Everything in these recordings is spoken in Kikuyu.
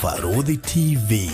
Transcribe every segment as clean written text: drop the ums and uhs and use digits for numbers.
Barũthi TV,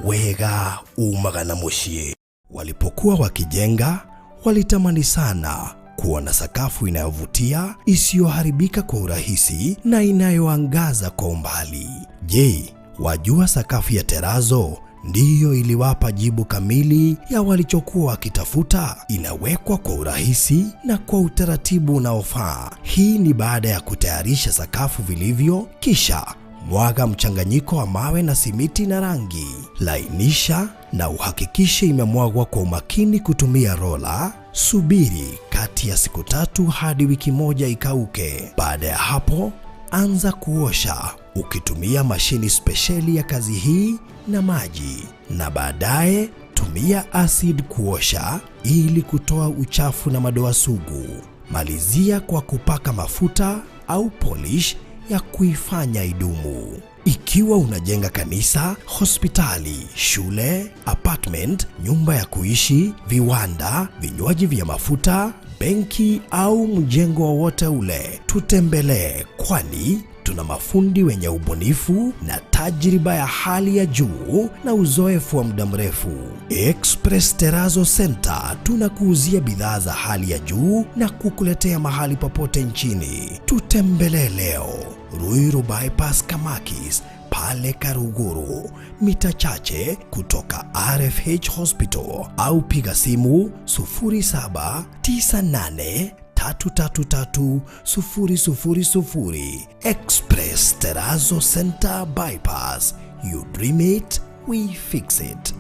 wega umaga na mũciĩ. Walipokuwa wakijenga, walitamani sana kuwa na sakafu inayovutia, isiyoharibika kwa urahisi na inayoangaza kwa umbali. Je, wajua sakafu ya terazo ndiyo iliwapa jibu kamili ya walichokuwa wakitafuta? Inawekwa kwa urahisi na kwa utaratibu unaofaa. Hii ni baada ya kutayarisha sakafu vilivyo, kisha mwaga mchanganyiko wa mawe na simiti na rangi. Lainisha na uhakikishe imemwagwa kwa umakini kutumia rola. Subiri kati ya siku 3 hadi wiki 1 ikauke. Baada ya hapo, anza kuosha ukitumia mashini spesheli ya kazi hii na maji, na baadaye tumia acid kuosha ili kutoa uchafu na madoa sugu. Malizia kwa kupaka mafuta au polish ya kuifanya idumu. Ikiwa unajenga kanisa, hospitali, shule, apartment, nyumba ya kuishi, viwanda, vinywaji vya mafuta, benki au mjengo wowote ule, tutembelee, kwani tuna mafundi wenye ubunifu na tajriba ya hali ya juu na uzoefu wa muda mrefu. Express Terrazzo Center tunakuuzia bidhaa za hali ya juu na kukuletea mahali popote nchini. Tutembelee leo Ruiru Bypass Kamakis pale Karuguru, mita chache kutoka RFH Hospital, au piga simu 0798 333 000. Express Terrazzo Center Bypass. You dream it, we fix it.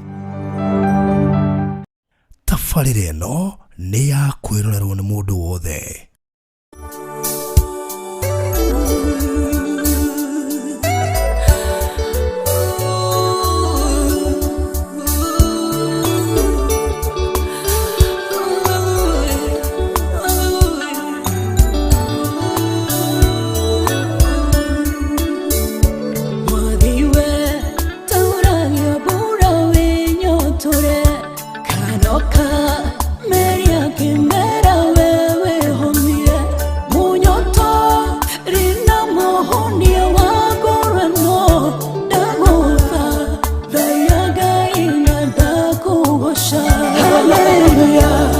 Tabarĩra ĩno nĩ ya kwĩrorerwo nĩ mũndũ wothe. Hallelujah.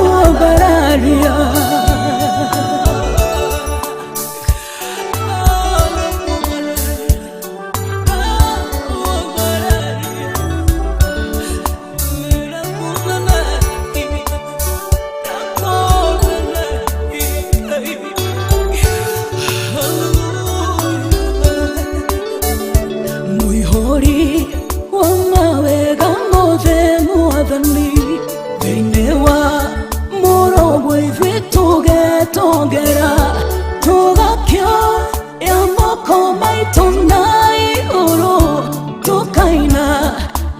Ndakwambararia. Mũihũri wa mawega mothe Mwathani, thĩinĩ wa mũrũguo ithuĩ tũgetongera, tũgakĩoya moko maitũ na igũrũ, tũkaina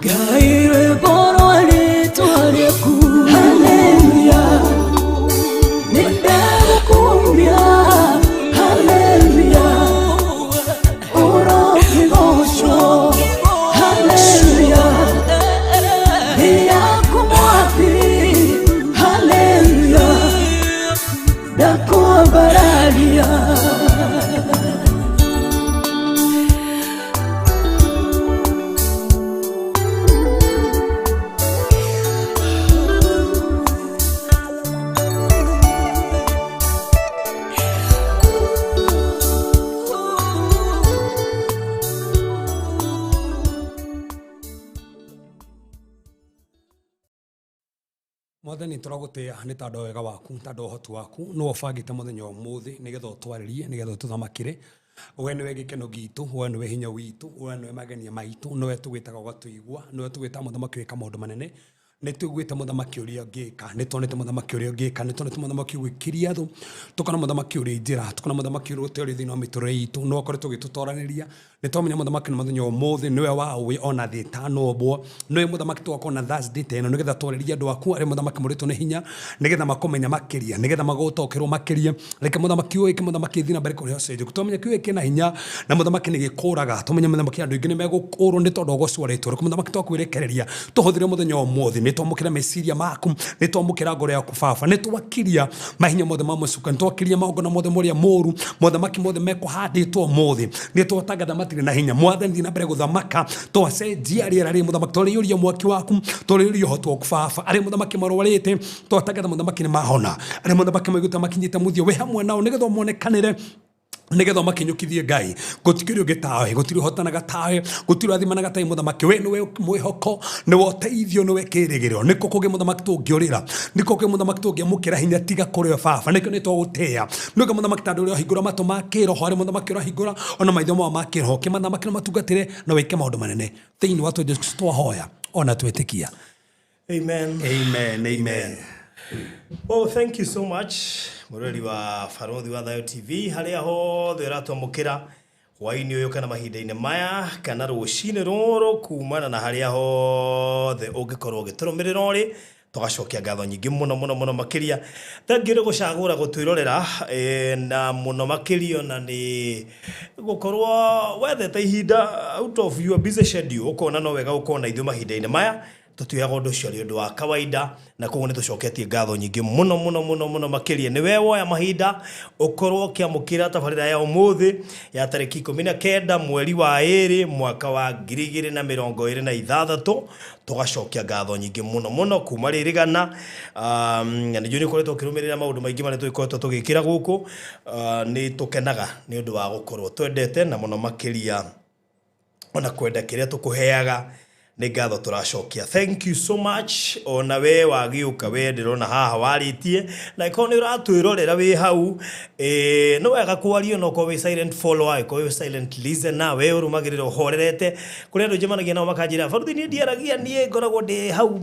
Ngai rwĩmbo rwa rĩtwa rĩaku. Haleluya, nĩndagũkumia. Haleluya, ũrokĩgocwo. Haleluya, nĩ yaku Mwathi. Haleluya, ndakwambararia. Mwathani, tũragũtĩa nĩ tondũ wa wega waku, tondũ wa ũhoti waku. Nĩwe ũbangĩte mũthenya wa ũmũthĩ nĩgetha ũtwarĩrie, nĩgetha ũtũthamakĩre. We nĩwe gĩkeno gitũ, we nĩwe hinya witũ, we nĩwe magenia maitũ, nĩwe tũgwĩtaga ũgatũigua, nĩwe tũgwĩtaga mũthamaki wĩka maũndũ manene. Nĩ tũiguĩte mũthamaki ũrĩa ũngĩka, nĩ tuonete mũthamaki ũrĩa ũngĩka, nĩ tuonete mũthamaki ũgĩkiria thũ, tũkona mũthamaki ũrĩ njĩra, tũkona mũthamaki ũrĩ ũrĩ thĩinĩ wa mĩtũrĩre itũ, nĩwe ũkoretwo ũgĩtũtoranĩria. Nĩ twamenya mũthamaki nĩ mũthenya wa ũmũthĩ, nĩwe waũĩ ona thĩ ĩtanombwo, nĩwe mũthamaki tũgakorwo na Thursday ta ĩno nĩgetha twarĩrie andũ aku arĩa mũthamaki mũrĩtwo nĩ hinya, nĩgetha makũmenya makĩria, nĩgetha magũtaũkĩrwo makĩria. Reke mũthamaki ũyũ ĩke, mũthamaki thiĩ na mbere kũrehe ũcenjeku. Twamenya kiugo gĩkĩ kĩna hinya na mũthamaki nĩ gĩkũraga. Twamenya mũthamaki andũ aingĩ nĩ megũkũrwo nĩ tondũ wa ũgoci wa rĩtwa rĩaku. Mũthamaki twakwĩrekereria tũhũthĩre mũthenya wa ũmũthĩ, nĩ twamũkĩra meciria maku, nĩ twamũkĩra ngoro yaku baba, nĩ twakiria mahinya mothe ma mũcukani, twakiria magongona mothe mũrĩa mũru, mothamaki mothe mekũhandĩtwo ũmũthĩ, nĩ twatangatha matirĩ na hinya. Mwathani thiĩ na mbere gũthamaka, twacenjia rĩera rĩrĩ mũthamaki, twarĩiyũria mwaki waku, twarĩiyũria ũhoti waku baba. Arĩa mũthamaki marwarĩte twatangatha mũthamaki nĩ mahona, arĩa mũthamaki maiguĩte makinyĩte mũthia wĩ hamwe nao nĩgetha ũmonekanĩre, nĩgetha ũmakinyũkithie Ngai. Gũtikĩrĩ ũngĩ tawe, gũtirĩ ũhotanaga tawe, gũtirĩ ũrathimanaga tawe mũthamaki. We nĩwe mwĩhoko, nĩwe ũteithio, nĩwe kĩrĩgĩrĩro. Nĩkũ kũngĩ mũthamaki tũngĩũrĩra? Nĩkũ kũngĩ mũthamaki tũngĩamũkĩra hinya tiga kũrĩ we baba? Nĩkĩo nĩ twagũtĩĩa. Nĩkĩo mũthamaki ta andũ ũrĩa ũrahingũra matũ ma kĩroho, arĩa mũthamaki ũrahingũra ona maitho mao ma kĩroho, kĩmathamaki na matungatĩre na wĩke maũndũ manene. Thĩinĩ wa Jesu Kristo twahoya ona twĩtĩkia. Amen. Amen, amen. Well, thank you so much mũrori wa Barothi wa Thayo TV harĩa hothe ũratwamũkĩra hwaĩ-inĩ ũyũ kana mahinda-inĩ maya kana rũcinĩ rũrũ, kumana na harĩa hothe ũngĩkorwo ũgĩtũrũmĩrĩra ũrĩ, tũgacokia ngatho nyingĩ mũno mũno mũno makĩria. Thengiũ nĩ gũcagũra gũtwĩrorera, na mũno makĩria ona nĩ gũkorwo wethete ihinda out of your busy schedule, ũkona no wega gũkorwo na ithuĩ mahinda-inĩ maya. Tũtioyaga ũndũ ũcio arĩ ũndũ wa kawaida, na koguo nĩ tũcoketie ngatho nyingĩ mũno mũno mũno mũno makĩria nĩ we woya mahinda ũkorwo ũkĩamũkĩra tabarĩra ya ũmũthĩ ya tarĩki 19 mweri wa 2 mwaka wa 2026. Tũgacokia ngatho nyingĩ mũno mũno kuma rĩrĩgana, na nĩ njũĩ nĩ ũkoretwo ũkĩrũmĩrĩra maũndũ maingĩ marĩa tũgĩkoretwo tũgĩkĩra gũkũ. Nĩ tũkenaga nĩ ũndũ wa gũkorwo twendete na mũno makĩria ona kwenda kĩrĩa tũkũheaga. Nĩ ngatho tũracokia, thank you so much. Ona we wagĩũka, we ndĩrona haha warĩtie, na ĩkorwo nĩ ũratwĩrorera wĩ hau, nĩ wega kwaria, ona ũkorwo wĩ silent follower, ĩkorwo wĩ silent listener, we ũrũmagĩrĩra ũhorerete. Kũrĩ andũ njemanagia nao makanjĩra, "Baruthi, niĩ ndiaragia, niĩ ngoragwo ndĩ hau,"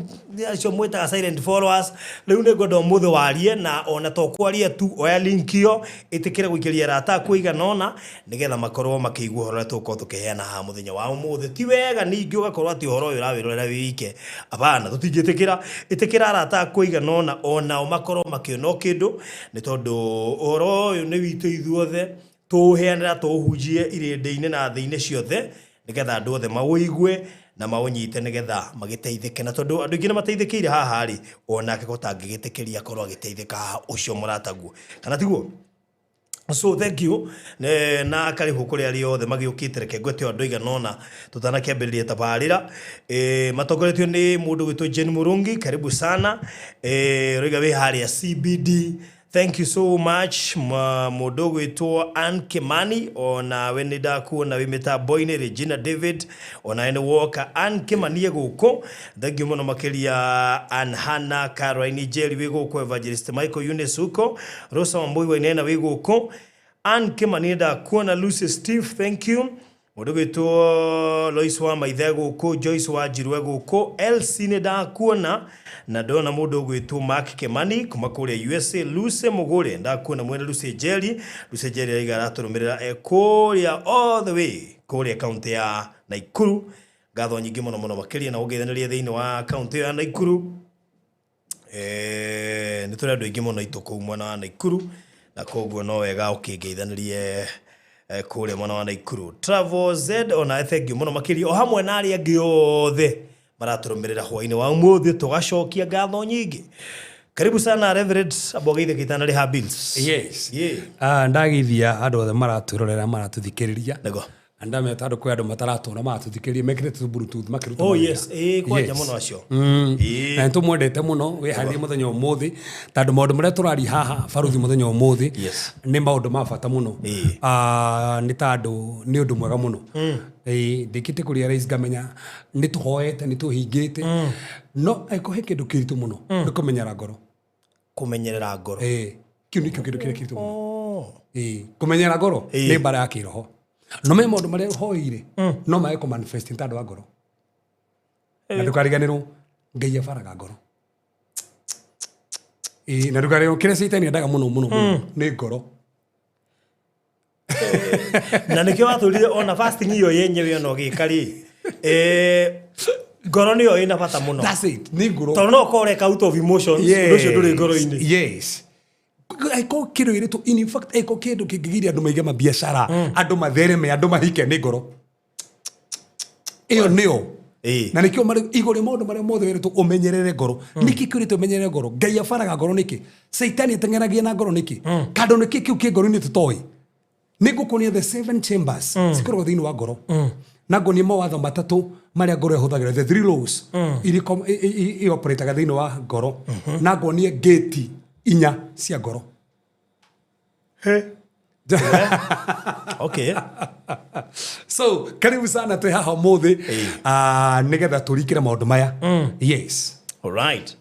acio mwĩtaga silent followers. Rĩu nĩ ngwenda ũmũthĩ warie, na ona to kwaria tu, oya link ĩyo, ĩtĩkĩre gũikĩria arata aku aigana ũna nĩgetha makorwo makĩigua ũhoro ũrĩa tũgũkorwo tũkĩheana haha mũthenya wa ũmũthĩ. Ti wega ningĩ ũgakorwo atĩ ũhoro ũyũ ũrawĩrorera wĩ wike, abana, tũtingĩtĩkĩra. Ĩtĩkĩra arata aku aigana ũna onao makorwo makĩona o kĩndũ, nĩ tondũ ũhoro ũyũ nĩ witũ ithuothe, tũũheanĩra, tũũhunjie irĩndĩ-inĩ na thĩ-inĩ ciothe, nĩgetha andũ othe maũigue na maũnyite, nĩgetha magĩteithĩke. Na tondũ andũ aingĩ nĩ mateithĩkĩire haha rĩ, onake ko tangĩgĩtĩkĩria akorwo agĩteithĩka haha, ũcio mũrataguo, kana tiguo? So thank you. Na karibu kũrĩ arĩa othe magĩũkĩte. Reke ngwete o andũ aigana ũna tũtanakĩambĩrĩria tabarĩra. Matongoretio nĩ mũndũ gwĩtwo Jane Murungi, karibu sana. Raiga wĩ harĩa CBD, thank you so much. Mũndũ ũgwĩtwo Ann Kimani, onawe nĩ ndakuona wĩ mĩtambo-inĩ. Regina David, onawe nĩ woka. Ann Kimani e gũkũ, thank you mũno makĩria. Ann Hannah Caroline Njeri wĩ gũkũ, Evangelist Michael Eunice huko, Rosa Wambui Wainaina wĩ gũkũ, Ann Kimani ndakuona, Lucy Steve, thank you. Mũndũ gwĩtwo Lois wa Maithe gũkũ, Joyce wa Njirwe gũkũ, Elsie nĩ ndakuona, na ndona mũndũ ũgwĩtwo Mark Kimani kuma kũrĩa USA, Lucy Mũgũre ndakuona mwene Lucy Njeri. Lucy Njeri araiga aratũrũmĩrĩra e kũrĩa all the way kũrĩa kaunti ya Naikuru. Ngatho nyingĩ mũno mũno makĩria na ũngeithanĩria thĩinĩ wa kaunti ĩyo ya Naikuru. Nĩ tũrĩ andũ aingĩ mũno aitũ kũu mwena wa Naikuru, na koguo no wega ũkĩngeithanĩrie kũrĩa mwena wa Naikuru. Travel Z, ona thank you mũno makĩria, o hamwe na arĩa angĩ othe maratũrũmĩrĩra hwainĩ wa ũmũthĩ, tũgacokia ngatho nyingĩ. Karibu sana Reverend Abwageithe gĩtana rĩha bills. Yes. Yeah. Ah, ndageithia andũ othe maratwĩrorera, maratũthikĩrĩria. Nĩguo. Na ndameta andũ, kwĩ andũ mataratũra maratũthikĩrĩria mekĩrĩte bluetooth makĩruta Oh mawĩra. yes, kwanja Yes. mũno acio. Na nĩ tũmwendete mũno wĩharĩrie mũthenya ũmũthĩ, tondũ maũndũ marĩa tũraria haha baruthi mũthenya ũmũthĩ nĩ maũndũ ma bata mũno. Ah, nĩ tondũ nĩ ũndũ mwega mũno. Ndĩkĩte kũrĩa rais ngamenya nĩ tũhoete, nĩ tũhingĩte, no angĩkorwo he kĩndũ kĩritũ mũno nĩ kũmenyera ngoro. Kũmenyerera ngoro. Kĩu nĩkĩo kĩndũ kĩrĩa kĩritũ mũno. Oh. Kũmenyera ngoro nĩ mbara ya kĩroho, no me maũndũ marĩa ũhoeire no mage kũmanifest nĩ tondũ wa ngoro. Na ndũkariganĩrwo Ngai abaraga ngoro. Na ndũkariganĩrwo kĩrĩa caitani endaga mũno mũno mũno nĩ ngoro. Na nĩkĩo watũrire ona fasting iyo yenyewe ona ũgĩka rĩ, ngoro nĩyo ĩna bata mũno. That's it, nĩ ngoro. Tondũ no ũkorwo ũreka out of emotions, ũndũ ũcio ndũrĩ ngoro-inĩ. Yes, angĩkorwo kĩndũ gĩrĩtwo, in fact, angĩkorwo kĩndũ kĩngĩgiria andũ maige mabiacara, andũ mathereme, andũ mahike, nĩ ngoro ĩyo nĩyo. Na nĩkĩo igũrũ rĩa maũndũ marĩa mothe wĩrĩtwo ũmenyerere ngoro. Nĩkĩ kĩrĩtwo ũmenyerere ngoro? Ngai abaraga ngoro nĩkĩ? Caitani ateng'eragia na ngoro nĩkĩ? Kandũ nĩkĩ kĩu kĩ ngoro-inĩ tũtoĩ? Nĩ ngũkuonia the seven chambers cikoragwo thĩinĩ wa ngoro, na nguonie mawatho matatũ marĩa ngoro ĩhũthagĩra, the three laws iria ioperataga thĩinĩ wa ngoro, na nguonie gate inya cia ngoro. Okay. So karibu sana, twĩ haha ũmũthĩ, ah, nĩgetha tũrikĩre maũndũ maya. Yes. All right.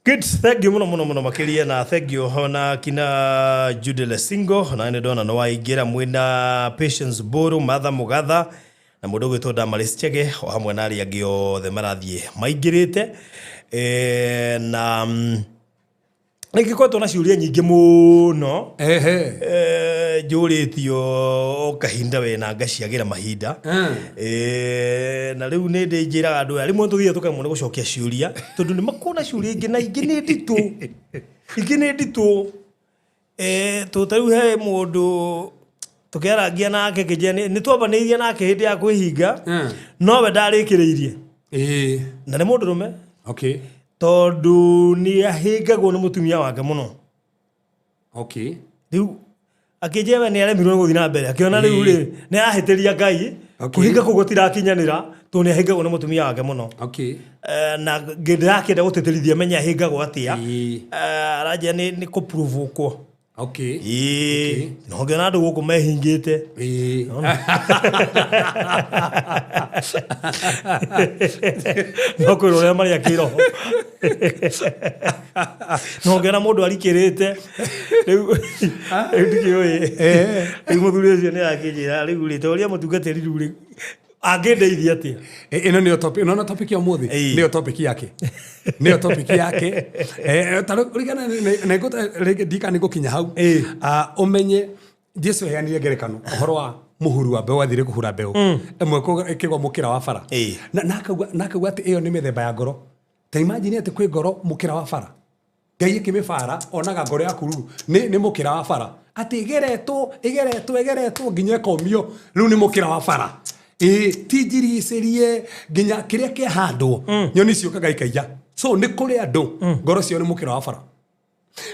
Good, thank you muno muno muno makiria, na thank you ona kina Jude Lesingo, na nĩ ndona nĩ waingĩra mwĩna Patience Buru, Martha Mugatha na mũndũ ũgwĩtwo Damaris Chege, o hamwe na arĩa angĩ othe marathiĩ maingĩrĩte. Na nĩngĩkoretwo na ciũria nyingĩ mũno. Ehe. Njũrĩtio o kahinda we na ngaciagĩra mahinda. Na rĩu nĩ ndĩ njĩraga andũ aya rĩmwe tũthiĩ tũkaremwo nĩ gũcokia ciũria, tondũ nĩ makoragwo na ciũria ingĩ, na ingĩ nĩ nditũ, ingĩ nĩ nditũ. Tondũ ta rĩu he mũndũ tũkĩarangia nake kĩnjĩra nĩ twambanĩirie nake hĩndĩ ya kwĩhinga, nowe ndarĩkĩrĩirie, na nĩ mũndũrũme, tondũ nĩ ahĩngagwo nĩ mũtumia wake mũno. Rĩu akĩnjĩra we nĩ aremirwo nĩ gũthiĩ na mbere, akĩona rĩu rĩ nĩ arahĩtĩria Ngai, kũhinga kũu gũtirakinyanĩra, tondũ nĩ ahĩngagwo nĩ mũtumia wake mũno. Na ndĩrakĩenda gũtĩtĩrithia menye ahĩngagwo atĩa. Aranjĩra nĩ kũprovokwo. Ĩĩ, no ngĩona andũ gũkũ mehingĩte. No kwĩrwo ũrĩa marĩ a kĩroho, no ngĩona mũndũ arikĩrĩte rĩu ndikĩũĩ. Rĩu mũthuri ũcio nĩ arakĩnjĩra rĩu rĩ, ta ũrĩa mũtungatĩri rĩu rĩ angĩndeithia atĩa? Ĩno nĩyo topic, ĩno topic ya ũmũthĩ. Nĩyo topic yake, nĩyo topic yake. Ta rĩu ririkana rĩngĩ ndika nĩ ngũkinya hau. Ah, ũmenye Jesu heanire ngerekano ũhoro wa mũhuru wa mbeũ athire kũhura mbeũ ĩmwe ĩkĩgwa mũkĩra wa bara. Na akauga atĩ ĩyo nĩ mĩthemba ya ngoro. Ta imagine atĩ kwĩ ngoro mũkĩra wa bara, Ngai ĩkĩmĩbara onaga ngoro yaku rĩu nĩ mũkĩra wa bara, atĩ ĩgeretwo, ĩgeretwo, ĩgeretwo nginya ĩkomio, rĩu nĩ mũkĩra wa bara. Ĩ ti njiricĩrie nginya kĩrĩa kĩahandwo nyoni ciũkaga ikaiya. So nĩ kũrĩ andũ ngoro ciao nĩ mũkĩra wa bara.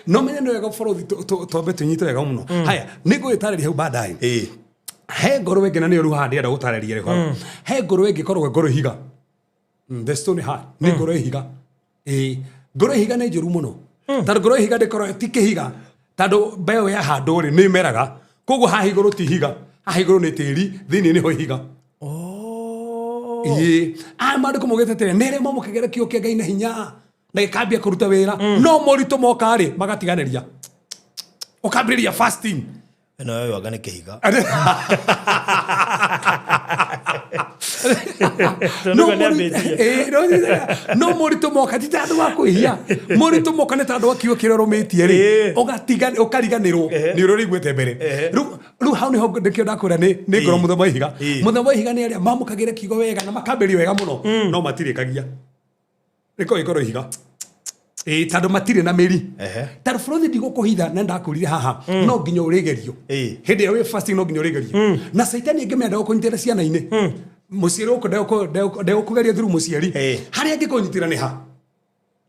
No menye nĩ wega bũrũri twambe tũnyite wega mũno. Haya, nĩ ngũgĩtarĩria hau baadaye. He ngoro ĩngĩ na nĩyo rĩu haha ndĩrenda gũtarĩria rĩu hau. He ngoro ĩngĩ ĩkoragwo ngoro ihiga. The stone heart nĩ ngoro ihiga. Ĩĩ, ngoro ihiga nĩ njũru mũno, tondũ ngoro ihiga ndĩkoragwo ti kĩhiga, tondũ mbeũ yahandwo rĩ, nĩ ĩmeraga. Koguo haha igũrũ ti ihiga, haha igũrũ nĩ tĩri, thĩinĩ nĩho ihiga. Ĩĩ, aya maandĩko maugĩte atĩrĩ, nĩ arĩa mamũkagĩra kiugo kĩa Ngai na hinya na gĩkambia kũruta wĩra, no moritũ moka rĩ, magatiganĩria, ũkambĩrĩria fasting. Ĩno yoyo anga nĩ kĩhiga. No Tondũ nĩambĩtie. No moritũ moka ti ta andũ a kwĩhia, moritũ moka nĩ ta andũ a kiugo kĩrĩa ũrũmĩtie rĩ, ũkariganĩrwo nĩ ũrĩa ũrĩiguĩte mbere. Rĩu hau nĩho nĩkĩo ndakwĩra nĩ ngoro mũthemba wa ihiga. Mũthemba wa ihiga nĩ arĩa mamũkagĩra kiugo wega na makambĩrĩria wega mũno, no matirĩkagia, rĩkorwo ĩkorwo ihiga. Ĩĩ, tondũ matirĩ na mĩri. Tondũ bũrũri ndigũkũhitha na ndakwĩrire haha, no nginya ũrĩgerio. Hĩndĩ ĩrĩa wĩ fasting no nginya ũrĩgerio, na caitani ĩngĩmenya ndegũkũnyitĩra ciana-inĩ, mũciari gũkũ ndegũkũgeria through mũciari. Harĩa angĩkũnyitĩra nĩ ha?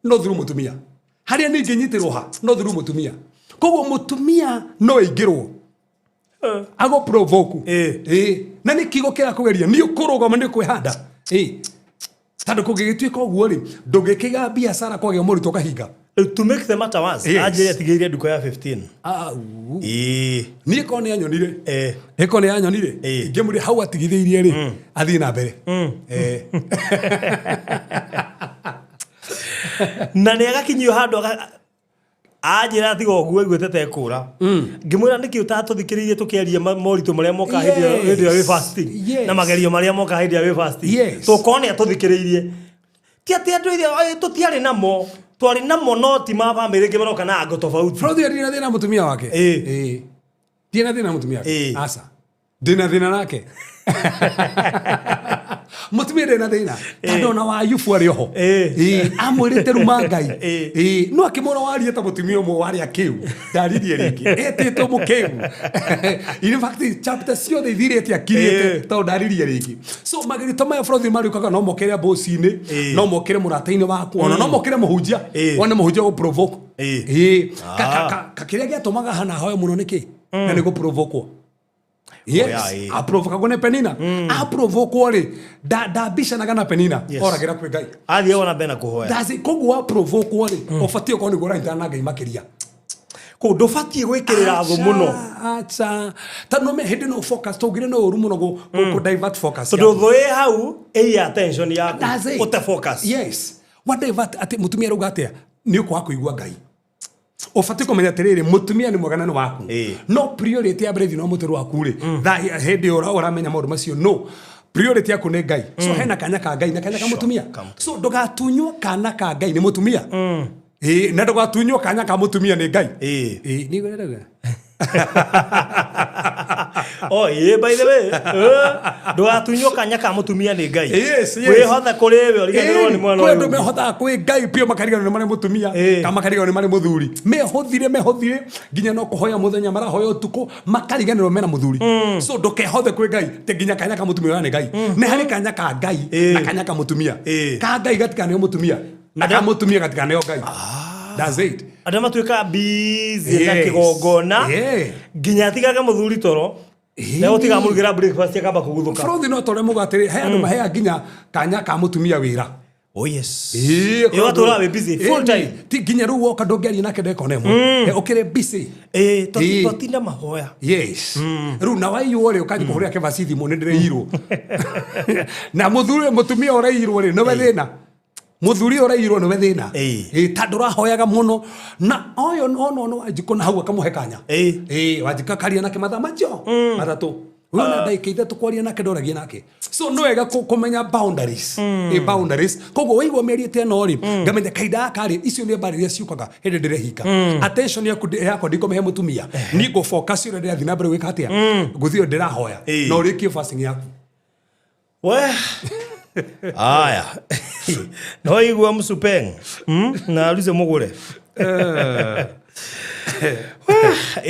No through mũtumia. Harĩa ningĩ nyitĩrwo ha? No through mũtumia. Koguo mũtumia no aingĩrwo agũ provoke. Ĩĩ, na nĩ kiugo kĩrakũgeria, nĩ ũkũrũgama, nĩ ũkwĩhanda. Ĩĩ, tondũ kũngĩgĩtuĩka ũguo rĩ, ndũngĩkĩiga biacara kwagĩa moritũ ũkahinga. To make the matter worse, anjĩre atigĩire nduka ya 15. Au. Niĩ korwo nĩ anyonire, ĩkorwo nĩ anyonire, ingĩmũria hau atigithĩirie rĩ, athiĩ na mbere. Na nĩ agakinyio handũ anjĩra tiga ũguo aiguĩte ta ekũra. Ngĩmwĩra nĩkĩ ũtatũthikĩrĩirie tũkĩaria moritũ marĩa mokaga hĩndĩ ĩrĩa wĩ fasting na magerio marĩa mokaga hĩndĩ ĩrĩa wĩ fasting. Tũkorwo nĩ atũthikĩrĩirie. Ti atĩ andũ ĩrĩa tũtiarĩ namo, twarĩ namo, no ti ma bamĩrĩ ĩngĩ maroka na ango tofauti. Bũrũri ndirĩ na thĩna na mũtumia wake. Ĩĩ, ndirĩ na thĩna na mũtumia wake. Aca, ndĩ na thĩna nake mũtumia, ndĩ na thĩna, tondũ ona wa Ayubu arĩ oho. Ĩĩ, amwĩrĩte ruma Ngai. Ĩĩ, no akĩmwĩra warie ta mũtumia ũmwe warĩ akĩu, ndaririe rĩngĩ, etĩtwo mũkĩu. In fact, chapter ciothe ithirĩte akirĩte tondũ ndaririe rĩngĩ. So magerio ta maya bũrũri marĩũkaga, no mokĩre mboci-inĩ, no mokĩre mũrata-inĩ waku, ona no mokĩre mũhunjia. Wone mũhunjia gũ provoke. Ĩĩ. Kĩrĩa gĩatũmaga Hana ahoe mũno nĩkĩ? Na nĩ gũprovokwo. Yes. Oya, ĩĩ. Aprovokagwo nĩ Penina. Aprovokwo rĩ, ndambicanaga na Penina, oragĩra kwĩ Ngai. Athiĩ ona mbere na kũhoya. That's it. Koguo waprovokwo rĩ, ũbatiĩ ũkorwo nĩguo ũranyitana na Ngai makĩria. Kũu ndũbatiĩ gwĩkĩrĩra thũ mũno. Acha, tondũ no hĩndĩ no focus tũngire no ũru mũno gũ divert focus Tondũ yaku. thũ ĩ hau ĩiya attention yaku. That's it. Ũte focus. Yes, wa divert atĩ mũtumia arauga atĩa, nĩ ũkwaga kũigua Ngai. Ũbatiĩ kũmenya atĩrĩrĩ, mũtumia nĩ mwega na nĩ waku, no priority ya mbere thĩinĩ wa mũtũrĩre waku rĩ, thaa hĩndĩ ĩyo ũramenya maũndũ macio, no priority yaku nĩ Ngai. So hena kanya ka Ngai na kanya ka mũtumia. So ndũgatunywo kana ka Ngai nĩ mũtumia. Ĩĩ, na ndũgatunywo kanya ka mũtumia nĩ Ngai. Ĩĩ, nĩ ũrenda? Oh, ĩĩ, by the way, ndũgatunywo kanya ka mũtumia nĩ Ngai. Yes. Wĩhothe kũrĩ we, ũriganĩrwo nĩ mwana Kwĩ andũ ũyũ. mehotaga kwĩ Ngai biũ, makariganĩrwo nĩ marĩ mũtumia, kana makariganĩrwo nĩ marĩ mũthuri. Mehũthire nginya no kũhoya mũthenya marahoya ũtukũ, makariganĩrwo mena mũthuri. So ndũkehothe kwĩ Ngai te nginya kanya ka mũtumia ũrĩa nĩ Ngai. Nĩ harĩ kanya ka Ngai na kanya ka mũtumia. Ka Ngai gatikaneo mũtumia, na ka mũtumia gatikaneo Ngai. That's it. Andũ matuĩka busy na kĩgongona nginya atigage mũthuri toro, na gũtiga amũrugĩra breakfast akamba kũguthũka. Bũrũri no tore mũga atĩrĩ, he andũ maheaga nginya kanya ka mũtumia wĩra. Oh yes. Ĩĩ, Ĩĩ, ũgatũra wĩ busy full time. Ti nginya rĩu woka ndũngĩaria nake ndagĩka ona ĩmwe. Ũkĩrĩ busy. Twatinda mahoya. Yes, rĩu na waiywo rĩ, ũkanji kũhũrĩra kĩbaci thimũ, nĩ ndĩreirwo. Na mũthuri, mũtumia ũreirwo rĩ, nĩwe thĩna. Mũthuri ũreirwo nĩwe thĩna. Ĩĩ, tondũ ũrahoyaga mũno na ũyũ ona ono Wanjikũ na hau akamũhe kanya. Ĩĩ, Wanjikũ akaria nake mathaa macio 3, wona ndagĩka 3 kwaria nake, ndoragia nake. So nĩ wega kũmenya boundaries. Ĩ, boundaries. Koguo waigua mĩario ta ĩno rĩ, ngamenya kahinda gaka rĩ, icio nĩ mbara iria ciũkaga hĩndĩ ndĩrehinga. Attention yaku yakwa ndikũmĩhe mũtumia, niĩ ngũ focus ũrĩa ndĩrathiĩ na mbere gwĩka atĩa, gũthiĩ ndĩrahoya, na ũrĩkie fasting yaku. We aya, no igua msupeng na aruce mũgũre.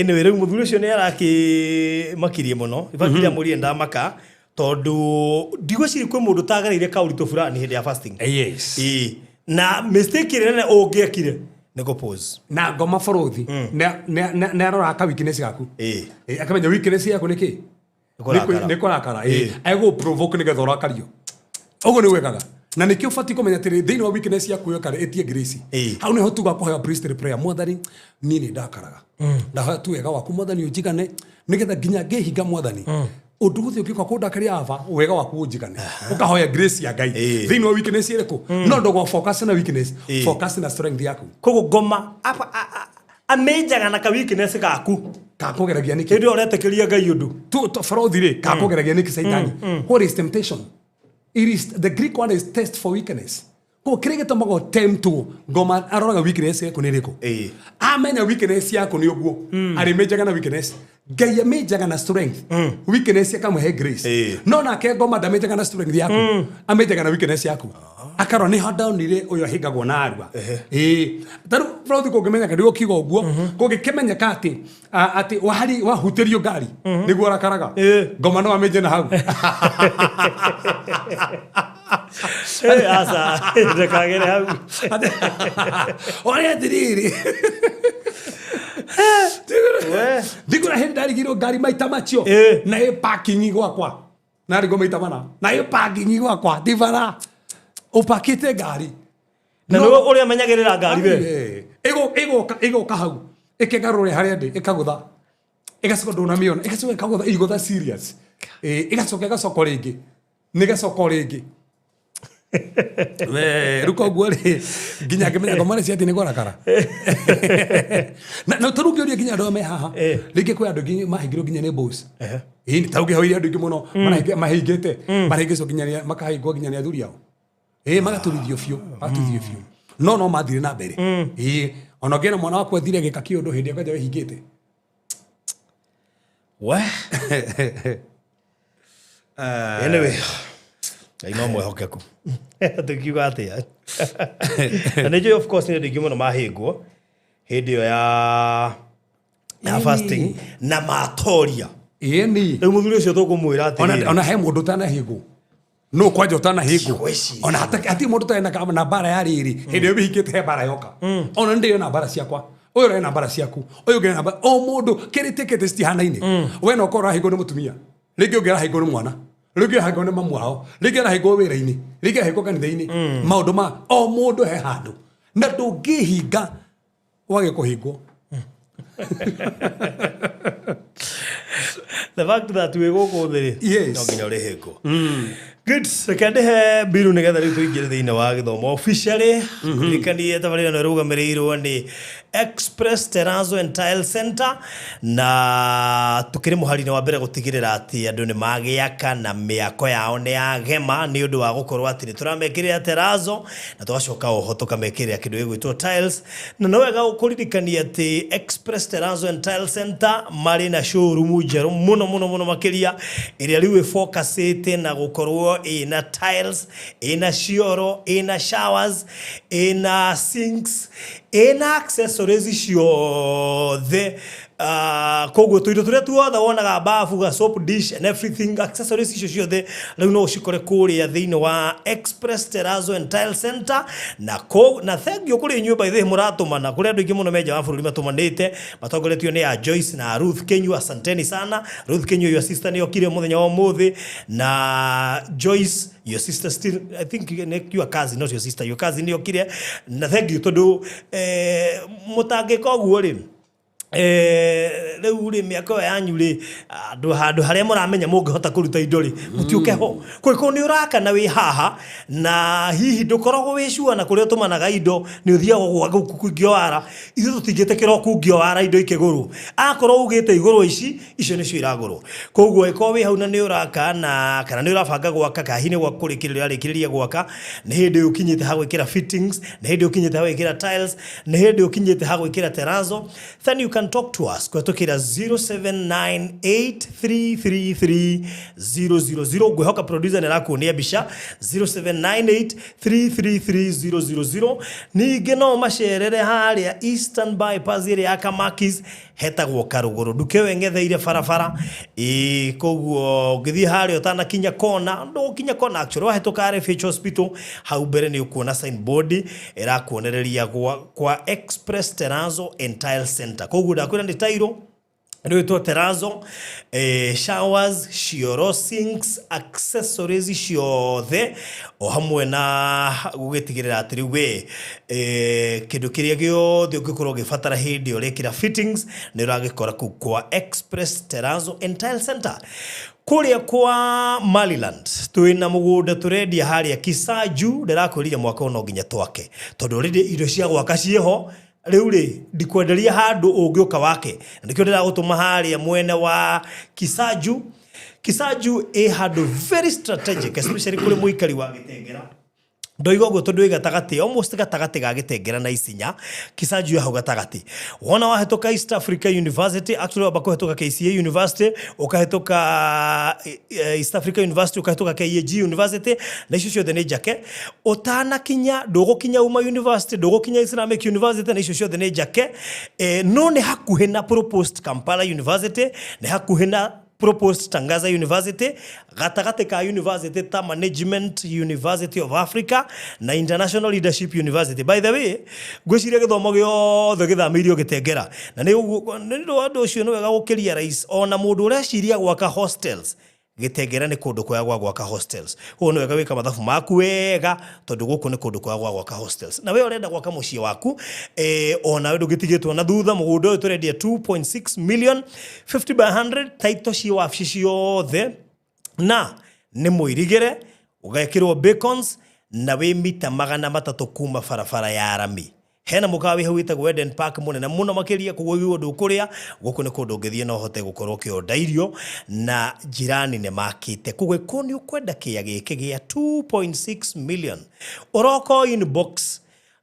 Anyway, rĩu mũthuri ũcio nĩ arakĩmakirie mũno ibakire mũrie ndamaka, tondũ ndigwĩciria kwĩ mũndũ ũtagereire kaũritũ fulani hĩndĩ ya fasting. Ĩĩ. Na mistake ĩrĩa nene ũngĩekire nĩ Nĩ gũ-pause. Na ngoma bũrũthi nĩ aroraga ka weakness gaku. Akamenya weakness yaku nĩ kĩ. Nĩ kũrakara. Nĩ kũrakara, ĩ egũ provoke nĩgetha ũrakario. Ũguo nĩ wekaga, na nĩkĩo ũbatiĩ kũmenya atĩrĩ, thĩinĩ wa weakness yaku ĩyo karĩ ĩtie grace. Hau nĩho tuga kũhoya priestly prayer: Mwathani, niĩ nĩ ndakaraga, ndahoya tu wega waku, Mwathani, ũnjigane, nĩgetha nginya ngĩhinga, Mwathani, ũndũ ũcio ũngĩũka kũndakaria, aba wega waku ũnjigane. Ũkahoya grace ya Ngai thĩinĩ wa weakness ĩrĩkũ, no ndũgwa focus na weakness, focus na strength yaku. Koguo ngoma amĩnjaga na ka weakness gaku. Kakũgeragia nĩkĩ? Hĩndĩ ĩyo ũretĩkĩria Ngai ũndũ. Tu bũrũthi rĩ, kakũgeragia nĩkĩ Caitani? What is temptation? It is the Greek one is test for weakness. Ko kĩrĩa gĩtũmaga tempt ngoma, aroraga weakness yaku nĩ ĩrĩkũ. Amenya weakness yaku nĩ ũguo arĩmĩnjaga na weakness. Ngai amĩnjaga na strength, weakness akamũhe grace. No nake ngoma ndamĩnjaga na strength yaku, amĩnjaga na weakness yaku, akarora nĩ ho ndonire ũyũ ahingagwo na arua. Ĩĩ, tarĩu bũrũthi, kũngĩmenyeka nĩguo kiuga ũguo, kũngĩkĩmenyeka atĩ atĩ wahari wahutĩrio ngari nĩguo ũrakaraga, ngoma no amĩnje na hau. Aca, ndakagere hau. Ũrĩa atĩrĩrĩ, We. thikũra hĩndĩ ndarigirwo ngari maita macio na ĩ parking gwakwa, narigwo maita mana na ĩ parking gwakwa, ti bara ũpakĩte ngari. Na nĩwe ũrĩa amenyagĩrĩra ngari we. Ĩgoka hau, ĩkegarũre harĩa ndĩ, ĩkagũtha, ĩgacoka ndũnamĩona, ĩgacoka ĩkagũtha igũtha serious. Ĩgacoka ĩgacoka rĩngĩ, nĩ ĩgacoka rĩngĩ. We, rĩu koguo rĩ, nginya ngĩmenya ngoma nĩ ciathiĩ nĩ kũrakara na tarĩu ngĩũria nginya andũ arĩa me haha. Rĩngĩ kwĩ andũ nginya mahingirwo nginya nĩ boss. Ĩĩ, tarĩu ngĩhoire andũ aingĩ mũno mahingĩte, marahingĩcwo nginya makahingwo nginya nĩ athuri ao. Ĩĩ, magaturithio biũ, magaturithio biũ, no mathire na mbere. Ĩĩ, ona ũngĩona mwana waku athire agĩka kĩũndũ hĩndĩ ĩrĩa kwanja wĩhingĩte. We. Anyway, Ngai no mwĩhokeku, tũkiuga atĩa? Na nĩ njũĩ, of course, nĩ andũ aingĩ mũno mahĩngwo hĩndĩ ĩyo ya fasting na matoria. Ĩni. Rĩu mũthuri ũcio tũkũmwĩra atĩrĩrĩ. Ona he mũndũ ũtanahingwo, no kwanja ũtanahingwo. Gwĩciria. Ona hatirĩ mũndũ ũtarĩ na mbara ya rĩrĩ. Hĩndĩ ĩyo wĩhingĩte he mbara yoka. Ona nĩ ndĩrĩ na mbara ciakwa, ũyũ ũrĩ na mbara ciaku, ũyũ ũngĩ na mbara. O mũndũ kĩrĩ tikĩtĩ citihanaine. We no ũkorwo ũrahingwo nĩ mũtumia, rĩngĩ ũngĩ arahingwo nĩ mwana, rĩngĩ arahingwo nĩ mamu wao, rĩngĩ arahingwo wĩra-inĩ, rĩngĩ arahingwo kanitha-inĩ. Maũndũ ma o mũndũ he handũ, na ndũngĩhinga wage kũhingwo. The fact that wĩ gũkũ thĩ rĩ, no nginya ũrĩhĩngwo. Good, reke ndĩhe mbiru nĩgetha rĩu tũingĩre thĩinĩ wa gĩthomo officially. Ririkanie tabarĩra ĩno ĩrũgamĩrĩirwo nĩ Express Terrazzo and Tile Center, na tũkĩrĩ mũhari-inĩ wa mbere gũtigĩrĩra atĩ andũ nĩ magĩaka na mĩako yao nĩ yagema, nĩ ũndũ wa gũkorwo atĩ nĩ tũramekĩrĩra terrazzo na tũgacoka oho tũkamekĩrĩra kĩndũ gĩgwĩtwo tiles. Na no wega kũririkania atĩ Express Terrazzo and Tile Center marĩ na showroom njerũ mũno mũno mũno makĩria, ĩrĩa rĩu ĩfocusĩte na gũkorwo ĩna tiles, ĩna cioro, ĩna showers, ĩna sinks, ĩna accessories ciothe. Koguo tũindo tũrĩa tuothe wonaga, bafu, ga soap dish and everything, accessories icio ciothe rĩu no ũcikore kũrĩa thĩinĩ wa Express Terrazzo and Tile Center. Na thank you kũrĩ inyuĩ, by the way, mũratũmana kũrĩ andũ aingĩ mũno menja wa bũrũri matũmanĩte, matongoretio nĩ a Joyce na Ruth Kenyua. Asanteni sana. Ruth Kenyua, your sister nĩ okire mũthenya wa ũmũthĩ, na Joyce, your sister still, I think your cousin, not your sister, your cousin nĩ okire. Na thank you, tondũ mũtangĩka ũguo rĩ, rĩu rĩ, mĩaka ĩyo yanyu rĩ, andũ handũ harĩa mũramenya mũngĩhota kũruta indo rĩ, mũtiũke ho. Kũngĩkorwo nĩ ũraka na wĩ haha na hihi ndũkoragwo wĩ sure na kũrĩa ũtũmanaga indo nĩ ũthiaga gwa kungio wara, ithuĩ tũtingĩtĩkĩra ũkungio wara indo ikĩgũrwo. Akorwo ugĩte igũrwo ici, icio nĩcio iragũrwo. Koguo ĩkorwo wĩ hau na nĩ ũraka na kana nĩ ũrabanga gwaka, kana hihi nĩ gwa kũrĩkĩrĩria ũrarĩkĩrĩria gwaka, nĩ hĩndĩ ũkinyĩte ha gwĩkĩra fittings, nĩ hĩndĩ ũkinyĩte ha gwĩkĩra tiles, nĩ hĩndĩ ũkinyĩte ha gwĩkĩra terrazzo, then you can can talk to us kũhetũkĩra 0798333000. Ngwĩhoka producer nĩ arakuonia mbica 0798333000. Ningĩ no macerere harĩa Eastern Bypass ĩrĩa ya Kamakis, hetagwo Karũgũrũ, nduka ĩyo ĩng'etheire barabara ĩĩ. Koguo ũngĩthiĩ harĩa ũtanakinya kona, ndũgũkinya kona actually, wahĩtũka RFH Hospital hau mbere nĩ ũkuona signboard ĩrakuonereria kwa Express Terrazzo and Tile Center. Koguo ndakwĩra nĩ tairo rĩtwo terrazzo, showers, cioro, sinks, accessories ciothe, o hamwe na gũgĩtigĩrĩra atĩ rĩu we kĩndũ kĩrĩa gĩothe ũngĩkorwo ũgĩbatara hĩndĩ ĩyo ũrekĩra fittings nĩ ũragĩkora kũu kwa Express Terrazzo and Tile Center. Kũrĩa kwa Maryland twĩna mũgũnda tũrendia harĩa Kisaju. Ndĩrakwĩrire mwaka ũyũ no nginya twake, tondũ already indo cia gwaka ciĩho. Rĩu rĩ, ndikwenderia handũ ũngĩũka wake, na nĩkĩo ndĩragũtũma harĩa mwena wa Kisaju. Kisaju ĩ handũ very strategic, especially kũrĩ mũikari wa Gĩtengera. Ndoiga ũguo tondũ ĩ gatagatĩ, almost gatagatĩ ga Gĩtengera na Isinya. Kisaju ĩ hau gatagatĩ. Wona wahĩtũka East Africa University, actually wamba kũhĩtũka KCA University, ũkahĩtũka East Africa University, ũkahĩtũka KAG University, na icio ciothe nĩ njake. Ũtanakinya, ndũgũkinya Uma University, ndũgũkinya Islamic University, na icio ciothe nĩ njake. No nĩ hakuhĩ na proposed Kampala University, nĩ hakuhĩ na proposed Tangaza University, gatagatĩ ka university ta Management University of Africa na International Leadership University. By the way, ngwĩciria gĩthomo gĩothe gĩthamĩirio Gĩtengera, na nĩ ũguo nĩ ũndũ wa ũndũ ũcio nĩ wega gũkĩria rais ona mũndũ ũreciria gwaka hostels. Gĩtengera nĩ kũndũ kwega gwa gwaka hostels. Koguo nĩ wega wĩka mathabu maku wega, tondũ gũkũ nĩ kũndũ kwega gwa gwaka hostels. Na we ũrenda gwaka mũciĩ waku, onawe ndũgĩtigĩtwo na thutha. Mũgũnda ũyũ tũrendia 2.6 million, 50 by 100, title ciĩ wabici ciothe, na nĩ mũirigĩre, ũgekĩrwo beacons, na wĩ mita 300 kuma barabara ya rami. Hena mũkawa wĩ hau wĩtagwo Eden Park, mũnene mũno makĩria. Koguo igua ndũkũrĩa, gũkũ nĩ kũndũ ũngĩthiĩ na ũhote gũkorwo ũkĩonda irio, na jirani nĩ makĩte. Koguo ĩkorwo nĩ ũkwenda kĩĩa gĩkĩ gĩa 2.6 million, ũroka inbox,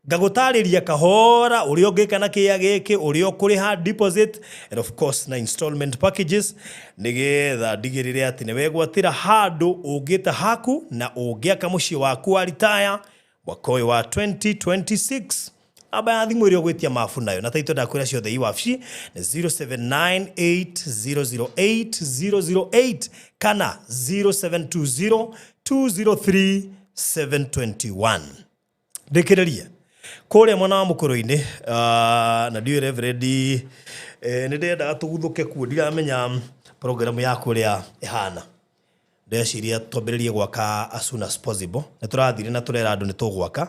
ngagũtarĩria kahora ũrĩa ũngĩka na kĩĩa gĩkĩ, ũrĩa ũkũrĩha deposit and of course na installment packages, nĩgetha ndigĩrĩre atĩ nĩ wegwatĩra handũ ũngĩta haku na ũngĩaka mũciĩ waku wa ritaya mwaka ũyũ wa 2026. Namba ya thimũ ĩrĩa ũgwĩtia mabu nayo na taitũ, ndakwĩra ciothe i wabici, nĩ 0798008008 kana 0720 203 721. Ndĩkĩrĩrie kũrĩa mwena wa mũkũrũ-inĩ, na ndiũĩ reverend, nĩ ndĩrendaga tũguthũke kuo. Ndiramenya programu yaku ũrĩa ĩhana. Ndeciria twambĩrĩrie gwaka as soon as possible. Nĩ tũrathire na tũrera andũ nĩ tũgwaka,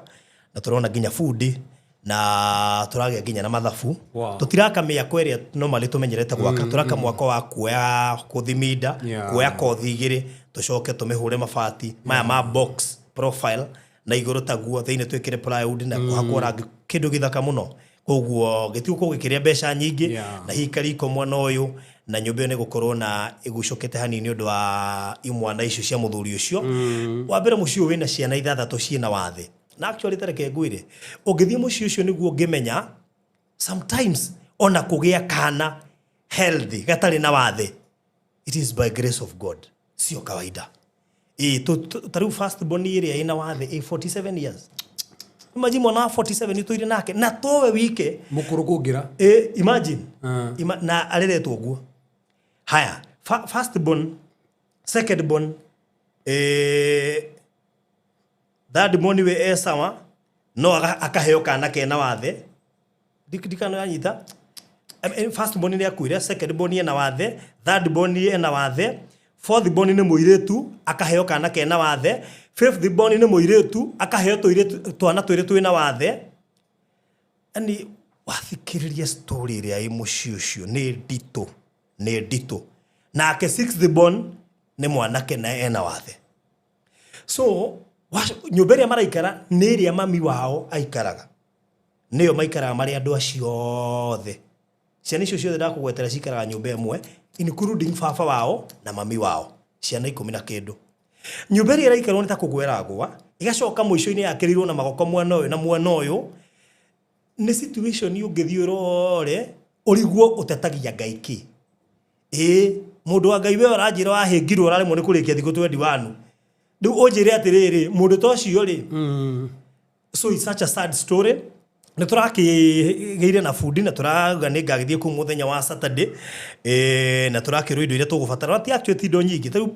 na tũrona nginya bundi, na tũragĩa nginya na mathabu. Tũtiraka mĩako ĩrĩa normally tũmenyerete gwaka. Tũraka mwako wa kuoya kũthiminda, kuoya kothi igĩrĩ, tũcoke tũmĩhũre mabati maya ma box profile na igũrũ taguo, thĩinĩ twĩkĩre plywood na kũhakwo rangi, kĩndũ gĩthaka mũno. Koguo gĩtigũkorwo gĩkĩrĩa mbeca nyingĩ. Na hikariko mwena ũyũ na nyũmba ĩyo nĩ gũkorwo na ĩgucũkĩte hanini nĩ ũndũ wa imwana icio cia mũthuri ũcio. Wa mbere, mũciĩ ũyũ wĩna ciana ithathatũ ciĩna wathe. Na actually, tareke ngwĩre, ũngĩthiĩ mũciĩ ũcio nĩguo ũngĩmenya sometimes ona kũgĩa kana healthy gatarĩ na wathe, it is by grace of God, sio kawaida. Ĩ ta rĩu first born ĩrĩa ĩna wathe ĩ 47 years. Imagine mwana wa 47 ũtũire nake na towe wike. Mũkũrũ kũngĩra. Ĩ imagine. Na areretwo ũguo. Haya, first born, second born, third born we e sawa, no akaheo kana kena wathe. Ndikano yanyita. First born nĩ akuire, second born ena wathe, third born ena wathe, fourth born nĩ mũirĩtu, akaheo kana kena wathe, fifth born nĩ mũirĩtu, akaheo tũirĩtu twana twĩrĩ twĩna wathe. Yani wathikĩrĩria story ĩrĩa ĩ mũciĩ ũcio nĩ nditũ, nĩ nditũ. Nake sixth born nĩ mwanake na ena wathe. So nyũmba ĩrĩa maraikara nĩ ĩrĩa mami wao aikaraga, nĩyo maikaraga marĩ andũ acio othe. Ciana icio ciothe ndakũgwetera cikaraga nyũmba ĩmwe, including baba wao na mami wao, ciana 10 na kĩndũ. Nyũmba ĩrĩa ĩraikarwo nĩ ta kũgwera ngwa, ĩgacoka mũico-inĩ yakĩrĩirwo na magoko mwena ũyũ na mwena ũyũ. Nĩ situation ũngĩthiĩ ũrore. Ũriguo ũtetagia Ngai kĩ? Ĩĩ, mũndũ wa Ngai we ũranjĩra wahĩngirwo ũraremwo nĩ kũrĩkia thikũ 21. Rĩu ũnjĩre atĩrĩrĩ, mũndũ ta ũcio rĩ, so it's such a sad story. Nĩ tũrakĩgĩire na bundi na tũrauga nĩ ngagĩthiĩ kũu mũthenya wa Saturday, na tũrakĩrwo indo iria tũgũbatara. Na ti actually ti indo nyingĩ. Ta rĩu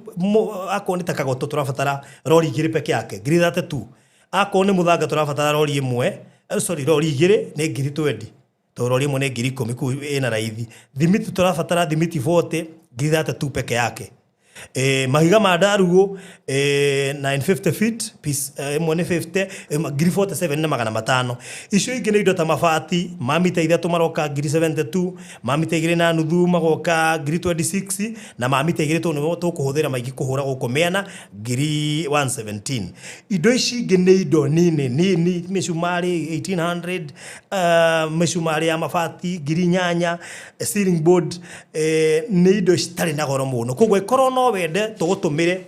akorwo nĩ ta kagoto tũrabatara rori 2 peke yake, ngiri 32. Akorwo nĩ mũthanga tũrabatara rori ĩmwe, sorry, rori 2 nĩ ngiri 20. Tondũ rori ĩmwe nĩ ngiri 10 kũu ĩna raithi. Thimiti tũrabatara thimiti 40, ngiri 32 peke yake. Mahiga ma ndaruo, 950 feet piece, ĩmwe nĩ 50, ngiri 47 na magana matano. Icio ingĩ nĩ indo ta mabati ma mita 3 maroka ngiri 72, ma mita 2.5 magoka ngiri 26, na ma mita 2 tondũ nĩmo tũkũhũthĩra maingĩ kũhũra gũkũ mĩena ngiri 117. Indo ici ingĩ nĩ indo nini nini, mĩcumarĩ 1800, mĩcumarĩ ya mabati ngiri 8, ceiling board, nĩ indo citarĩ na goro mũno. Koguo ĩkorwo no wende tũgũtũmĩre,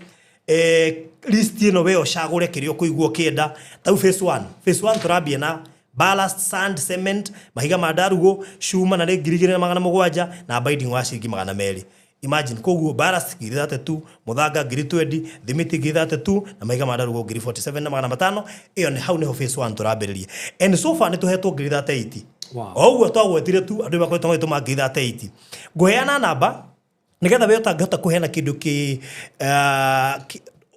list ĩno we ũcagũre kĩrĩa ũkũigua ũkĩenda. Ta rĩu phase 1, phase 1 tũrambia na ballast, sand, cement, mahiga ma ndarugo, cuma na nĩ ngiri igĩrĩ na magana mũgwanja na binding wa ciringi magana merĩ. Imagine, koguo ballast ngiri 32, mũthanga ngiri 20, thimiti ngiri 32 na mahiga ma ndarugo ngiri 47 na magana matano. Ĩyo nĩ hau nĩho phase 1 tũrambĩrĩria. And so far nĩ tũhetwo ngiri 38. Wow. O ũguo twagwetire tu andũ makoretwo magĩtũma ngiri 38. Ngũheana namba nĩgetha we ũtangĩhota kũheana kĩndũ kĩ,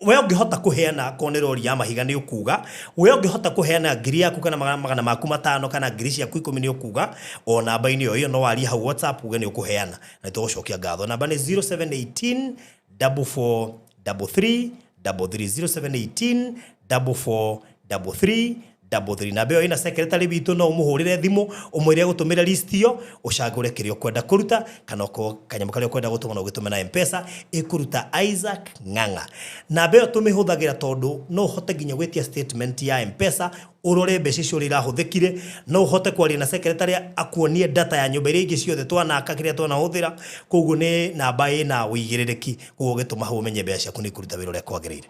we ũngĩhota kũheana akorwo nĩ rori ya mahiga nĩ ũkuga, we ũngĩhota kũheana ngiri yaku kana magana maku matano kana ngiri ciaku 10 nĩ ũkuga, o namba-inĩ ĩyo ĩyo no warie hau WhatsApp uge nĩ ũkũheana na nĩtũgũcokia ngatho. Namba nĩ zero seven eighteen double four double three double three, zero seven eighteen double four double three double three. Namba ĩyo ĩna secretary witũ, no ũmũhũrĩre thimũ ũmwĩre agũtũmĩre list ĩyo, ũcagũre kĩrĩa ũkwenda kũruta kana okorwo kanyamũ karĩa ũkwenda gũtũma no ũgĩtũme na M-Pesa, ĩkũruta Isaac Ng'ang'a. Namba ĩyo tũmĩhũthagĩra tondũ no ũhote nginya gwĩtia statement ya M-Pesa, ũrore mbeca icio ũrĩa irahũthĩkire, no ũhote kwaria na secretary akuonie data ya nyũmba iria ingĩ ciothe twanaka kĩrĩa twanahũthĩra. Koguo nĩ namba ĩna ũigĩrĩrĩki, koguo ũgĩtũma hau ũmenye mbeca ciaku nĩ ikũruta wĩra ũrĩa kwagĩrĩire.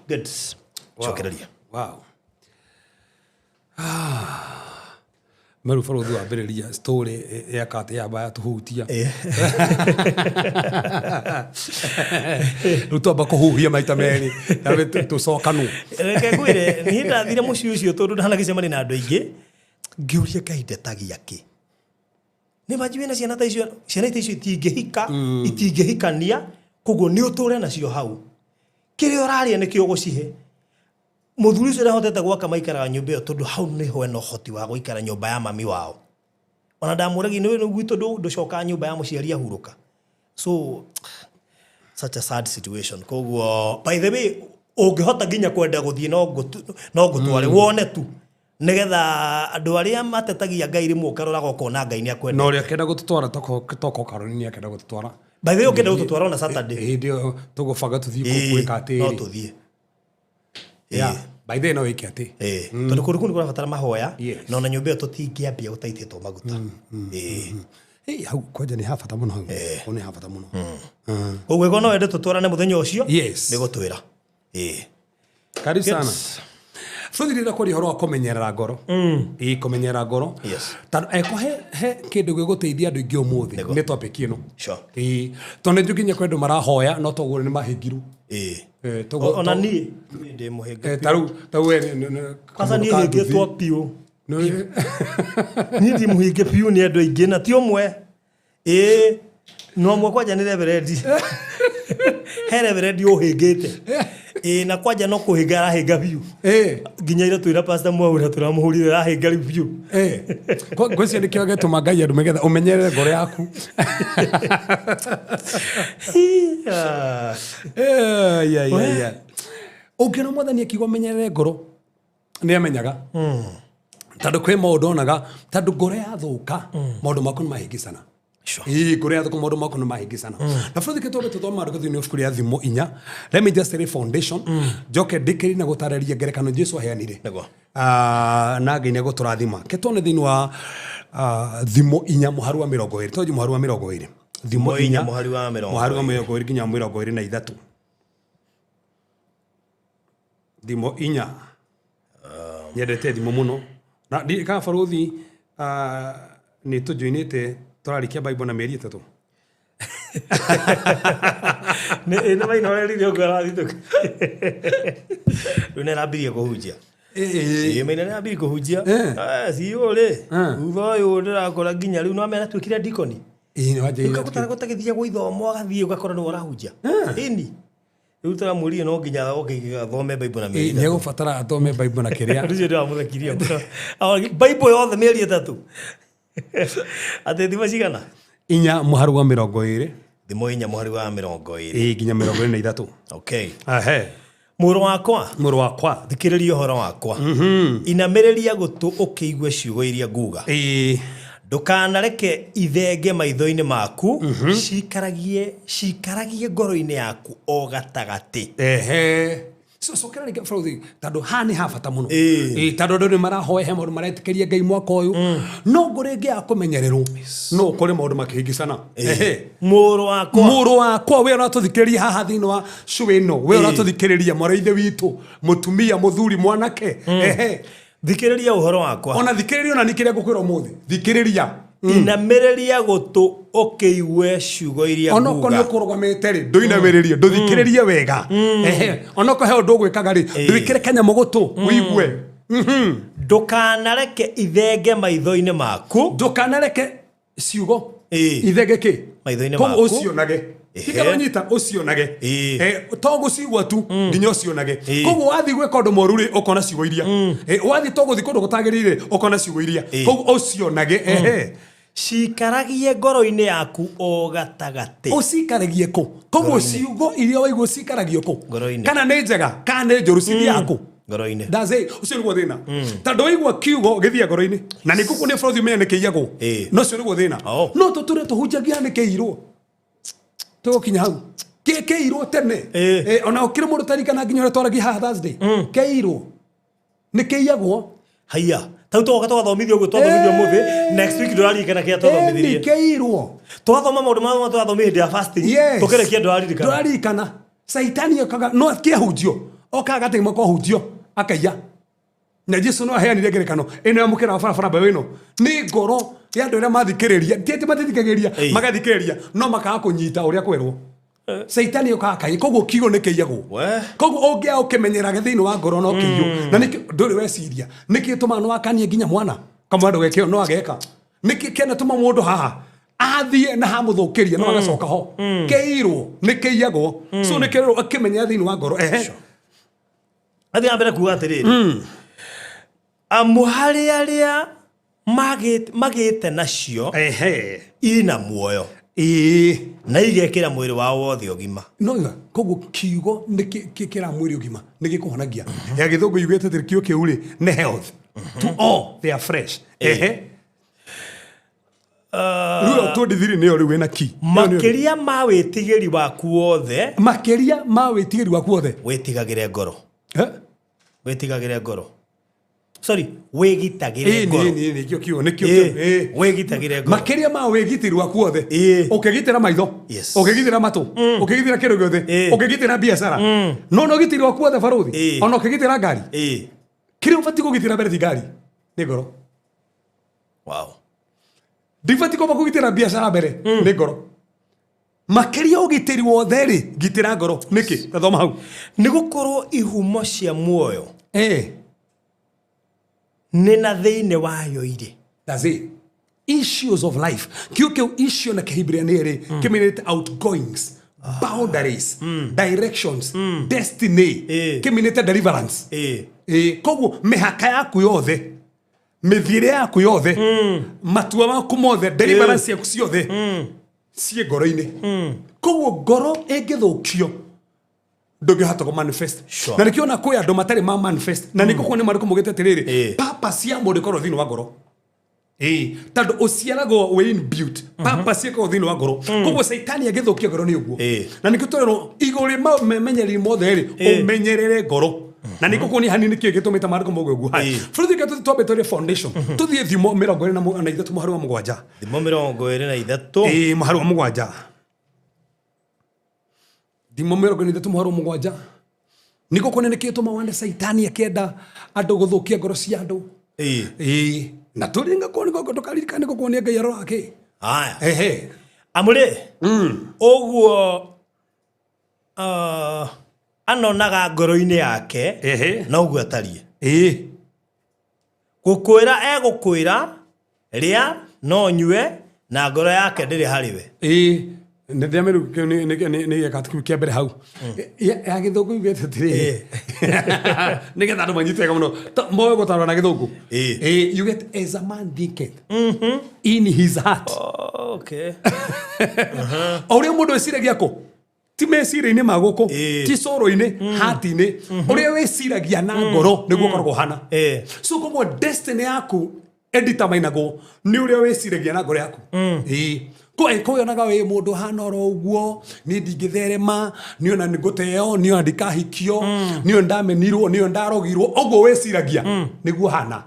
Good. Wow. Cokereria. Wow. Meru barũthi wambĩrĩria story ya kate yamba yatũhutia. Rĩu twamba kũhuhia maita merĩ, nawe tũcokanwo. Reke ngwĩre, niĩ ndathire mũciĩ ũcio tondũ ndanagĩcemania na andũ aingĩ, ngĩũria Ngai ndetagia kĩ? Nĩ manjui wĩna ciana ta icio, ciana ta icio itingĩhika, itingĩhikania, koguo nĩ ũtũre nacio hau. Kĩrĩa ũrarĩa nĩkĩo ũgũcihe. Mũthuri ũcio ndahotete gwaka maikaraga nyũmba ĩyo tondũ hau nĩho ena ũhoti wa gũikara nyũmba ya mami wao. Ona ndamũragia nĩ wĩra gwitũ ndũcokaga nyũmba ya mũciari ahurũka. So such a sad situation. Koguo by the way ũngĩhota nginya kwenda gũthiĩ no ngũtware wone tu nĩgetha andũ arĩa matetagia Ngai rĩmwe ũkaroraga ũkona Ngai nĩ akwendete. Na ũrĩa akĩenda gũtũtwara toko Karoni nĩ akĩenda gũtũtwara. By the way ũngĩenda gũtũtwara ona Saturday. Hĩndĩ ĩyo tũgũbanga tũthiĩ Ĩĩ, gwĩka atĩrĩ. no tũthiĩ. Yeah. By the way, no wĩke atĩ. Ĩĩ. Tondũ kũndũ kũu nĩ kũrabatara mahoya, Yes. na ona nyũmba ĩyo tũtingĩambia gũtaitĩtwo maguta. Ĩĩ. Ĩĩ, hau kwanja nĩ ha bata mũno hau. Hau nĩ ha bata mũno. Koguo ĩkorwo no wende tũtwarane mũthenya ũcio, Yes. nĩ gũtwĩra. Ĩĩ. Karibu sana. Tũthirĩra kwaria ũhoro wa kũmenyerera ngoro. Ĩĩ, kũmenyerera ngoro. Yes. Tondũ angĩkorwo he kĩndũ gĩgũteithia andũ aingĩ ũmũthĩ, Nĩguo. nĩ topic ĩno. Sure. Ĩĩ. Tondũ nĩ njũĩ nginya kwĩ andũ marahoya, no toguo nĩ mahĩngirwo. Ĩĩ. Toguo Ona niĩ, niĩ ndĩ mũhĩnge Ta rĩu, ta we nĩ Kwanza niĩ kamũndũ ka hĩngĩtwo nduthi. biũ. Nĩ- Niĩ ndĩ mũhinge biũ nĩ andũ aingĩ na ti ũmwe. Ĩĩ, no ũmwe kwanja nĩ reverendi. He reverendi ũhĩngĩte. Ĩĩ, na kwanja no kũhĩnga arahĩnga biũ. Ĩĩ. Nginya ira twĩra Pastor Mwaura tũramũhũrire arahĩnga rĩu biũ. Ĩĩ. Ngwĩciria nĩkĩo gĩtũma Ngai andũ nĩgetha ũmenyerere ngoro yaku. Yeah, yeah, yeah. Ũngĩona mwathani akiuga ũmenyerere ngoro, nĩ amenyaga. Tondũ kwĩ maũndũ onaga, tondũ ngoro yathũka, maũndũ maku nĩ mahĩngĩcana. Sure. Ĩĩ, ngoro yathũka maũndũ maku nĩ mahĩngĩcana. Na bũrũri kĩtwambe tũthome maandĩko thĩinĩ wa ibuku rĩa Thimo 4. Let me just lay foundation. Njoke ndĩkĩrie na gũtarĩria ngerekano Jesu aheanire. Nĩguo. Na Ngai nĩegũtũrathima. Ke tuone thĩinĩ wa Thimo 4 mũhari wa mĩrongo ĩrĩ. Tũthiĩ mũhari wa mĩrongo ĩrĩ. Thimo Thimo inya inya mũhari wa mĩrongo mũhari wa ĩrĩ. mĩrongo ĩrĩ nginya mĩrongo ĩrĩ na ithatũ. Thimo 4. Nyendete thimo mũno. Na ndirikana barũthi, nĩ tũjoinĩte Tũrarĩkia Bible na mĩeri 3. Nĩ maina ũrerire ũguo arathitũka. Rĩu nĩ arambirie kũhunjia. Ĩĩ, maina nĩ arambirie kũhunjia. CEO rĩ, thutha ũyũ ndĩrakora nginya rĩu no amera atuĩkire dikoni. Ĩĩ, nĩ wanjĩrire. Rĩu gũtagĩthiagwo ithomo agathiĩ ũgakora nĩwe ũrahunjia. Ĩni. Rĩu tũramwĩrire no nginya oke athome Bible na mĩeri Nĩ 3. egũbatara athome Bible na kĩrĩa. Ũndũ ũcio ndĩramũthekirie mũno. Bible yothe mĩeri 3. Atĩ thimo cigana? 4 mũhari wa 20. Thimo 4 mũhari wa 20. Ĩĩ, nginya 23. Okay. Ahe. Mũrũ wakwa. Mũrũ wakwa. Thikĩrĩria ũhoro wakwa. Inamĩrĩria gũtũ ũkĩigue ciugo iria nguga. Ĩĩ. Ndũkanareke ithenge maitho-inĩ maku, cikaragie ngoro-inĩ yaku o gatagatĩ. Ehe. So cokera rĩngĩ bũrũri tondũ haha nĩ ha bata mũno. Ĩĩ. Ĩĩ, tondũ andũ nĩ marahoya he maũndũ maretĩkĩria Ngai mwaka ũyũ. No ngũrĩ ĩngĩ ya kũmenyererwo no ũkore maũndũ makĩhĩngĩcana. Ehe. Mũrũ wakwa. Mũrũ wakwa, we ũratũthikĩrĩria haha thĩinĩ wa show ĩno, we Ĩĩ. ũratũthikĩrĩria mwarĩ ithe witũ, mũtumia, mũthuri, mwanake. Ehe. Thikĩrĩria ũhoro wakwa. Ona thikĩrĩria ona nĩ kĩrĩa ngũkwĩra ũmũthĩ. Thikĩrĩria. Inamĩrĩria gũtũ ũkĩigue ciugo iria Onokorwo nguga. nĩ ũkũrũgamĩte rĩ, ndũinamĩrĩrie, ndũthikĩrĩrie wega. Ehe. Onokorwo he ũndũ ũgwĩkaga rĩ, ndwĩkĩre kanyamũ gũtũ, ũigue. Ndũkanareke ithenge maitho-inĩ maku. Ndũkanareke ciugo Ĩĩ. ithenge kĩ? Maitho-inĩ Koguo maku. ũcionage. Ehe. Tikana nyita ũcionage. Ĩĩ. To gũcigua tu nginya ũcionage. Ĩĩ. Koguo wathiĩ gwĩka ũndũ mũru rĩ, ũkona ciugo iria. Wathiĩ to gũthiĩ kũndũ gũtagĩrĩire ũkona ciugo iria. Ĩĩ. Koguo ũcionage. Ehe. Cikaragie ngoro-inĩ yaku o gatagatĩ. Ũcikaragie kũ? Koguo ciugo iria waigua ũcikaragio kũ? Ngoro-inĩ. Kana nĩ njega, kana nĩ njũru, cithiaga kũ? Ngoro-inĩ. That's it. Ũcio nĩguo thĩna. Tondũ waigua kiugo gĩthiaga ngoro-inĩ. Na nĩ ngũkuonia bũrũri ũmenye nĩ kĩiyagwo. Ĩĩ. No ũcio nĩguo thĩna. Oh. No tũtũre tũhunjagia nĩ kĩirwo. Tũgũkinya hau. Kĩirwo tene. Ĩĩ. Ona ũkĩrĩ mũndũ tarikana nginya ũrĩa twaragia haha Thursday. Kĩirwo. Nĩ kĩiyagwo. Haiya. Tau twoka tũgathomithio ũguo twathomithio ũmũthĩ, next week ndũraririkana kĩrĩa twathomithirie. Ĩni kĩirwo. Twathoma maũndũ marĩa twathomire hĩndĩ ya fasting, Yes. tũkĩrĩkia ndũraririkana. Ndũraririkana. Caitani okaga no kĩahunjio. Okaga gatema kohunjio akaiya. Na Jesu no aheanire ngerekano ĩno ya mũkĩra wa barabara mbeũ ĩno. Nĩ ngoro ya andũ arĩa mathikĩrĩria, ti atĩ matithikagĩrĩria, Ĩĩ. magathikĩrĩria no makaga kũnyita ũrĩa kwerwo. Caitani okaga akaiya, koguo kiugo nĩ kĩiyagwo. We. Koguo ũngĩaga ũkĩmenyerage thĩinĩ wa ngoro no kĩiywo. Na nĩkĩo ndũrĩ weciria, nĩkĩ gĩtũmaga no akanie nginya mwana kamwana ndũgeke ũũ, no ageka. Nĩkĩ kĩanatũma mũndũ haha athiĩ na hamũthũkĩria no agacoka ho. Kĩirwo nĩ kĩiyagwo. So nĩ kĩrwo akĩmenyera thĩinĩ wa ngoro. Ehe. Athiĩ na mbere kuga atĩrĩrĩ. Amu harĩ arĩa magĩte nacio Ehe. ina muoyo. Ĩĩ. Na igekĩra mwĩrĩ wao wothe ũgima. No iga, koguo kiugo nĩ kĩra mwĩrĩ ũgima, nĩ gĩkũhonagia. Ya gĩthũngũ yugĩte atĩ kiugo kĩu rĩ, nĩ health. To all they are fresh. Ehe. Rĩu ĩyo 23 nĩyo rĩu ĩna key. Ĩyo nĩyo- Makĩria ma wĩtigĩri waku wothe, Makĩria ma wĩtigĩri waku wothe. wĩtigagĩre ngoro. Eh? Wĩtigagĩre ngoro. Sorry, wĩgitagĩre Ĩĩ, ngoro. nĩ, nĩkĩo kiugo, nĩkĩo Ĩĩ, kiugo, ĩĩ. wĩgitagĩre ngoro. Makĩria ma wĩgitĩri waku wothe. Ĩĩ. Ũkĩgitĩra maitho. Yes. Ũkĩgitĩra matũ. Ũkĩgitĩra kĩndũ gĩothe. Ĩĩ. Ũkĩgitĩra biacara. No no ũgitĩri waku wothe barũthi. Ĩĩ. Ona ũkĩgitĩra ngari. Ĩĩ. Kĩrĩa ũbatiĩ kũgitĩra mbere ti ngari. Nĩ ngoro. Wow. Ndibatiĩ kwamba kũgitĩra biacara mbere. Nĩ ngoro. Makĩria ũgitĩri wothe rĩ, gitĩra ngoro. Nĩkĩ? Tathoma hau. Nĩ gũkorwo ihumo cia muoyo Ĩĩ. nĩ na thĩinĩ wayo irĩ. That's it. Issues of life. Kiu kiu issue na Kĩhibirania nĩ rĩ, kĩmeanĩte outgoings, boundaries, directions, destiny. Ĩĩ. Kĩmeanĩte deliverance. Ĩĩ. Ĩĩ, koguo mĩhaka yaku yothe, mĩthiĩre yaku yothe, matua maku mothe, deliverance yaku ciothe, ciĩ ngoro-inĩ. Koguo ngoro ĩngĩthũkio, ndũngĩhota kũ manifest. Sure. Na nĩkĩo ona kwĩ andũ matarĩ ma manifest, na nĩkĩo kuo nĩ marĩkũ maugĩte atĩrĩrĩ, Ĩĩ. purpose ya mũndũ ĩkoragwo thĩinĩ wa ngoro. Ĩĩ, tondũ ũciaragwo wĩ inbuilt, purpose ĩkoragwo thĩinĩ wa ngoro. Koguo caitani angĩthũkia ngoro nĩ ũguo. Ĩĩ. Na nĩkĩo tũrerwo igũrũ rĩ memenyereri mothe rĩ, Ĩĩ. ũmenyerere ngoro. Na nĩkĩo kuonia hanini nĩkĩo gĩtũmĩte maandĩko mauge ũguo. Haya, Ĩĩ. bũrũri ũyũ twambe twarie foundation. Tũthiĩ Thimo 23 mũhari wa 7. Thimo 23. Ĩĩ, mũhari wa 7. Thimo 23 mũhari wa 7. Nĩguo kuonia nĩkĩo gĩtũma wone caitani akĩenda andũ gũthũkia ngoro cia andũ. Ĩĩ. Ĩĩ. Na tũrĩ ngakuonia ndũkaririkane gũkuonia Ngai aroraga kĩ. Haya. Ehe. Amũrĩ ũguo anonaga ngoro-inĩ yake Ehe. noguo atariĩ. Ĩĩ. Gũkwĩra egũkwĩra rĩa no nyue na ngoro yake ndĩrĩ harĩ we. Ĩĩ. Nĩ ndĩramĩru kĩu nĩ gĩka kĩu kĩa mbere hau. Ya gĩthũngũ yugĩte atĩrĩrĩ. Nĩgetha andũ manyite wega mũno. Moe gũtarwo na gĩthũngũ. Ĩĩ. Ĩĩ, you get as a man thinketh in his heart. Okay. O ũrĩa mũndũ eciragia kũ ti meciria-inĩ ma gũkũ Ĩĩ. ti coro-inĩ hati-inĩ ũrĩa wĩciragia na ngoro nĩguo ũkoragwo ũhana. Ĩĩ. So koguo destiny yaku ĩditaminagwo nĩ ũrĩa wĩciragia na ngoro yaku. Ĩĩ. Kũyonaga wĩ mũndũ hana oro ũguo niĩ ndingĩtherema niĩ ona nĩngũteo niĩ ona ndikahikio niĩ ona ndamenirwo niĩ ona ndarogirwo ũguo wĩciragia nĩguo hana.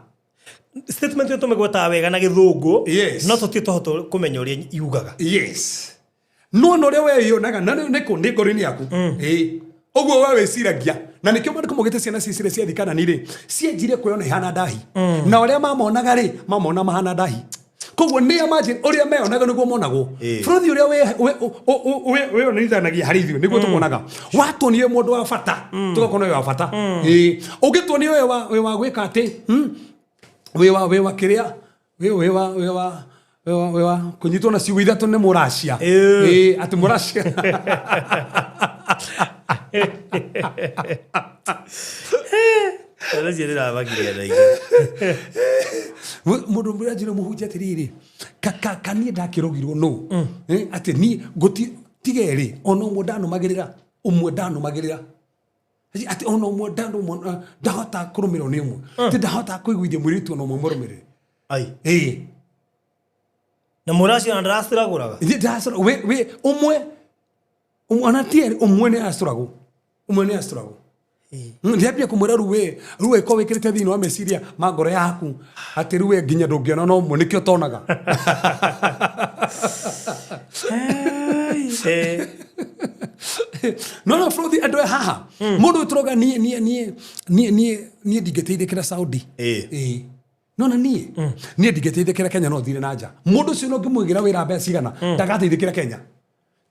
Statement ĩyo tũmĩgwetaga wega na gĩthũngũ Yes. no tũtirĩ twahota kũmenya ũrĩa yugaga. Yes. No na ũrĩa weyũnaga na nĩ kũ nĩ ngoro-inĩ yaku. Ĩĩ. Ũguo we wĩciragia na nĩkĩo maandĩko maugĩte ciana ci ciria ciathiĩ Kanani rĩ cianjire kwĩona ihana ndahi na ũrĩa mamonaga rĩ mamona mahana ndahi koguo nĩ imagine ũrĩa meyonaga nĩguo monagwo. Ĩĩ. Bũrũri ũrĩa wĩyonithanagia harĩ ithuĩ nĩguo tũmonaga. Watuonie wĩ mũndũ wa bata tũgakona wĩ wa bata. Ĩĩ. Ũngĩtuonia wĩ wa gwĩka atĩ wĩ wa kĩrĩa wĩ wa kũnyitwo na ciugo ithatũ nĩ mũracia. Ĩĩ. Ĩĩ, atĩ mũracia. Ũcio ndĩramakirie andũ aingĩ. Mũndũ ũmwe anjĩra mũhunjia atĩrĩrĩ ka niĩ ndakĩrogirwo nũ atĩ niĩ ngũti tiga erĩ ona ũmwe ndanũmagĩrĩra ũmwe ndanũmagĩrĩra atĩ ona ũmwe ndahota kũrũmĩrĩrwo nĩ ũmwe ti ndahota kũiguithia mũirĩtu ona ũmwe mũrũmĩrĩre. Ai. Ĩĩ. Na mũracia ona ndaraciragũraga. Ithe ndacũra wĩ ũmwe ona ti erĩ ũmwe nĩ acũragwo ũmwe nĩ acũragwo. Ndiambia kũmwĩra rĩu we rĩu we ko wĩkĩrĩte thĩinĩ wa meciria ma ngoro yaku atĩ rĩu we nginya ndũngĩona no ũmwe nĩkĩo ũtonaga. Eh. No bũrũthi andũ aya haha mũndũ ũyũ tũroga niĩ niĩ niĩ niĩ niĩ niĩ ndingĩteithĩkĩra Saudi. Ĩĩ. Ĩĩ. No na niĩ niĩ ndingĩteithĩkĩra Kenya no thire na nja. Mũndũ ũcio no ngĩmũigĩra wĩra mbeca cigana ndagateithĩkĩra Kenya.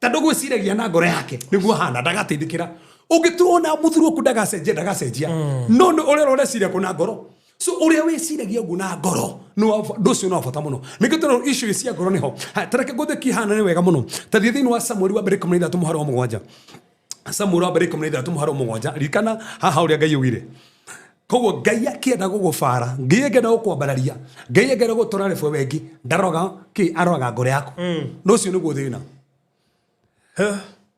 Tondũ gwĩciragia na ngoro yake nĩguo hana ndagateithĩkĩra. Ũngĩtuona mũthuri waku ndagacenjia ndagacenjia. No nĩ ũrĩa ũreciria kũ na ngoro. So ũrĩa wĩciragia ũguo na ngoro ũndũ ũcio nĩ wa bata mũno. Nĩkĩo tũrona issue cia ngoro nĩho. Ta reke ngũthĩkie hana nĩ wega mũno. Ta thiĩ thĩinĩ wa Samueli wa mbere 13 mũhari wa 7. Samueli wa mbere 13 mũhari wa 7. Ririkana haha ũrĩa Ngai augire. Koguo Ngai akĩenda gũgũbara, Ngai akĩenda gũkwambararia, Ngai akĩenda gũtwara rĩbwe wengi, ndaroga kĩ aroraga ngoro yaku. Na ũcio nĩguo thĩna.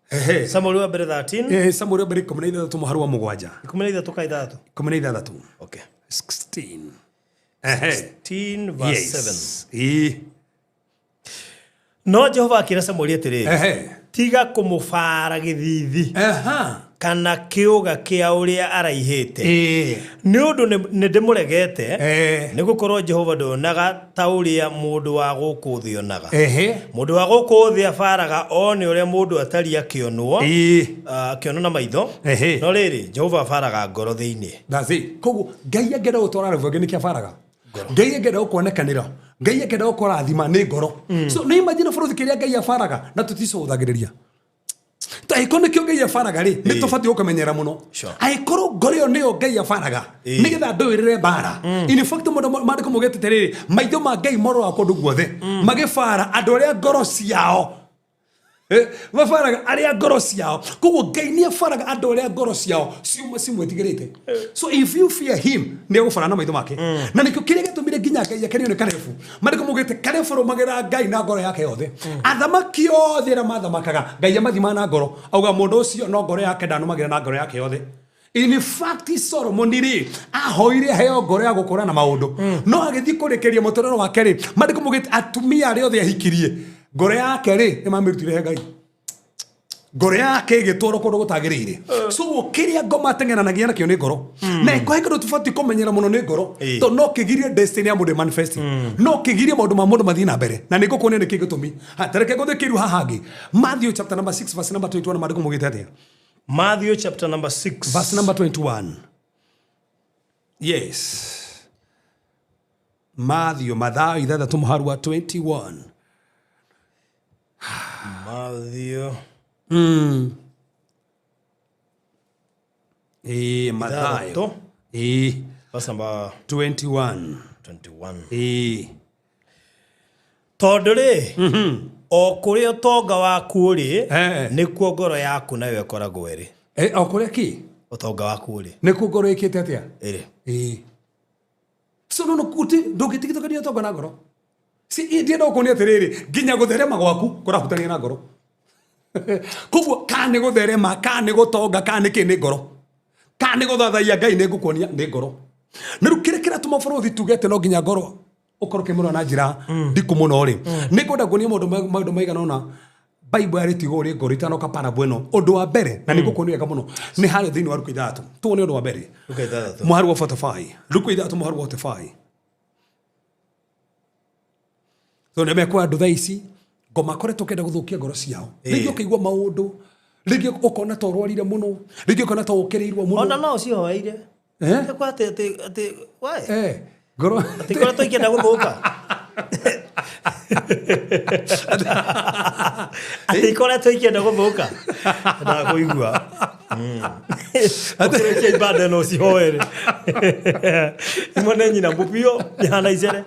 Ehe. Samueli wa mbere 13 Samueli wa mbere 13 mũhari wa 7. 13 ka ithathatũ. 16. Okay. 16. Ehe. 16 verse 7. Yes. Ĩĩ. No Jehova akĩra Samueli atĩrĩrĩ Ehe. tiga kũmũbara gĩthiithi Aha. kana kĩũga kĩa ũrĩa araihĩte Ĩĩ. nĩ ũndũ nĩ ndĩmũregete Eh. nĩ gũkorwo Jehova ndonaga ta ũrĩa mũndũ wa gũkũ thĩ onaga. Ehe. Mũndũ wa gũkũ thĩ abaraga one ũrĩa mũndũ atariĩ akĩonwo Ĩĩ. akĩonwo na maitho Ehe. no rĩrĩ Jehova abaraga ngoro thĩinĩ. That's it. Koguo Ngai angĩenda gũtwara rũbonge nĩkĩo abaraga. Ngai angĩenda gũkuonekanĩra Ngai angĩenda gũkũrathima nĩ ngoro. So nĩ imagine bũrũri kĩrĩa Ngai abaraga na tũticũthagĩrĩria. Ta angĩkorwo nĩkĩo Ngai abaraga rĩ nĩ tũbatiĩ gũkĩmenyera mũno. Sure. Angĩkorwo ngoro ĩyo nĩyo Ngai abaraga Ĩĩ. nĩgetha ndũĩrĩre mbara. In fact mũndũ maandĩko maugĩte atĩrĩrĩ maitho ma Ngai mororaga kũndũ guothe magĩbara andũ arĩa ngoro ciao mabaraga arĩa ngoro ciao. Koguo Ngai nĩ abaraga andũ arĩa ngoro ciao cimwĩtigĩrĩte. So if you fear him nĩ egũbara na maitho make. Na nĩkĩo kĩrĩa gĩatũmire nginya Ngai akenio nĩ Kalebu. Maandĩko maugĩte Kalebu arũmagĩrĩra Ngai na ngoro yake yothe. Athamaki othe arĩa mathamakaga Ngai amathimaga na ngoro. Auga mũndũ ũcio no ngoro yake ndanũmagĩrĩra na ngoro yake yothe. In fact Solomon rĩ ahoire aheo ngoro ya gũkũrana maũndũ. No agĩthiĩ kũrĩkĩria mũtũrĩre wake rĩ maandĩko maugĩte atumia arĩa othe ahikirie ngoro yake rĩ nĩ mamĩrutire he Ngai. Ngoro yake ĩgĩtwarwo kũndũ gũtagĩrĩire. So kĩrĩa ngoma ateng'eranagia nakĩo nĩ ngoro. Na ĩko kĩndũ tũbatiĩ kũmenyera mũno nĩ ngoro. Tondũ no kĩgirie destiny ya mũndũ manifest. No kĩgirie maũndũ ma mũndũ mathiĩ na mbere. Na nĩngũkuonia nĩkĩ gĩtũmi. Ta reke ngũthiĩ kĩru haha hangĩ. Matthew chapter number 6 verse number 21 maandĩko maugĩte atĩa? Matthew chapter number 6 verse number 21. Yes. Matthew Mathayo ithathatũ mũhari wa 21. Matthew Ĩĩ, Mathayo. Ithathatũ. Ĩĩ, Verse number 21. 21. Ĩĩ. Tondũ rĩ, o kũrĩa ũtonga waku ũrĩ, Eh. nĩkuo ngoro yaku nayo ĩkoragwo ĩrĩ. Eh, o kũrĩa kĩ? Ũtonga waku ũrĩ. Nĩkuo ngoro ĩkĩte atĩa? Ĩrĩ. Ĩĩ. So no no kuti ndũngĩtigithũkania ũtonga na ngoro. Si ndienda gũkuonia atĩrĩrĩ, nginya gũtherema gwaku kũrahutania na ngoro. Koguo ka nĩ gũtherema, ka nĩ gũtonga, ka nĩ kĩ nĩ ngoro. Ka nĩ gũthathaiya Ngai nĩ ngũkuonia nĩ ngoro. Na rĩu kĩrĩa kĩratũma bũrũri tuge atĩ no nginya ngoro ũkorwo ũkĩmũrora na njĩra ndiku mũno rĩ, nĩ ngwenda nguonie maũndũ maigana ũna Bible yarĩtie igũrũ rĩa ngoro itanoka parable ĩno. Ũndũ wa mbere, na nĩ ngũkuonia wega mũno, nĩ harĩa thĩinĩ wa Luka 6. Tuone ũndũ wa mbere. Luka 6. Mũhari wa 45. Luka 6 mũhari wa 45. So nĩ mekwa andũ thaa ici ngoma koretwo kenda gũthũkia ngoro ciao. Rĩngĩ ũkaigua maũndũ, rĩngĩ ũkona ta ũrwarire mũno, rĩngĩ ũkona ta ũkĩrĩirwo mũno. Ona no ũcihoeire. Eh? Nĩ kwa atĩ atĩ atĩ why? Eh, ngoro Atĩ ngoretwo ikĩenda gũthũka. Atĩ ikoretwo ikĩenda gũthũka. Ndakũigua. Ũkĩrĩkia ibanda no ũcihoere. Imwe nĩ nyina mũpio, ihana icere.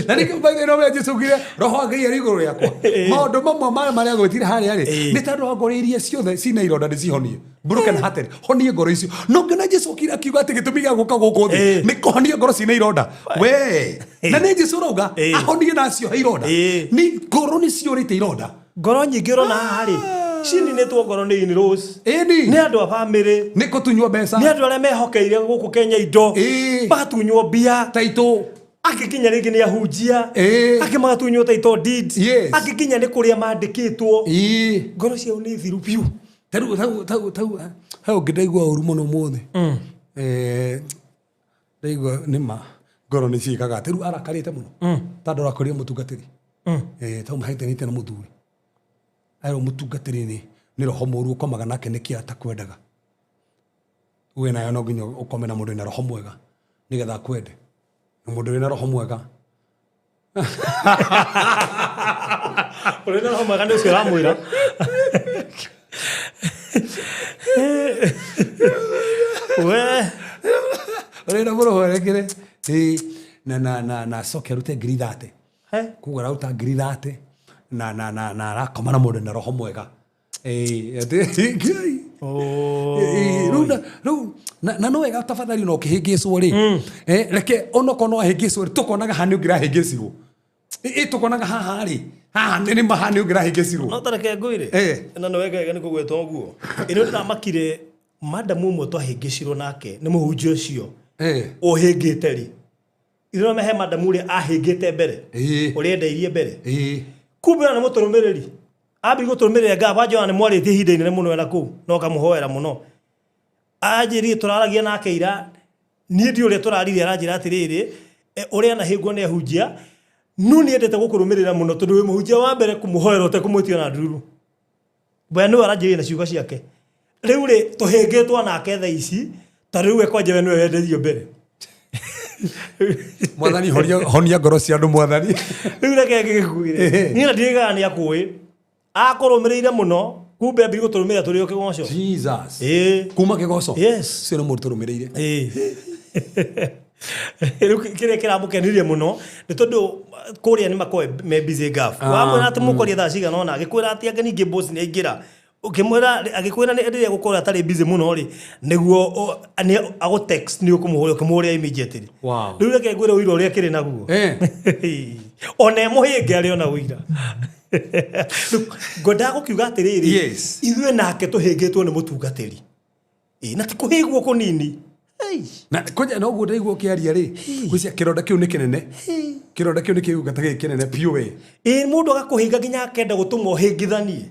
Na nĩkĩo by the way Jesu augire roho wa Ngai arĩ igũrũ rĩakwa. Maũndũ mamwe marĩa marĩa gwĩtire harĩa rĩ, nĩ tondũ wa ngoro iria ciothe cina ironda ndĩcihonie. Broken hearted, honie ngoro icio. No ngĩona Jesu okire akiuga atĩ gĩtũmi gĩa gũka gũkũ thĩ nĩ kũhonia ngoro cina ironda. We, na nĩ Jesu ũrauga ahonie na aciohe ironda. Nĩ ngoro nĩ ciũrĩte ironda. Ngoro nyingĩ ũrona haha rĩ, cininĩtwo ngoro nĩ in-laws. Ĩni. Nĩ andũ a bamĩrĩ. Nĩ kũtunywo mbeca. Nĩ andũ arĩa mehokeire gũkũ Kenya indo. Magatunywo mbia. Taitũ. Angĩ nginya rĩngĩ nĩ ahunjia. Angĩ magatunywo title deeds. Angĩ nginya nĩ kũrĩa mandĩkĩtwo. Ngoro ciao nĩ thiru biũ. Tarĩu tau tau hau ũngĩ ndaigua ũru mũno ũmũthĩ. Ndaigua nĩ ma ngoro nĩ ciĩkaga atĩ rĩu arakarĩte mũno. Tondũ arakorire mũtungatĩri. Tau mahĩtanĩte na mũthuri. Erwo mũtungatĩri nĩ roho mũru ũkomaga nake nĩkĩ atakwendaga. We nayo no nginya ũkome na mũndũ wĩna roho mwega nĩgetha akwende. Na mũndũ wĩna roho mwega. Ũrĩ na roho mwega nĩ ũcio ũramwĩra. We. Ũrenda mũroho erekere. Na na na na acoke arute ngiri 30. Koguo araruta ngiri 30 na na na na arakoma na mũndũ na roho mwega. Ngai. Rĩu na no wega tafadhali no ũkĩhĩngĩcwo rĩ. Reke onokorwo no ahĩngĩcwo rĩ, tũkonaga haha nĩ ũngĩrahĩngĩcirwo. Tũkonaga haha rĩ, haha nĩ ma haha nĩ ũngĩrahĩngĩcirwo. No tareke ngwĩre. Na nĩ wega wega nĩ kũgweta ũguo. Ĩno ndĩramakire madamu ũmwe twahĩngĩcirwo nake nĩ mũhunjia ũcio. Ũhĩngĩte rĩ. Ithuĩ he madamu ũrĩa ahĩngĩte mbere. Ũrĩa endeirie mbere. Kumbe ona nĩ mũtũrũmĩrĩri. Ambire gũtũrũmĩrĩra ngaba Johana nĩ mwarĩtie ihinda inene mũno ena kũu na ũkamũhoera mũno. Anjĩrire tũraragia nake ira, niĩ ndiũĩ ũrĩa tũraririe aranjĩra atĩrĩrĩ, ũrĩa anahĩngwo nĩ ahunjia, no nĩ endete gũkũrũmĩrĩra mũno tondũ wĩ mũhunjia wa mbere kũmũhoera ũtekũmwĩtia ona ndururu. We nĩwe aranjĩrire na ciugo ciake. Rĩu rĩ, tũhĩngĩtwo nake thaa ici, ta rĩu we kwanja we nĩwe wenderio mbere. Mwathani honia ngoro cia andũ mwathani. Rĩu reke ngĩgĩkuĩre. Niĩ na ndirĩgaga nĩ akũĩ. Akũrũmĩrĩire mũno, kumbe ambire gũtũrũmĩrĩra tũrĩ o kĩgoco. Jesus. Kuma kĩgoco? Yes. Ũcio nĩ mũndũ tũrũmĩrĩire. Rĩu kĩrĩa kĩramũkenirie mũno nĩ tondũ kũrĩa nĩ makoragwo me busy ngaf. Wamwĩra atĩ mũkwaria thaa cigana ũna, agĩkwĩra atĩ anga ningĩ boss nĩ aingĩra. Ũkĩmwĩra, agĩkwĩra nĩ rĩrĩa egũkorwo atarĩ busy mũno rĩ, nĩguo nĩ agũ text nĩ ũkũmũhũrĩra, ũkĩmũhũrĩra immediately. Wow. Rĩu reke ngwĩre ũira ũrĩa akĩrĩ naguo. Ona e mũhĩnge arĩ ona ũira. Ngwendaga gũkiuga atĩrĩrĩ, ithuĩ nake tũhĩngĩtwo nĩ mũtungatĩri. Na ti kũhĩngwo kũnini. Na kwanja no guo ndaigua ũkĩaria rĩ, gwĩciria kĩronda kĩu nĩ kĩnene. Kĩronda kĩu nĩ kĩguka ta gĩkĩ kĩnene biũ we. Mũndũ agakũhĩnga nginya akenda gũtũma ũhĩngithanie.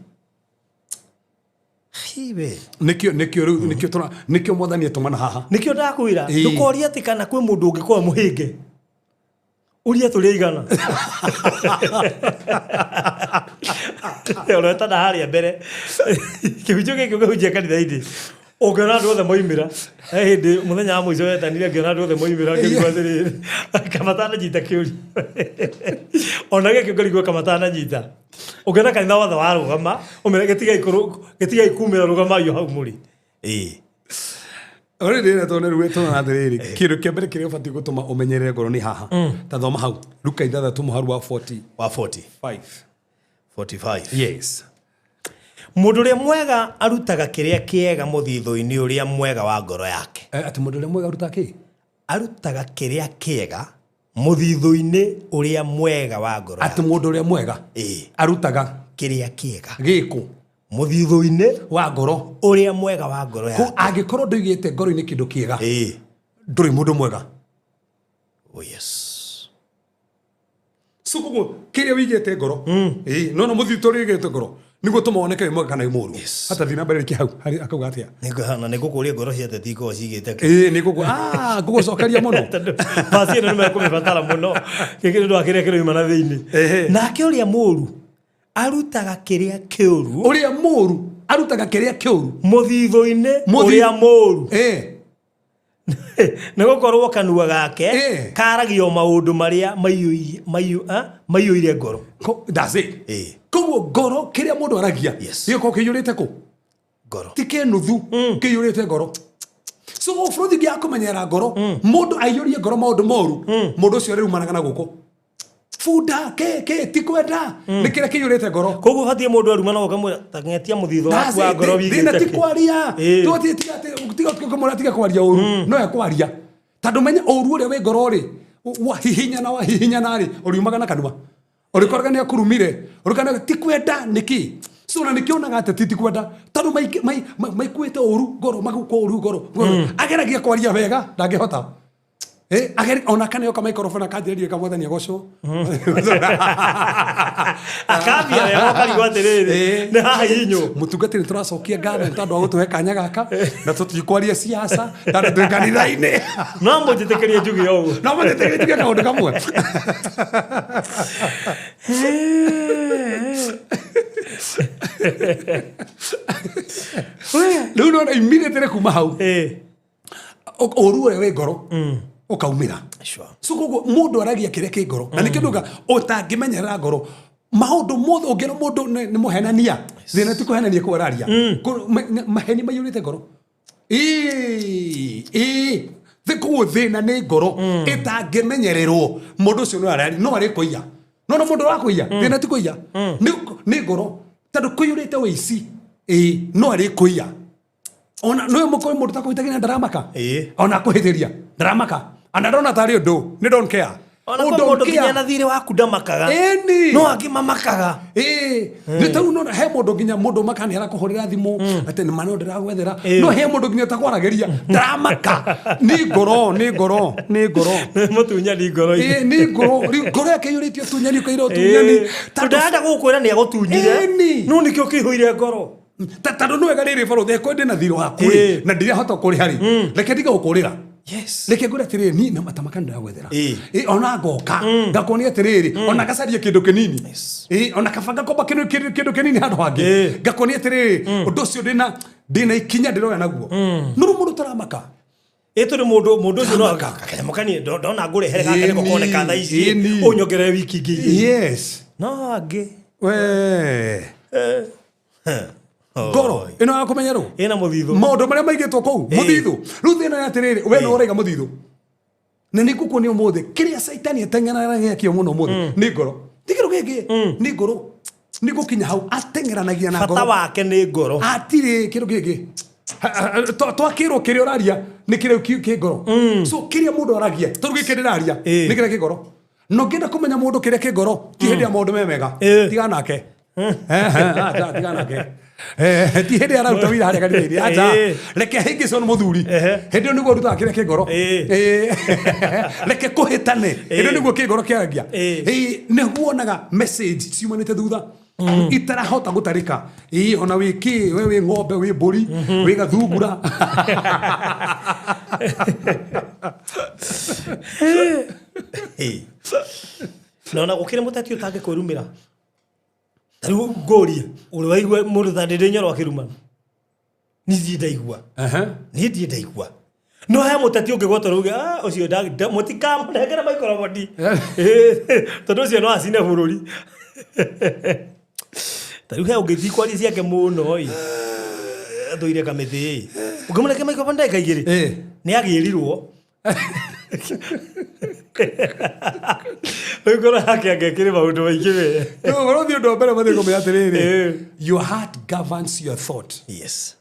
Nĩkĩo, nĩkĩo rĩu, nĩkĩo tũra, nĩkĩo mwathani atũmana haha. Nĩkĩo ndakwĩra, ndũkorie atĩ kana kwĩ mũndũ ũngĩkorwo mũhĩnge. Ũria tũrĩ aigana. Ũretana harĩa mbere. Kĩhunjio gĩkĩ ũkĩhunjia kanitha-inĩ. Ũngĩona andũ othe moimĩra, he hĩndĩ mũthenya wa mũico wetanire ngĩona andũ othe moimĩra ngĩrigwo atĩrĩrĩ, kamatananyita kĩũria. Ona gĩkĩ ngĩrigwo kamatananyita. Ũngĩona kanitha wothe warũgama, ũmere gĩtigai kumĩra rũgamai o hau mũrĩ. Ĩĩ. Already na tondũ rĩu tũrona atĩrĩrĩ, kĩndũ kĩa mbere kĩrĩa ũbatiĩ gũtũma ũmenyerere ngoro nĩ haha. Ta thoma hau Luka 6 mũharu wa 45. Wa 40 45. Yes. Mũndũ ũrĩa mwega arutaga kĩrĩa kĩega mũthithũ-inĩ ũrĩa mwega wa ngoro yake. Atĩ mũndũ ũrĩa mwega arutaga kĩ? Arutaga kĩrĩa kĩega mũthithũ-inĩ ũrĩa mwega wa ngoro Atĩ yake. mũndũ ũrĩa mwega Ĩĩ. arutaga Kĩrĩa kĩega gĩkũ mũthithũ-inĩ wa ngoro. ũrĩa mwega wa ngoro Ko yake. angĩkorwo ndũigĩte ngoro-inĩ kĩndũ kĩega, Ĩĩ. ndũrĩ mũndũ mwega. Oh yes. So koguo kĩrĩa wĩigĩte ngoro, ĩĩ, no no mũthithũ ũrĩa wĩigĩte ngoro nĩguo tũma woneke wĩ mwega kana wĩ mũũru. Yes. Hata thiĩ na mbere rĩngĩ hau harĩ akauga atĩa? Nĩngũhana nĩngũkũria ngoro cia ateti ikoragwo ciigĩte kĩ. Ĩĩ, nĩ ngũgũcokeria mũno. Tondũ baci ĩno nĩmekũmĩbatara mũno gĩkĩ nĩ ũndũ wa kĩrĩa kĩroima na thĩinĩ. Ehe. Nake ũrĩa mũũru arutaga kĩrĩa kĩũru Ũrĩa mũũru arutaga kĩrĩa kĩũru. Mũthithũ-inĩ Mũthi- ũrĩa mũũru. Ĩĩ. Nĩ gũkorwo kanua gake Ĩĩ. karagia o maũndũ marĩa maiyũire ngoro. That's it. Ĩĩ. Koguo ngoro kĩrĩa mũndũ aragia Yes. gĩgakorwo kĩiyũrĩte kũ? Ngoro. Ti kĩnuthu, kĩiyũrĩte ngoro. So bũrũri ũngĩaga kũmenyerera ngoro, mũndũ aiyũrie ngoro maũndũ moru, mũndũ ũcio arĩrumanaga na gũkũ. Bunda ke ke ti kwenda nĩ kĩrĩa kĩiyũrĩte ngoro. Koguo ũbatiĩ mũndũ aruma no ũkamwĩra ta ng'etia mũthithũ waku wa ngoro Thĩna wĩigĩte ti kĩ. kwaria. Ĩĩ. Tiga kũmwĩra tiga kwaria ũru, no ekwaria. Tondũ menya ũru ũrĩa wĩ ngoro rĩ, wahihinyana wahihinyana rĩ, ũriumaga na kanua. Ũrĩkoraga nĩ akurumire, ũrĩkoraga ti kwenda nĩkĩ? So na nĩkĩo onaga ateti ti kwenda tondũ maikuĩte ũru ngoro, magũkua ũru ngoro. Ageragia kwaria wega, ndangĩhota. Ona kaneo ka microphone akanjĩrĩria kamwathani agocwo. Akambia wega ũkarigwo atĩrĩrĩ, Ĩĩ. nĩ hahihinywo. Mũtungatĩri nĩ tũracokia ngatho nĩ tondũ wa gũtũhe kanya gaka na tũtikwaria siasa tondũ twĩ kanitha-inĩ. No mũnjĩtĩkĩrie njuge ũguo. No mũnjĩtĩkĩrie njuge kaũndũ kamwe. Rĩu nona immediately kuma hau Ĩĩ. ũru ũrĩa wĩ ngoro ũkaumĩra. Sure. So koguo mũndũ aragia kĩrĩa kĩ ngoro na nĩkĩo ndauga ũtangĩmenyerera ngoro maũndũ mothe ũngĩona mũndũ nĩ mũhenania, thĩna ti kũhenania kũu araria. Maheni maiyũrĩte ngoro. Ĩĩ, ĩĩ. Koguo thĩna nĩ ngoro ĩtangĩmenyererwo, mũndũ ũcio no arari no arĩ kũiya. No no mũndũ ũrakũiya, thĩna ti kũiya. Nĩ ngoro tondũ kũiyũrĩte ũici. Ĩĩ, no arĩ kũiya. Ona no mũkũĩ mũndũ takũhĩtagia na ndaramaka. Ĩĩ. Ona kũhĩtĩria ndaramaka. Ona ndona tarĩ ũndũ, nĩ don't care. Ona Oh, kwĩ don't mũndũ nginya care. na thirĩ waku ndamakaga. Ĩni. No angĩ mamakaga. Ĩĩ, nĩ tarĩu nona he mũndũ nginya mũndũ maka nĩ arakũhũrĩra thimũ atĩ nĩ ma no ndĩragwethera, no he mũndũ nginya ũtakwaragĩria ndaramaka. Nĩ ngoro, nĩ ngoro, nĩ ngoro. Mũtunyani ngoro-inĩ. Ĩĩ, nĩ ngoro. Rĩu ngoro yake ĩiyũrĩte ũtunyani, ũkaira ũtunyani. Tondũ ndarenda gũkwĩra nĩ agũtunyire. Ĩni. No nĩkĩo kĩihũire ngoro. Tondũ nĩ wega rĩrĩ barũthi angĩkorwo ndĩna thirĩ waku rĩ, Ĩĩ. na ndirahota kũrĩha rĩ, reke ndige gũkũrĩra. Yes. Reke ngwĩre atĩrĩrĩ, niĩ na matamaka nĩndĩragwethera. Ĩĩ. Ĩĩ, ona ngoka ngakuonia atĩrĩrĩ, ona ngacaria kĩndũ kĩnini. Ĩĩ, ona kaba ngakomba kĩndũ kĩnini handũ hangĩ. Ĩĩ. Ngakuonia atĩrĩrĩ, ũndũ ũcio ndĩna ikinya ndĩroya naguo. No rĩu mũndũ ũtaramaka. Ĩ tondũ mũndũ ũcio no kanyamũ kanini ndona ngũrehere gaka nĩko Ĩni, koneka thaa ici ĩni. ũnyongerere wiki ingĩ igĩrĩ. Yes. No angĩ. We. Ngoro ĩno ya kũmenyerwo. Ĩna mũthithũ. Maũndũ marĩa maigĩtwo kũu, mũthithũ. Rĩu thĩna nĩ atĩrĩrĩ, we no ũraiga mũthithũ. Na nĩ ngũkuonia ũmũthĩ kĩrĩa caitani ateng'eranagia nakĩo mũno ũmũthĩ nĩ ngoro. Ti kĩndũ kĩngĩ, nĩ ngoro. Nĩ gũkinya hau ateng'eranagia na Bata ngoro. wake nĩ ngoro. Hatirĩ kĩndũ kĩngĩ. Twakĩrwo kĩrĩa ũraria nĩ kĩrĩa kĩ ngoro. So kĩrĩa mũndũ aragia, tondũ gĩkĩ ndĩraria nĩ kĩrĩa kĩ ngoro. Na ũngĩenda kũmenya mũndũ kĩrĩa kĩ ngoro, ti hĩndĩ ya maũndũ me mega. Tiga nake. Acha, tiga nake. Ti hĩndĩ araruta wĩra harĩa kanitha-inĩ. Acha. Reke ahĩngĩcwo nĩ mũthuri. Hĩndĩ ĩyo nĩguo arutaga kĩrĩa kĩ ngoro. Reke kũhĩtane. Hĩndĩ ĩyo nĩguo kĩ ngoro kĩaragia. Nĩguo wonaga message ciumanĩte thutha. Itarahota gũtarĩka. Ĩĩ, ona wĩ kĩ, we wĩ ng'ombe, wĩ mbũri, wĩ gathungura. Na ona gũkĩrĩ mũteti ũtangĩkwĩrumĩra. Ta rĩu ngũrie, ũrĩ waigua mũndũ ta Ndĩndĩ Nyoro akĩrumana? Niĩ ndirĩ ndaigua. Ehe. Niĩ ndirĩ ndaigua. No he mũteti ũngĩgwatwo rauge "Ah, ũcio mũtikamũnengere maikoroboni tondũ ũcio no acine bũrũri. Ta rĩu he ũngĩ ndikwaria ciake mũno ĩ. Athũire kamĩtĩ ĩ. Ũngĩmũnengera maikoroboni ndagĩka 2 nĩ agĩrirwo. Rĩu ngoro yake angĩkĩrĩ maũndũ maingĩ we. No, ngoro thiĩ ũndũ wa mbere mathiĩ kũmenya atĩrĩrĩ, your heart governs your thought. Yes.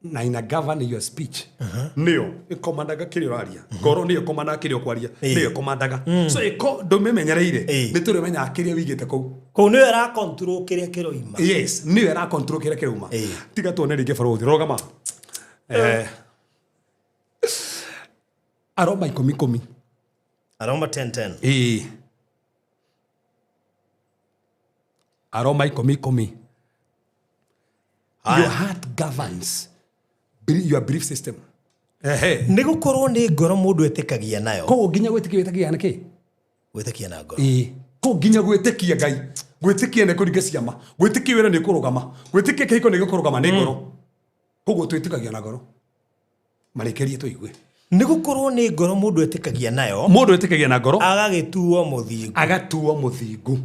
Na ina govern your speech. Nĩyo ĩkomandaga kĩrĩa ũraria. Ngoro nĩyo ĩkomandaga kĩrĩa ũkwaria. Nĩyo ĩkomandaga. So ĩko ndũmĩmenyereire nĩ tũrĩmenyaga kĩrĩa wĩigĩte kũu. Kũu nĩyo ĩra control kĩrĩa kĩroima. Yes, nĩyo ĩra control kĩrĩa kĩrauma. Tiga tuone rĩngĩ barũthi rũgama. Aroma 10:10. Aroma 10:10. Ĩĩ. Aroma 10:10. Your heart governs your belief system. Ehe. Nĩ gũkorwo nĩ ngoro mũndũ etĩkagia nayo. Koguo nginya gwĩtĩkia wĩtĩkagia na kĩ? Gwĩtĩkia na ngoro. Ĩĩ. Koguo nginya gwĩtĩkia Ngai, gwĩtĩkia nĩ kũringa ciama, gwĩtĩkia wĩra nĩ kũrũgama, gwĩtĩkia kĩhiko nĩ gĩkũrũgama nĩ ngoro. Koguo twĩtĩkagia na ngoro. Marĩkĩrie tũigue. Nĩ gũkorwo nĩ ngoro mũndũ etĩkagia nayo. Mũndũ etĩkagia na ngoro. Agagĩtuo mũthingu. Agatuo mũthingu.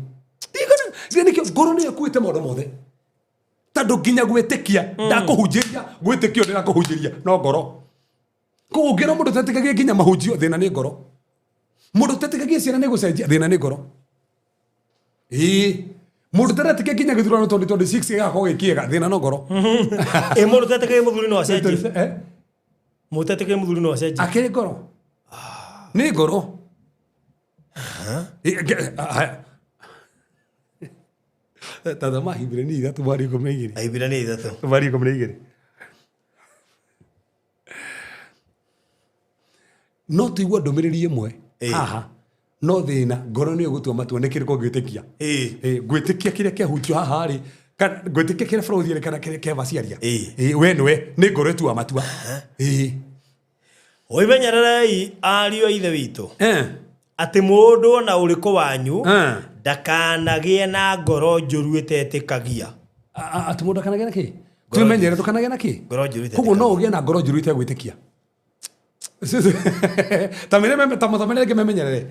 Nĩkĩo ngoro nĩyo ĩkuĩte maũndũ mothe. Tondũ nginya gwĩtĩkia ndakũhunjĩria, gwĩtĩkio ndĩrakũhunjĩria no ngoro. Koguo ũngĩona mũndũ ũtetĩkagia nginya mahunjio, thĩna nĩ ngoro. Mũndũ ũtetĩkagia ciana nĩ gũcenjia, thĩna nĩ ngoro. Ĩĩ. Mũndũ ũtaretĩkia nginya gĩthurano 2026 gĩgakorwo gĩ kĩega, thĩna no ngoro. Ĩ mũndũ ũtetĩkagia mũthuri no acenjie. Mũndũ ũtetĩkagia mũthuri no acenjie. Akĩrĩ ngoro. Nĩ ngoro. Tathoma Ahibirania 3 mweri 12. Ahibirania 3. Mweri 12. No tũigue ndũmĩrĩri ĩmwe haha, no thĩna ngoro nĩyo ĩgũtua matua nĩ kĩrĩkũ ngwĩtĩkia. Ngwĩtĩkia kĩrĩa kĩahunjio haha rĩ, kana ngwĩtĩkia kĩrĩa bũrũri rĩ, kana kĩrĩa kĩeva ciaria. We nĩwe, nĩ ngoro ĩtua matua. Wĩmenyererei ariũ a Ithe witũ. Atĩ mũndũ ona ũrĩkũ wanyu ndakanagĩe na ngoro njũru ĩtetĩkagia. Atĩ mũndũ ndakanagĩe na kĩ? Twĩmenyerere ndũkanagĩe na kĩ? Ngoro njũru ĩtetĩkagia. Koguo no ũgĩe na ngoro njũru ĩtegwĩtĩkia. Ta mũthomere rĩngĩ memenyerere.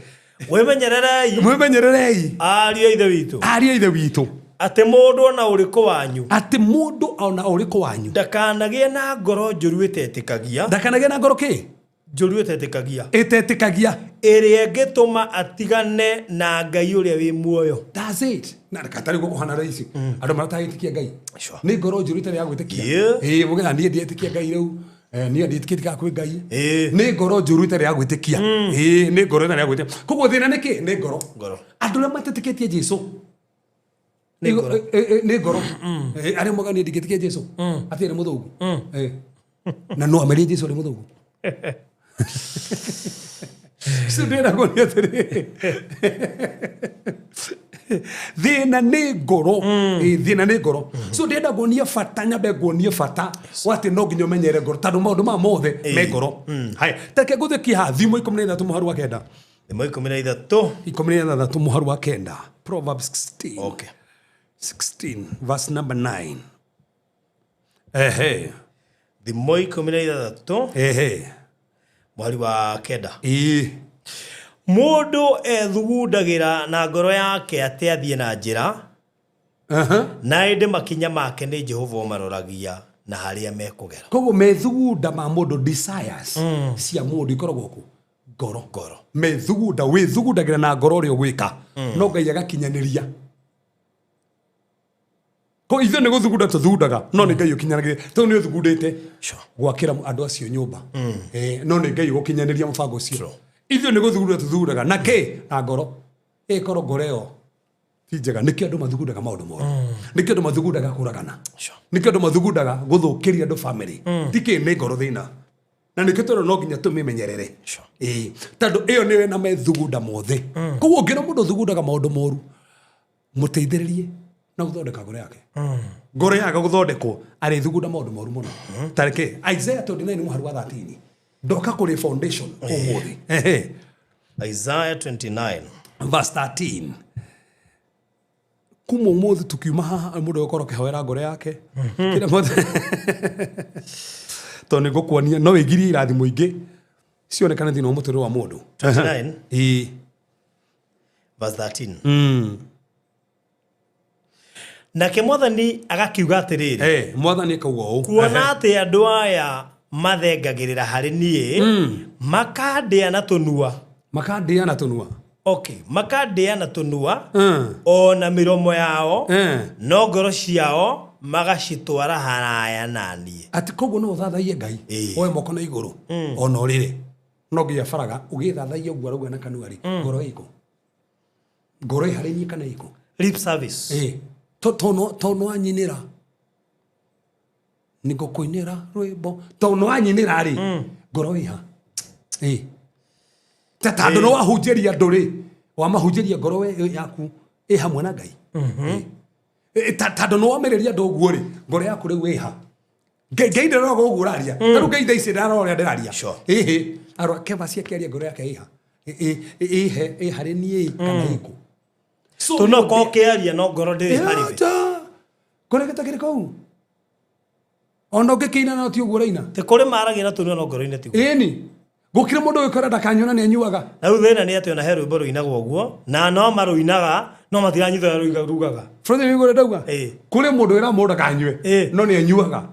Wĩmenyererei. Mwĩmenyererei. Ariũ a Ithe witũ. Ariũ a Ithe witũ. Atĩ mũndũ ona ũrĩkũ wanyu. Atĩ mũndũ ona ũrĩkũ wanyu. Ndakanagĩe na ngoro njũru ĩtetĩkagia. Ndakanagĩe na ngoro kĩ? Njũru ĩtetĩkagia. Ĩtetĩkagia. Ĩrĩa ĩngĩtũma atigane na Ngai ũrĩa wĩ muoyo. That's it. Na katarĩ guo kũhana raici. Andũ maratagĩtĩkia Ngai. Nĩ ngoro njũru ĩtarĩ ya gwĩtĩkia. Ĩĩ, mũgena niĩ ndietĩkia Ngai rĩu. Niĩ ndietĩkĩtie kwĩ Ngai. Nĩ ngoro njũru ĩtarĩ ya gwĩtĩkia. Ĩĩ, nĩ ngoro ĩtarĩ ya gwĩtĩkia. Koguo thĩna nĩ kĩ? Nĩ ngoro. Andũ arĩa matetĩkĩtie Jesũ. Nĩ ngoro. Nĩ ngoro. Arĩa moigaga niĩ ndingĩtĩkia Jesũ. Atĩ nĩ mũthũngũ. Na no amerie Jesũ nĩ mũthũngũ. So ndĩrenda kuonia atĩrĩrĩ. Thĩna nĩ ngoro. Thĩna nĩ ngoro. So ndĩrenda kuonia bata, nyambe nguonie bata wa atĩ no nginya ũmenyere ngoro tondũ maũndũ maya mothe me ngoro. Haya, ta reke ngũthĩkie haha Thimo 13 mũharu wa 9. Thimo 13. 16 mũharu wa 9. Proverbs 16. Okay. 16 verse number 9. Ehe. Thimo 16. Ehe. Mũhari wa 9. Ĩĩ. Mũndũ ethugundagĩra na ngoro yake atĩ athiĩ na njĩra. Na ĩndĩ makinya make nĩ Jehova ũmaroragia na harĩa mekũgera. Koguo methugunda ma mũndũ, desires cia mũndũ ikoragwo kũ? Ngoro. Ngoro. Methugunda, wĩthugundagĩra na ngoro ũrĩa ũgwĩka. No Ngai agakinyanĩria. Ko ithuĩ nĩ gũthugunda tũthundaga, no nĩ Ngai ũkinyanagĩria. Tondũ nĩ ũthugundĩte gwakĩra andũ acio nyũmba. No nĩ Ngai ũgũkinyanĩria mũbango ũcio. Ithuĩ nĩ gũthugunda tũthundaga na kĩ? Na ngoro. Ĩkorwo ngoro ĩyo ti njega. Nĩkĩo andũ mathugundaga maũndũ moru. Nĩkĩo andũ mathugundaga kũragana. Nĩkĩo andũ mathugundaga gũthũkĩria andũ family. Ti kĩ? Nĩ ngoro thĩna. Na nĩkĩo tondũ no nginya tũmĩmenyerere. Tondũ ĩyo nĩyo ĩna methugunda mothe. Koguo ũngĩona mũndũ ũthugundaga maũndũ moru, mũteithĩrĩrie na gũthondeka ngoro yake. Ngoro yaga gũthondekwo, arĩthugunda maũndũ moru mũno. Ta reke Isaiah 29 mũhari wa 13. Ndoka kũrĩ foundation ũmũthĩ. Isaiah 29 verse 13. Kuma ũmũthĩ tũkiuma haha mũndũ agĩkorwo akĩhoera ngoro yake kĩrĩa mothe tondũ nĩ ngũkuonia no wĩgirie irathimo ingĩ cionekane thĩinĩ wa mũtũrĩre wa mũndũ. 29 Ĩĩ. Verse 13. Nake mwathani agakiuga atĩrĩrĩ, Eh, mwathani akauga ũũ, kuona atĩ andũ aya mathengagĩrĩra harĩ niĩ, makandĩa na tũnua, makandĩa na tũnua, okay, makandĩa na tũnua o na mĩromo yao, no ngoro ciao magacitwara haraya na niĩ. Atĩ koguo no ũthathaiye Ngai, Ĩĩ. oe moko na igũrũ ona ũrĩrĩ, no nginya baraga ũgĩthathaiya ũguo arauga na kanua rĩ, ngoro ĩkũ? Ngoro ĩ harĩ niĩ kana ĩkũ? Lip service. Ĩĩ. To no anyinĩra nĩ ngũkũinĩra rwĩmbo, to no anyinĩra rĩ, ngoro ĩha? Ĩĩ. Ta tondũ no wahunjĩria andũ rĩ, wamahunjĩria, ngoro we yaku ĩ hamwe na Ngai? Ĩĩ. Ĩ, tondũ no wamĩrĩria andũ ũguo rĩ, ngoro yaku rĩu ĩha? Ngai Ngai ndaroraga ũguo ũraria. Ta rĩu Ngai thaa ici ndarora ũrĩa ndĩraria. Ĩhĩ, arora keba ciake aria, ngoro yake ĩha? Ĩhe ĩ harĩ niĩ kana ĩkũ? So Tũnua ko kĩaria no ngoro ndĩrĩ harĩ we. Acha. Ngoro gĩtakĩrĩ kũu ona ũngĩkĩina no ti ũguo ũraina. Tĩ kũrĩ maragia na tũnua no ngoro-inĩ tiguo. Ĩni, gũkĩrĩ mũndũ wĩkora ndakanyona nĩ anyuaga. Na rĩu thĩna nĩ atĩ ona he rwĩmbo rũinagwo ũguo na no marũinaga no matiranyita ũrĩa rugaga. Bũrũri nĩ ũrĩa ndauga. Ĩĩ. Kũrĩ mũndũ wĩra mũndũ ndakanyue Ĩĩ. no nĩ anyuaga.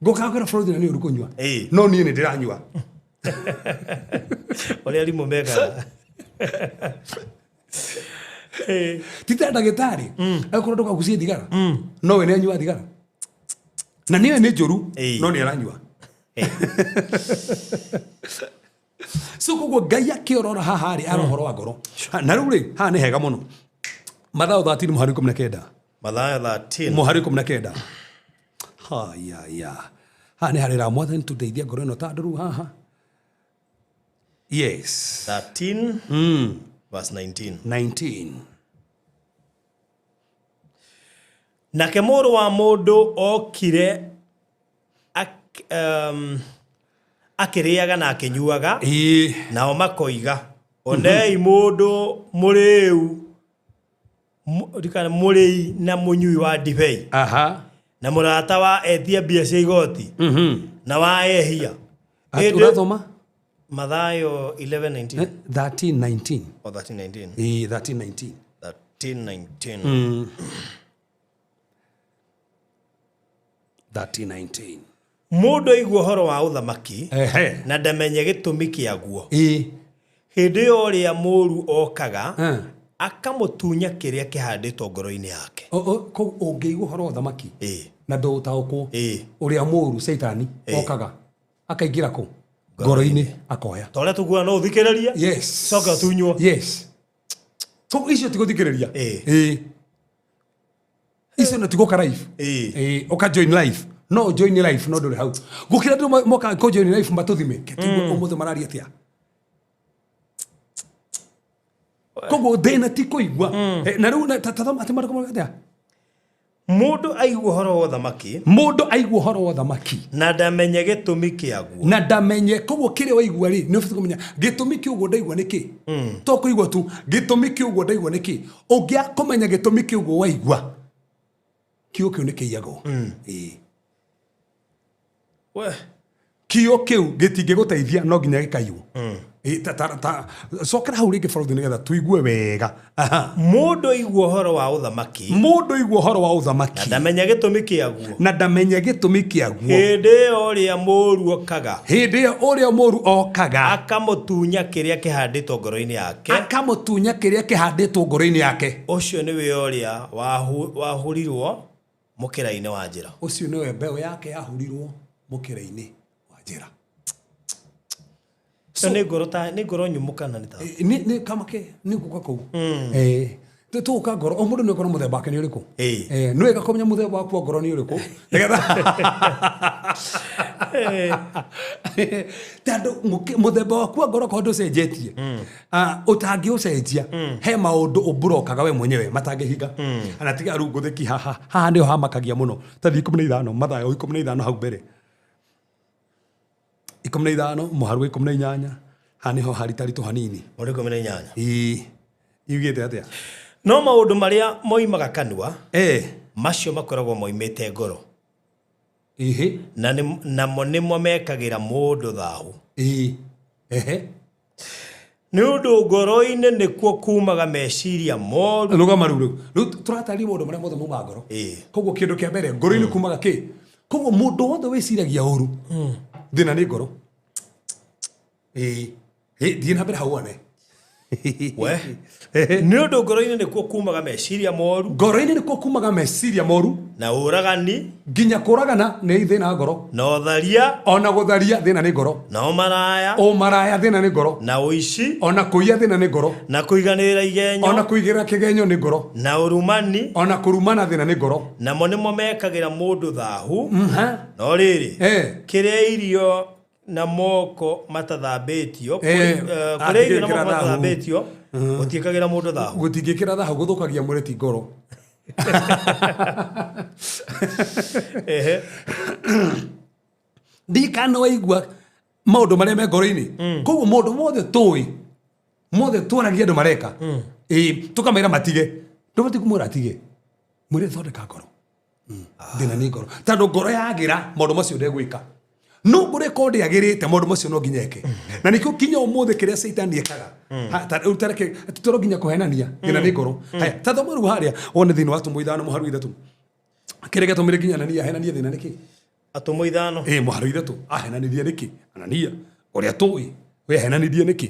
Ngũkaga kwĩra bũrũri na nĩ ũru kũnyua, Ĩĩ. no niĩ nĩ ndĩranyua. Ũrĩa arimũ mekaga. Ĩĩ. Ti ta ndagĩtarĩ akorwo ndũkagucie thigara, no we nĩ anyua thigara na nĩwe nĩ njũru, Ĩĩ. no nĩ aranyua. So koguo Ngai akĩorora haha rĩ, ara ũhoro wa ngoro. Ha, na rĩu rĩ, haha nĩ hega mũno, Mathayo 13 mũhari 19. Mathayo 13. Mũhari 19. Hayaya, haha nĩ harĩra mwathani tũteithia ngoro ĩno tandũ rĩu haha, yes. 13 verse 19. 19. Nake mũrũ wa mũndũ okire akĩrĩaga na akĩnyuaga, nao makoiga, onei mũndũ mũrĩu mũrĩi na mũnyui wa ndibei, na mũrata wa etia mbia cia igoti na wa ehia. Atĩ ũrathoma? Mathayo 11:19. 13:19. Or 13:19. Ĩĩ, 13:19. 13:19. 13:19. Mũndũ aigua ũhoro wa ũthamaki na ndamenye gĩtũmi kĩaguo, hĩndĩ ĩyo ũrĩa mũũru okaga akamũtunya kĩrĩa kĩhandĩtwo ngoro-inĩ yake. Kũu ũngĩigua ũhoro wa ũthamaki na ndũũtaũkwo, ũrĩa mũũru caitani okaga akaingĩra kũ ngoro-inĩ akoya. Ta ũrĩa tũkuona no ũthikĩrĩrie, coke ũtunywo. Yes, so icio ti gũthikĩrĩria. Ĩĩ. Ĩĩ. Icio no ti gũka life. Ĩĩ. Ĩĩ, ũka join life, no join life no ndũrĩ hau. Gũkĩra andũ moka kũ join life matũthime ketiguo ũmũthĩ mararia atĩa. Koguo thĩna ti kũigua. Eh, na rĩu ta thoma atĩ marĩkũ marauga atĩa? Mũndũ aigua ũhoro wa ũthamaki Mũndũ aigua ũhoro wa ũthamaki na ndamenye gĩtũmi kĩaguo, na ndamenye. Koguo kĩrĩa waigua rĩ, nĩ ũbatiĩ kũmenya gĩtũmi kĩa ũguo ndaigua nĩkĩ. To kũigua tu, gĩtũmi kĩa ũguo ndaigua nĩkĩ. Ũngĩaga kũmenya gĩtũmi kĩa ũguo waigua, kiugo kĩu nĩ kĩiyagwo. Ĩĩ. We. Kiugo kĩu gĩtingĩgũteithia, no nginya gĩkaiywo. Ĩĩ, cokera hau rĩngĩ bũrũri nĩgetha tũigue wega. Aha. Mũndũ aigua ũhoro wa ũthamaki Mũndũ aigua ũhoro wa na ũthamaki ndamenye gĩtũmi kĩaguo, na ndamenye gĩtũmi kĩaguo, hĩndĩ ĩyo ũrĩa mũũru okaga hĩndĩ ĩyo ũrĩa mũũru okaga akamũtunya kĩrĩa kĩhandĩtwo ngoro-inĩ yake, akamũtunya kĩrĩa kĩhandĩtwo ngoro-inĩ yake. Ũcio nĩwe ũrĩa wahurirwo mũkĩra-inĩ wa njĩra. Ũcio nĩwe mbeũ yake yahurirwo mũkĩra-inĩ wa njĩra. So, nĩ ngoro ta nĩ ngoro nyũmũ kana nĩ ta? Eh, nĩ kamake nĩ gũka kũu. Eh, tũgũka ngoro o mũndũ nĩ ũkorwo mũthemba wake nĩ ũrĩkũ. Ĩĩ. Eh, nĩ wega kũmenya mũthemba waku wa ngoro nĩ ũrĩkũ nĩgetha tondũ mũthemba waku wa ngoro korwo ndũcenjetie, ah, ũtangĩũcenjia, he maũndũ ũmburokaga we mwenyewe matangĩhinga. Na tiga rĩu ngũthĩki haha, haha nĩho hamakagia mũno. Tathiĩ 15, Mathayo 15 hau mbere, 15 mũharu wa 18, haha nĩho haritaritũ hanini. Mũndũ 18. Ĩĩ, yugĩte atĩa? No maũndũ marĩa moimaga kanua Eh. macio makoragwo moimĩte ngoro Ĩhĩ. na namo nĩmo mekagĩra mũndũ thahu. Ĩĩ. Ehe. Nĩ ũndũ ngoro-inĩ nĩkuo kumaga meciria moru. Rũgama rĩu rĩu. Rĩu tũratarĩria maũndũ marĩa mothe maumaga ngoro. Ĩĩ. Koguo kĩndũ kĩa mbere ngoro-inĩ kumaga kĩ? Koguo mũndũ wothe wĩciragia ũru thĩna nĩ ngoro. Ĩĩ. Ĩ, thiĩ na mbere hau wone. We. Nĩ ũndũ ngoro-inĩ nĩkuo kumaga meciria moru Ngoro-inĩ nĩkuo kumaga meciria moru na ũragani nginya kũragana nĩ thĩna ngoro. na ũtharia Ona gũtharia thĩna nĩ ngoro. na ũmaraya Ũmaraya thĩna nĩ ngoro. na ũici Ona kũiya thĩna nĩ ngoro. na kũiganĩrĩra Ona igenyo kũigĩrĩra kĩgenyo nĩ ngoro. na ũrumani Ona kũrumana thĩna nĩ ngoro. namo nĩmo mekagĩra mũndũ thahu. Mhm. No rĩrĩ, Eh. kĩrĩa irio na moko matathambĩtio, Eh, kũrĩa irio na atingĩkĩra moko thahu. matathambĩtio gũtiĩkagĩra mũndũ thahu. Gũtingĩkĩra thahu gũthũkagia mwĩrĩ ti ngoro. Ehe. Ndikana waigua maũndũ marĩa me ngoro-inĩ. Koguo maũndũ mothe tũĩ mothe twaragia andũ mareka ĩĩ tũkamera matige ndũbatiĩ kũmwĩra atige mwĩre thondeka ngoro. Thĩna nĩ ngoro tondũ ngoro yagĩra maũndũ macio ndegwĩka no ngoro ĩkorwo ndĩagĩrĩte maũndũ macio no nginya eke na nĩkĩo kinya ũmũthĩ kĩrĩa caitani ekaga. Rĩu ta reke tũtoro nginya kũhenania thĩna nĩ ngoro. Haya ta thoma rĩu harĩa wone thĩinĩ wa Atũmwo 5 mũharu 3 kĩrĩa gĩatũmire nginya Anania ahenanie thĩna nĩ kĩ? Atũmwo 5. Ĩ mũharu 3 ahenanirie nĩkĩ? Anania ũrĩa tũĩ we ahenanirie nĩkĩ?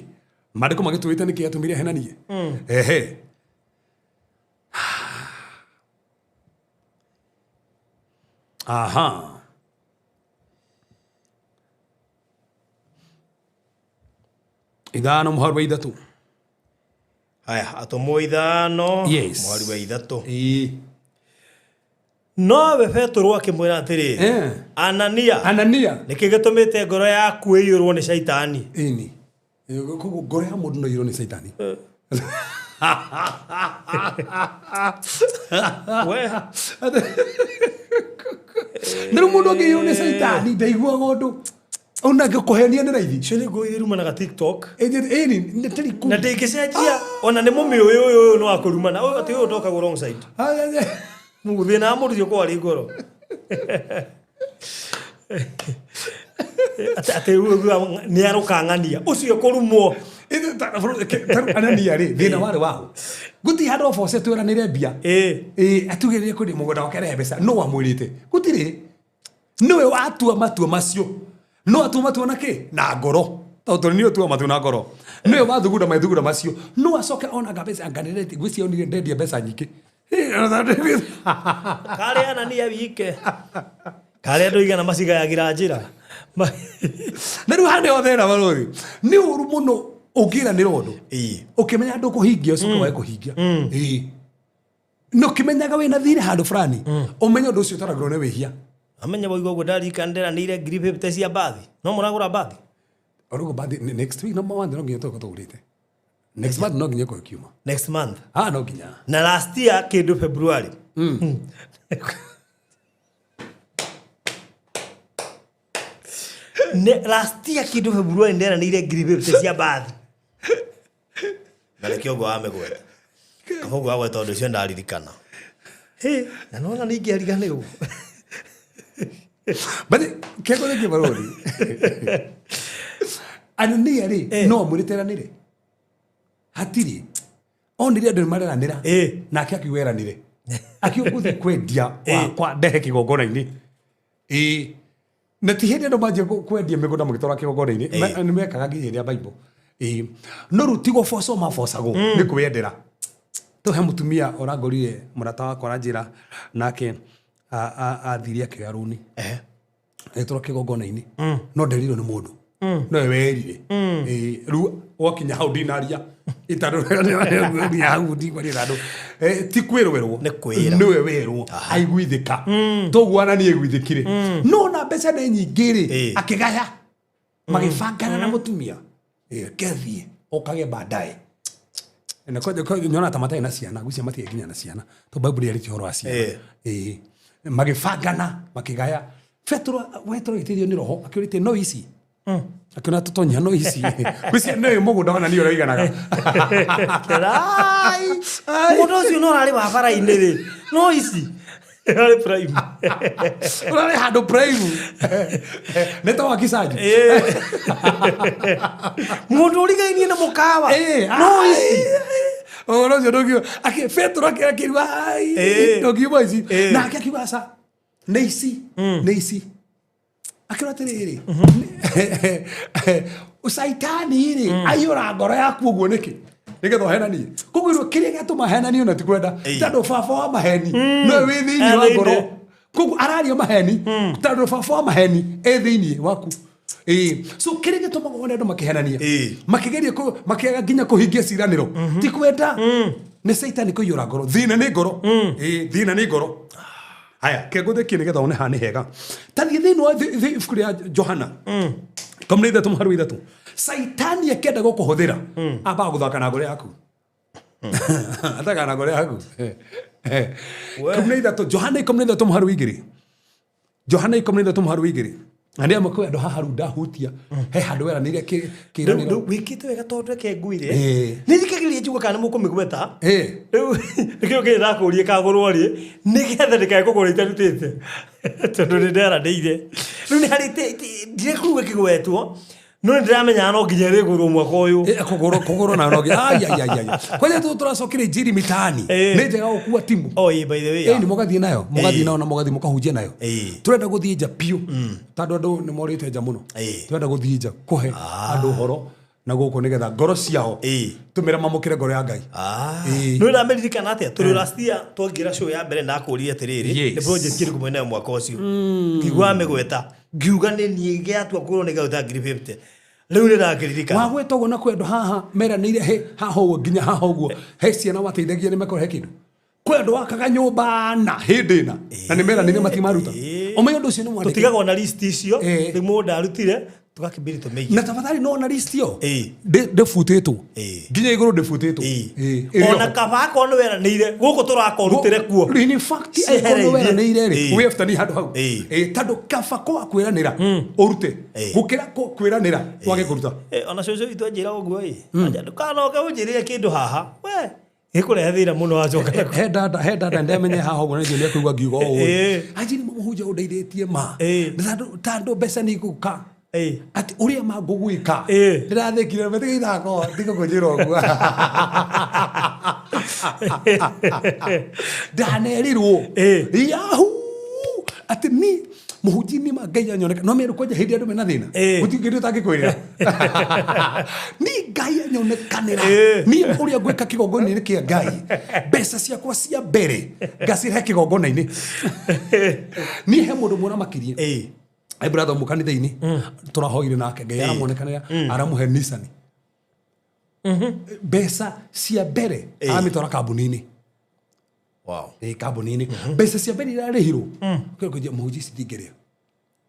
Maandĩko magĩtwĩte nĩkĩ atũmire ahenanie? Ehe. Aha. 5 mũharu wa 3. Haya, Atũmwo 5 Yes. mũhari wa 3. Ĩĩ. Nowe Petero akĩmwĩra atĩrĩrĩ, Eh. Anania, Anania. nĩkĩ gĩtũmĩte ngoro yaku ĩiyũrwo nĩ caitani? Ĩni. Koguo ngoro ya mũndũ no ĩiyũrwo nĩ caitani. We. Na rĩu mũndũ angĩiyũrwo nĩ caitani ndaiguaga ũndũ. Ona angĩkũhenia nĩ raithi. Icio nĩ nguo iria irumanaga TikTok. Ĩni, nĩ tari Na ndĩngĩcenjia ona nĩ mũmĩũĩ ũyũ ũyũ no akũrumana. Ũyũ atĩ ũyũ ndokagwo wrong side. Thĩna wa mũndũ ũcio ũkoragwo arĩ ngoro. Atĩ rĩu nĩ arũkang'ania. Ũcio kũrumwo. Anania rĩ, thĩna warĩ waũ? Gũtirĩ handũ oboce tweranĩre mbia. Ĩĩ. Ĩĩ, atugĩrĩrie kwendia mũgũnda wake arehe mbeca. Nũ wamwĩrĩte? Gũtirĩ. Nĩwe watua matua macio. No atua matua na kĩ? Na ngoro. Tondũ nĩ ũtua matua na ngoro. Nĩwe wathugunda mathugunda macio. No acoke ona mbeca anganĩrĩte ngwĩciria onire ndendia mbeca nyingĩ. Karĩ Anania wike. Karĩ andũ igana macigayagĩra njĩra. Na rĩu haha nĩho thĩna barũthi. Nĩ ũru mũno ũngĩranĩra ũndũ. Ĩĩ. Ũkĩmenya ndũkũhingia ũcoke wage kũhingia. Ĩĩ. Na ũkĩmenyaga wĩna thirĩ handũ fulani, ũmenye ũndũ ũcio ũtaragĩrwo nĩ wĩhia. Amenya waigua ũguo ndarikana ndĩranĩire ngiri 50 cia mbathi. No mũragũra mbathi? Orugo bathi next week no mawathe no nginya tũkorwo tũgũrĩte. Next month no nginya ĩkorwo ĩkiuma. Next month. Ah, no nginya. Na last year kĩndũ February. Last year kĩndũ February nderanĩire ngiri 50 cia mbathi. Na nĩkĩo ũguo wamĩgweta. Kaba ũguo wagweta ũndũ ũcio ndaririkana. Hĩ, na nĩwona nĩingĩariganĩrwo. But kĩongo gĩkĩ barũthi. Anania rĩ, no amwĩrĩte eranĩre. Hatirĩ. Onire andũ nĩmareranĩra. Nake akiuga eranĩre. Akiuga gũthiĩ kwendia wakwa ndehe kĩgongona-inĩ. Ĩĩ. Na ti hĩndĩ andũ manjia kwendia mĩgũnda magĩtwara kĩgongona-inĩ. Nĩ mekaga nginya hĩndĩ ya Bible. Ĩĩ. No rĩu ti gũbocwo mabocagwo nĩ kwĩyendera. Tũ he mũtumia ũrangorire mũrata wakwa aranjĩra nake athire akĩoya rũni. Agĩtwarwo kĩgongona-inĩ. No nderirwo nĩ mũndũ. No we werire. Ĩĩ, rĩu wakinya hau ndinaria. Ĩtandũ hau ndikwaria na andũ. Ti kwĩrwerwo. Nĩ kwĩra. Nĩwe werwo. Aiguithĩka. Toguo Anania aiguithĩkire. No ona mbeca nĩ nyingĩ rĩ, akĩgaya. Magĩbangana na mũtumia. Kethiĩ, okage baadaye. Na nyona ta matarĩ na ciana, ngwĩciria matirĩ nginya na ciana. Tondũ Bible yarĩtie ũhoro wa ciana. Ĩĩ. Magĩbangana, makĩgaya. Petero agĩteithio nĩ roho, akĩũrĩtie no ici. Akiona tũtonya no ici gwĩcia nĩ mũgũnda ona niĩ ũraiganaga. Kerai. Mũndũ ũcio no ararĩ wa bara-inĩ rĩ, no ici arĩ prime. Ũrarĩ handũ prime nĩ ta wakicanju. Mũndũ ũrigainie na mũkawa no ici. Ũhoro ũcio ndũngiuga akĩ Petero akĩriwa ndũngiuga ici. Nake akiuga aca, nĩ ici, nĩ ici. Akĩra atĩrĩrĩ, caitani rĩ aiyũra ngoro yaku ũguo nĩkĩ nĩgetha ũhenanie? Koguo rĩu kĩrĩa gĩatũma henanie ona ti kwenda, tondũ baba wa maheni nowe wĩ thĩinĩ wa ngoro. Koguo araria maheni tondũ baba wa maheni e thĩinĩ waku. Ĩĩ. So kĩrĩa gĩtũmaga wone andũ makĩhenania, makĩgeria makĩaga nginya kũhingia ciĩranĩro, ti kwenda, nĩ caitani kũiyũra ngoro. Thĩna nĩ ngoro. Ĩĩ, thĩna nĩ ngoro. Haya, kengũthĩkie nĩgetha wone haha nĩ hega. Ta thiĩ thĩinĩ wa ibuku rĩa Johana 13:3. Caitani akĩenda gũkũhũthĩra ambaga gũthaka na ngoro yaku, athaga na ngoro yaku. 13, Johana 13:2, Johana 13:2. Na nĩ amwe kwĩ andũ haha rĩu ndahutia he handũ weranĩire kĩranĩro. Wĩkĩte wega tondũ reke nguire. Nĩ thikagĩrĩria njuga kana nĩ mũkũmĩgweta. Rĩu nĩkĩo kĩrĩ ndakũrie kagũrwo rĩ, nĩgetha ndĩkae kũgũra itarutĩte, tondũ nĩ nderanĩire. Rĩu nĩ harĩ ndirekuga ĩkĩgwetwo, no nĩ ndĩramenyaga no nginya ĩrĩgũrwo mwaka ũyũ. Kũgũrwo kũgũrwo na nogi. Ai ai ai ai, kwanja tu tũracokire injiri mitaani. Nĩ njega gũkua timu. Oh, ĩĩ, by the way. Ĩĩ, nĩ mũgathiĩ nayo, mũgathiĩ nayo na mũgathiĩ mũkahunjia nayo. Tũrenda gũthiĩ nja biũ tondũ andũ nĩ morĩte nja mũno. Tũrenda gũthiĩ nja kũhe andũ ũhoro na gũkũ nĩgetha ngoro ciao tũmĩre mamũkĩre ngoro ya Ngai. Nĩ ũramĩririkana atĩa? Tũrĩ last year twaingĩra show ya mbere, ndakũririe atĩrĩrĩ, nĩ project ĩrĩkũ mwĩ nayo mwaka ũcio? Ngĩigua mĩgweta, ngiuga nĩ niĩ gĩatua kũrwo nĩ gaũta ngiri 50. Rĩu nĩ ndakĩririkana. Wagweta ũguo na kwĩ andũ haha meranĩire he haha ũguo nginya haha ũguo, he ciana wateithagia nĩ mekora he kĩndũ. Kwĩ andũ wakaga nyũmba na hĩndĩ ĩna na nĩ meranĩire matimaruta. Ũmenye ũndũ ũcio nĩ mwandĩke. Tũtigagwo na list icio. Rĩu mũndũ arutire tũgakĩmbiri tũmĩige. Na tafadhali no na list ĩyo ndĩbutĩtwo nginya igũrũ, ndĩbutĩtwo. Ĩrĩ Ona oho. kaba akorwo nĩ weranĩire gũkũ tũraka ũrutĩre kuo. In fact, angĩkorwo nĩ weranĩire rĩ, wĩ after ni handũ hau. Tondũ kaba kwa kwĩranĩra ũrute gũkĩra kwĩranĩra wage kũruta. Ona cũcũ witũ anjĩra ũguo ĩ. Anja ndũkanoke ũnjĩrĩre kĩndũ haha we gĩkũrehe thĩna mũno wacoka nakuo. He dada ndamenye haha ũguo na nĩnjũĩ nĩekũigua ngiuga ũũ. Anjĩri mũhunjia ũndeithĩtie ma. Tondũ mbeca nĩ igũka atĩ ũrĩa mangũgwĩka. Ndĩrathĩkire metiga ithako tiga kũnjĩra ũguo ndanerirwo. Yahu atĩ ni mũhunjia nĩ ma Ngai anyoneka no meru kwanja hĩndĩ andũ mena thĩna. Gũtirĩ kĩndũ ũtangĩkwĩrĩra ni Ngai anyonekanĩra. Niĩ ũrĩa ngwĩka kĩgongona-inĩ kĩa Ngai, mbeca ciakwa cia mbere ngacirehe kĩgongona-inĩ. Niĩ he mũndũ mũramakirie. He brother ũmwe kanitha-inĩ tũrahoire nake Ngai aramuonekanĩra aramũhe Nissan. Mbeca cia mbere aramĩtwara kambuni-inĩ. Ĩ kambuni-inĩ mbeca cia mbere irarĩhirwo. Kũnjia mũhunjia ici ndingĩrĩa,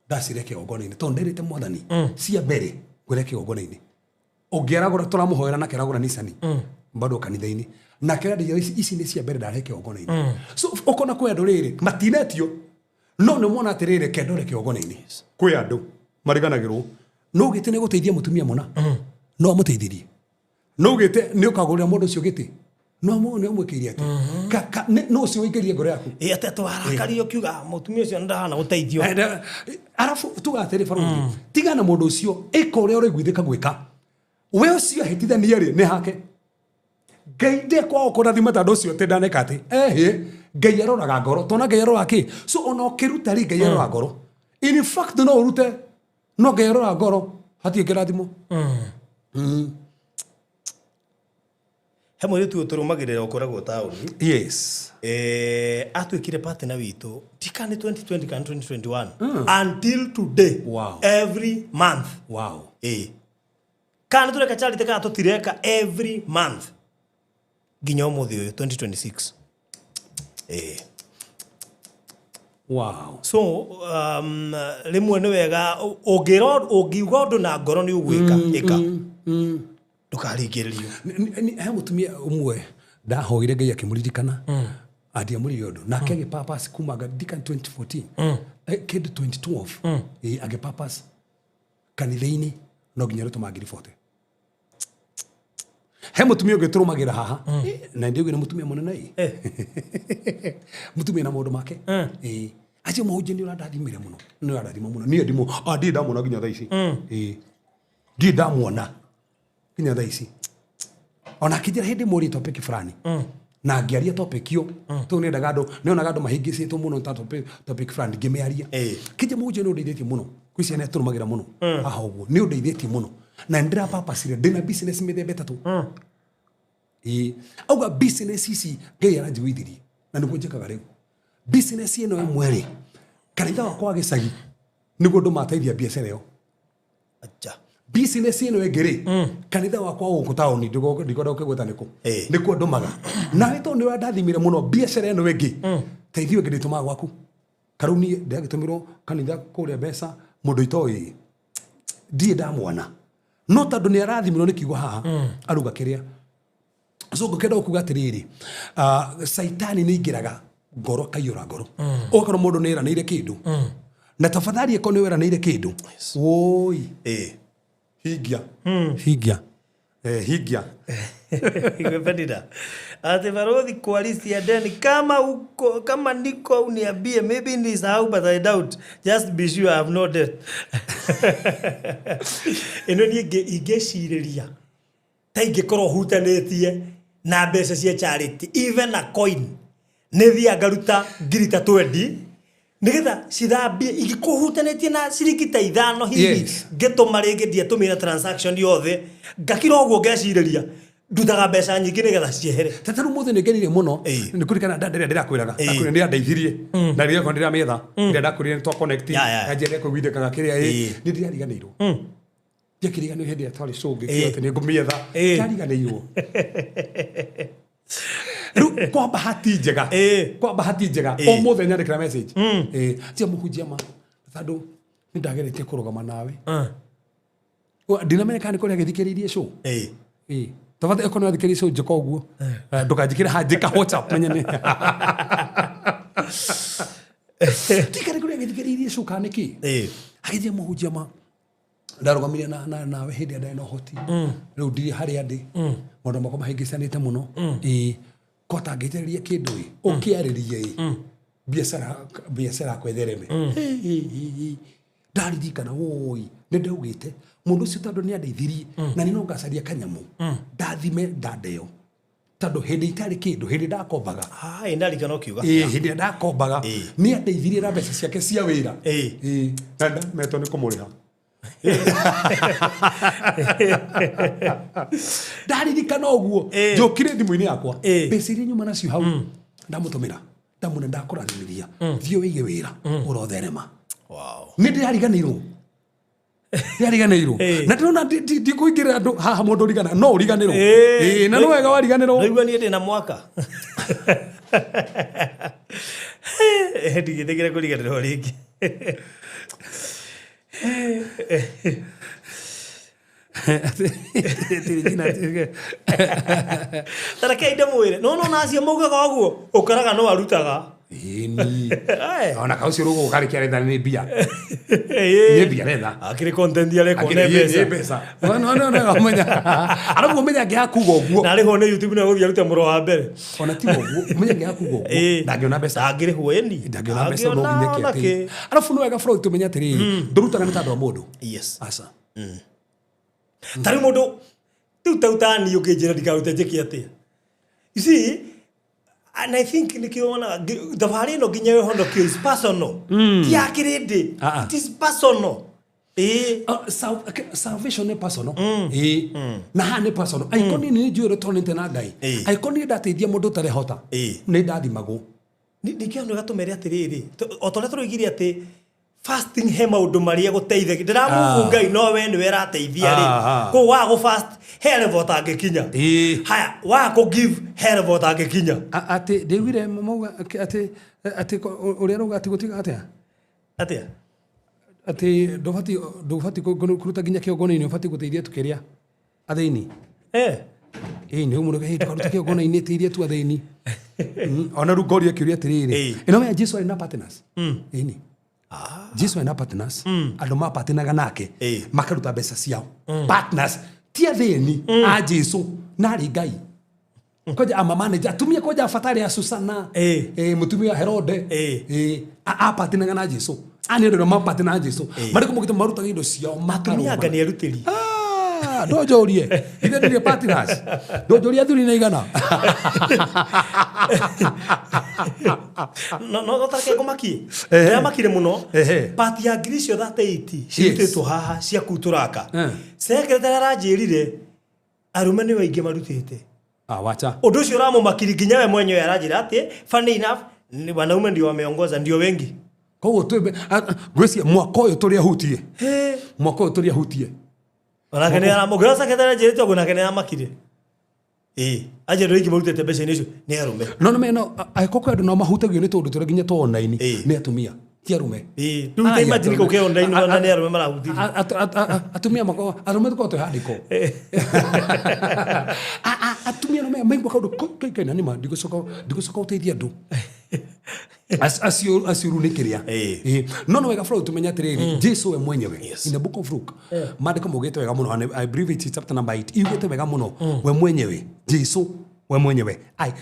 ndacire kĩgongona-inĩ tondũ nderĩte Mwathani cia mbere ngwĩre kĩgongona-inĩ. Ũngĩ aragũra, tũramũhoera nake aragũra Nissan bado kanitha-inĩ nake arandigĩra ici nĩ cia mbere ndarehe kĩgongona-inĩ. So ũkona kwĩ andũ rĩrĩ matinetio no nĩ mona atĩrĩrĩ kendore kĩgongona-inĩ. Kwĩ andũ mariganagĩrwo no gĩtĩ nĩ gũteithia mũtumia mũna no amũteithirie, no gĩte nĩ ũkagũrĩra mũndũ ũcio gĩtĩ no nĩ amwĩkĩire atĩ no ũcio ũingĩrie ngoro yaku. Ĩ, atĩ twarakario kiuga mũtumia ũcio ndahana gũteithio. Arabu tuga atĩrĩ, barũthi, tiga na mũndũ ũcio, ĩka ũrĩa ũraiguithĩka gwĩka. We ũcio ahĩtithania rĩ nĩ hake Ngai ndekwaga kũrathima tondũ ũcio atĩ ndaneka atĩ ehĩ. Ngai aroraga ngoro tona Ngai aroraga kĩ. So ona ũkĩruta rĩ, Ngai aroraga ngoro. In fact, no ũrute no Ngai aroraga ngoro, hatirĩ kĩrathimo. He mũirĩtu ũyũ tũrũmagĩrĩra ũkoragwo taũni. Atuĩkire partner witũ ndika nĩ 2020 kana 2021, until today, every month. Kana nĩ tũreka charity kana tũtireka, every month nginya ũmũthĩ ũyũ 2026. So rĩmwe nĩ wega ũngĩra ũngiuga ũndũ na ngoro nĩ ũgwĩka, ĩka, ndũkaringĩrĩrio. He mũtumia ũmwe ndahoire Ngai akĩmũririkana andiamũrire ũndũ nake agĩpapas kuma ndika 2014, kĩndũ 2012. Agĩpapas. Kanitha-inĩ no nginya rũtũma 40,000. He mũtumia ũngĩ tũrũmagĩra haha na ndiuge nĩ mũtumia mũnene ĩ. Mũtumia na maũndũ make. Ĩ, acio mũhunjia nĩ ũrandathimire mũno, nĩ ũrandathima mũno. Niĩ ndimũ ah, ndirĩ ndamuona nginya thaa ici. Ĩ, ndirĩ ndamuona nginya thaa ici. Ona akĩnjĩra hĩndĩ ĩmwe ũrie topic fulani na ngĩaria topic ĩyo tondũ nĩendaga andũ, nĩonaga andũ mahĩngĩcĩtwo mũno ta topic fulani ngĩmĩaria. Kĩnjĩ mũhunjia nĩ ũndeithĩtie mũno kwĩ ciana tũrũmagĩra mũno haha ũguo, nĩ ũndeithĩtie mũno na nĩndĩrapapacire ndĩna business mĩthemba 3. Ĩĩ, auga business ici Ngai aranjiguithirie na nĩguo njĩkaga rĩu. Business ĩno ĩmwe rĩ, kanitha wakwa wa gĩcagi nĩguo ndũmateithia biacara ĩyo. Acha. Business ĩno ĩngĩ rĩ, kanitha wakwa gũkũ taũni, ndikwenda gũkĩgweta nĩkũ, Ĩĩ. nĩkuo ndũmaga. Nawe tondũ nĩ ũrandathimire mũno biacara ĩno ĩngĩ, teithio ĩngĩ ndĩtũmaga gwaku. Karĩu niĩ ndĩragĩtũmĩrwo kanitha kũrĩa mbeca mũndũ itoĩ, ndirĩ ndamwona, no tondũ nĩ arathimirwo nĩ kiugo haha aruga kĩrĩa. So ngũkĩenda gũkuga atĩrĩrĩ, caitani nĩ aingĩraga ngoro, akaiyũra ngoro, ũgakorwo mũndũ nĩ eranĩire kĩndũ, na tafadhali ĩkorwo nĩ weranĩire kĩndũ, woi, hingia, hingia, hingia. Penina. Ati barothi kwa list ya deni kama uko kama niko uniambie, maybe nisahau but I doubt, just be sure I have no debt. Ĩno niĩ ingĩcirĩria ta ingĩkorwo hutanĩtie na mbeca cia charity, even a coin, nĩ thiaga ngaruta ngiri ta 20 nĩgetha cithambie. Ingĩkorwo hutanĩtie na ciringi ta 5 hihi, ngĩtũma rĩngĩ ndiatũmĩra transaction yothe, ngakira ũguo ngecirĩria ndutaga mbeca nyingĩ nĩgetha ciehere. Tata rĩu mũthĩ nĩ ngenire mũno nĩ kũririkana ndanda ĩrĩa ndĩrakwĩraga, ndakwĩra nĩ yandeithirie na rĩrĩa okorwo ndĩramĩetha ĩrĩa ndakwĩrire nĩ twa connect, yanjĩra kũiguithĩkaga kĩrĩa ĩ, nĩ ndĩrariganĩirwo, ndiakĩriganĩirwo hĩndĩ ĩrĩa twarĩ show ngĩkiuga atĩ nĩ ngũmĩetha, ndariganĩirwo. Rĩu kwa bahati njega, kwa bahati njega ũmũthĩ nyandĩkĩra message, tia mũhunjia ma tondũ nĩ ndageretie kũrũgama nawe. Ndinamenya kana nĩ kũrĩa agĩthikĩrĩirie show. Ĩĩ. Tafadhali okorwo nĩ wathikĩrĩria show njĩka ũguo. Ndũkanjĩkĩre ha, njĩka WhatsApp menye nĩ. Tikare kũrĩa agĩthikĩrĩirie show kana nĩkĩ? Agĩthiĩ mũhunjia ma ndarũgamire nawe hĩndĩ ĩrĩa ndarĩ na ũhoti. Rĩu ndirĩ harĩa ndĩ. Maũndũ makwa mahĩngĩcanĩte mũno. Ĩĩ. Kota ngĩtereria kĩndũ ĩ, ũkĩarĩrie ĩ. Biacara yakwa ĩthereme. Ndaririkana woi, nĩ ndaugĩte mũndũ ũcio tondũ nĩ andeithirie na nĩ no ngacaria kanyamũ ndathime ndandeo, tondũ hĩndĩ itarĩ kĩndũ, hĩndĩ ndakombaga. Ĩ ndarikana ũkiuga. Ĩĩ, hĩndĩ ĩrĩa ndakombaga nĩ andeithirie na mbeca ciake cia wĩra. Ĩĩ, na ndametwo nĩ kũmũrĩha. Ndaririkana ũguo njũkire thimũ-inĩ yakwa, mbeca iria nyuma nacio hau ndamũtũmĩra, ndamwĩra ndakũrathimithia, thiĩ wĩige wĩra ũrotherema. Nĩ ndĩrariganĩirwo, ndĩrariganĩirwo na ndĩrona ndikũingĩrĩra andũ haha mũndũ ũrigana no ũriganĩrwo. Ĩĩ, na nĩ wega wariganĩrwo. Ndaigua niĩ ndĩna mwaka ndigĩtĩkĩre kũriganĩrwo rĩngĩ. Tarekei ndĩmwĩre no no nacio maugaga ũguo ũkoraga no arutaga. Ĩni ona ka ũcio rũgũ karĩkia aretha nĩ mbia, nĩ mbia aretha. Akĩrĩ content areka one mbeca. Mbeca no no no ũmenya arabu ũmenya angĩaga kuga ũguo na arĩhwo nĩ YouTube na gũthiĩ arute mũro wa mbere. Ona tiga ũguo, ũmenya angĩaga kuga ũguo ndangĩona mbeca. Ndangĩrĩhwo ĩni. Ndangĩona mbeca no nginya Ndangĩona kĩ atĩ arabu nĩ wega Freud tũmenye atĩrĩrĩ, ndũrutaga nĩ tondũ wa mũndũ. Aca. Ta rĩu mũndũ rĩu ta utani ũkĩnjĩra ndikarute njĩke atĩa, you see, and I think nĩkĩo wonaga thabarĩ ĩno nginya ũhonokio is personal, ti ya kĩrĩndĩ. It is personal, ĩĩ. Salvation nĩ personal. Ĩĩ, na haha nĩ personal. Angĩkorwo niĩ nĩ njũĩ ũrĩa tũronete na Ngai, angĩkorwo niĩ ndateithia mũndũ ũtarehota, nĩ ndathimagwo. Nĩkĩo nĩ gatũmere atĩrĩrĩ, o ta ũrĩa tũroigire atĩ fasting he maũndũ marĩa gũteithagia ndĩramũvu Ngai no we nĩwe ĩrateithia rĩ, kũu wa gũ fast he level ũtangĩkinya. Haya wa kũ give he level ũtangĩkinya. Atĩ ndĩiguire mauga atĩ ũrĩa arauga atĩ gũtiga atĩa. Atĩa? Atĩ ndũbatiĩ kũruta nginya kĩongona-inĩ, ũbatiĩ gũteithia tu kĩrĩa athĩni. Ĩĩ, nĩ ũmũrũge hĩndĩ karuta kĩongona-inĩ, teithia tu athĩni. Ona rĩu ngoria kĩũria atĩrĩrĩ, ĩno we Jesu arĩ na partners? Ĩni. Jesu ena partners, andå mapatinaga nake, makaruta mbeca ciao. Partners ti athĩni a Jesu narĩ Ngai koja ama manager atumia koja abatari a Susana, mutumia Herode, apatinaga na Jesu ani andå mapatinaga na Jesu marä kå må marutaga indo ciao Atumia anga makarũma. nĩ erutĩri. Ah, ndonjårie ithe ndire partners, ndonjårie athuri nä igana. No no tareke ngũmakie, ndĩramakire mũno. Pati ya ngiri icio 38 cirutĩtwo haha cia kuu tũraka. Secretary aranjĩrire arũme nĩo aingĩ marutĩte. Ah, wacha. Ũndũ ũcio ũramũmakiri nginya we mwenyewe aranjĩra atĩ funny enough ni wanaume ndio wameongoza, ndio wengi. Koguo twä ngwĩciria mwaka ũyũ tũrĩ ahutie, mwaka ũyũ tũrĩ ahutie. Onake nĩ aramũkĩra secretary anjĩrĩte ũguo, nake nĩ aramakire. Ĩĩ, anjĩra andũ aingĩ marutĩte mbeca-inĩ icio nĩ arũme. No nĩ no angĩkorwo kwĩ andũ no mahutagio nĩ tũndũ tũrĩa nginya twa online nĩ atumia ti arume. Ĩĩ, rĩu ta imagine kũu kĩ online na nĩ arũme marahutirio. Atumia makoragwo arume tũkoragwo twĩ handĩko. Atumia no maigua kaũndũ kai kai na nĩma ndigũcoka gũteithia andũ acio aciũru nĩ kĩrĩa. Ĩĩ. No nĩ wega Freud tumenye atĩrĩrĩ, Jesu we mwenyewe in the book of Luke maandĩko maugĩte wega mũno, and I believe it's chapter number 8 iugĩte wega mũno, we mwenyewe Jesu we mwenyewe ai